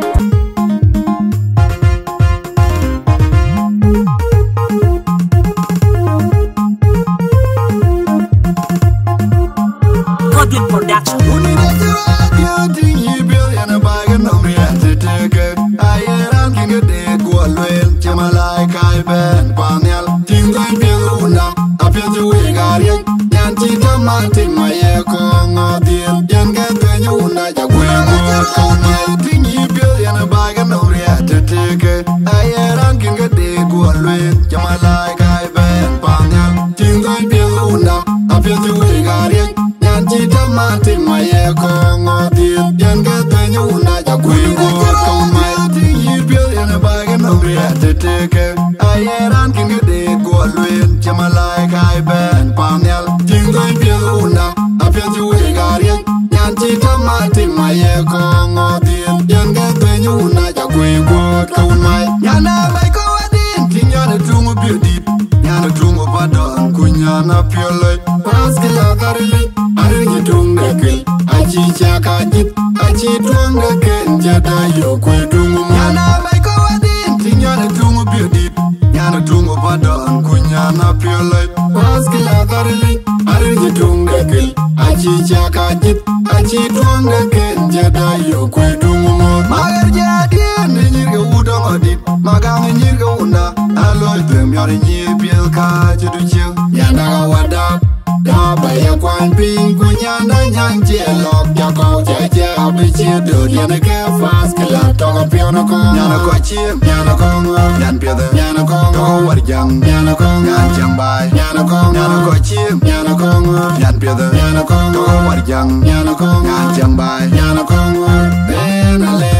Godwin Production. Wuni de jira ke tiŋ yï piɔ̈u yɛn ë bäk ë nɔm riɛl tëtëkë. Aye raan kïn ke deet guɔ lueel cï malaika bɛ̈n pan nhial. Tiŋ dhɔ̈ny piɛth wunda, apiɛth cï wek ariëc. Nyan cï tɔ̈ ma tiŋ ma ye kɔŋ ŋɔ̈th dhiëth. Yɛn ke dhuëny wunda, ca kuëë guɔ̈ɔ̈r kɔ̈u mai. Tiŋ yï piɔ̈u yɛn ë bäk ë nɔm riɛl tëtëkë. Aye raan kïn ke deet guɔ lueel cï malaika bɛ̈n pan nhial. Tiŋ dhɔ̈ny piɛth wunda, apiɛth cï wek ariëc. Nyan cï tɔ̈ ma tiŋ ma ye kɔŋ ŋɔ̈th dhiëth. Yɛn ke dhuëny wunda, ca kuëë guɔ̈ɔ̈r kɔ̈u mai. Tiŋ yï piɔ̈u yɛn ë bäk ë nɔm riɛl tëtëkë. Aye raan kïn ke deet guɔ lueel cï malaika bɛ̈n pan nhial. Tiŋ dhɔ̈ny piɛth wunda, apiɛth cï wek ariëc. Nyan cï tɔ̈ ma tiŋ ma ye kɔŋ ŋɔ̈th dhiëth. Yɛn ke dhuëny wunda, ca kuëë guɔ̈ɔ̈r kɔ̈u mai. Nyan ë mai kɔ̈u adïn, tiŋ nyan ë tuŋ biöt dït. Nyan ë tuŋ ë padɔn, ku nyan ë piɔ̈lɔc. Paskila dhar lic, arëëny ë tuŋ de kil. Acï cak ajïth, acï tuɔŋ de ken, cä da yök kuëë tuŋ mɔ̈u. Nyan ë mai kɔ̈u adïn, tiŋ nyan ë tuŋ biöt dït. Nyan ë tuŋ ë padɔn, ku nyan ë piɔ̈lɔc. Paskila dhar lic, arëëny ë tuŋ de kil. Acï cak ajïth, acï tuɔŋ de ken, cä da yök kuëë tuŋ mɔ̈u. Maɣer jɛ diɛɛn ë nyïïr ke wut dɔŋ adït. Magaŋ ë nyïïr ke wunda, alɔc tueŋ miɔ̈r ë nyïïr piɛth ka cï du ciëk. Nyan dak awadap, dap ba ye kuany piny, ku nyan da nyan cie lɔk, ca kɔ̈u cä cä abï cï döt, yɛn ke paskila tɔ̈ ke piɔ̈n ë kɔ̈u. Nyan ë kɔc cieŋ, nyan ë kɔ̈u ŋɔ̈ɔ̈r, nyan piɛth, nyan ë kɔ̈u tɔ̈ ke warjaŋ, nyan ë kɔ̈u nyan cäŋ baai, nyan ë kɔ̈u, nyan ë kɔc cieŋ, nyan ë kɔ̈u ŋɔ̈ɔ̈r, nyan piɛth, nyan ë kɔ̈u tɔ̈ ke warjaŋ, nyan ë kɔ̈u nyan cäŋ baai, nyan ë kɔ̈u ŋɔ̈ɔ̈r. Ëë, na le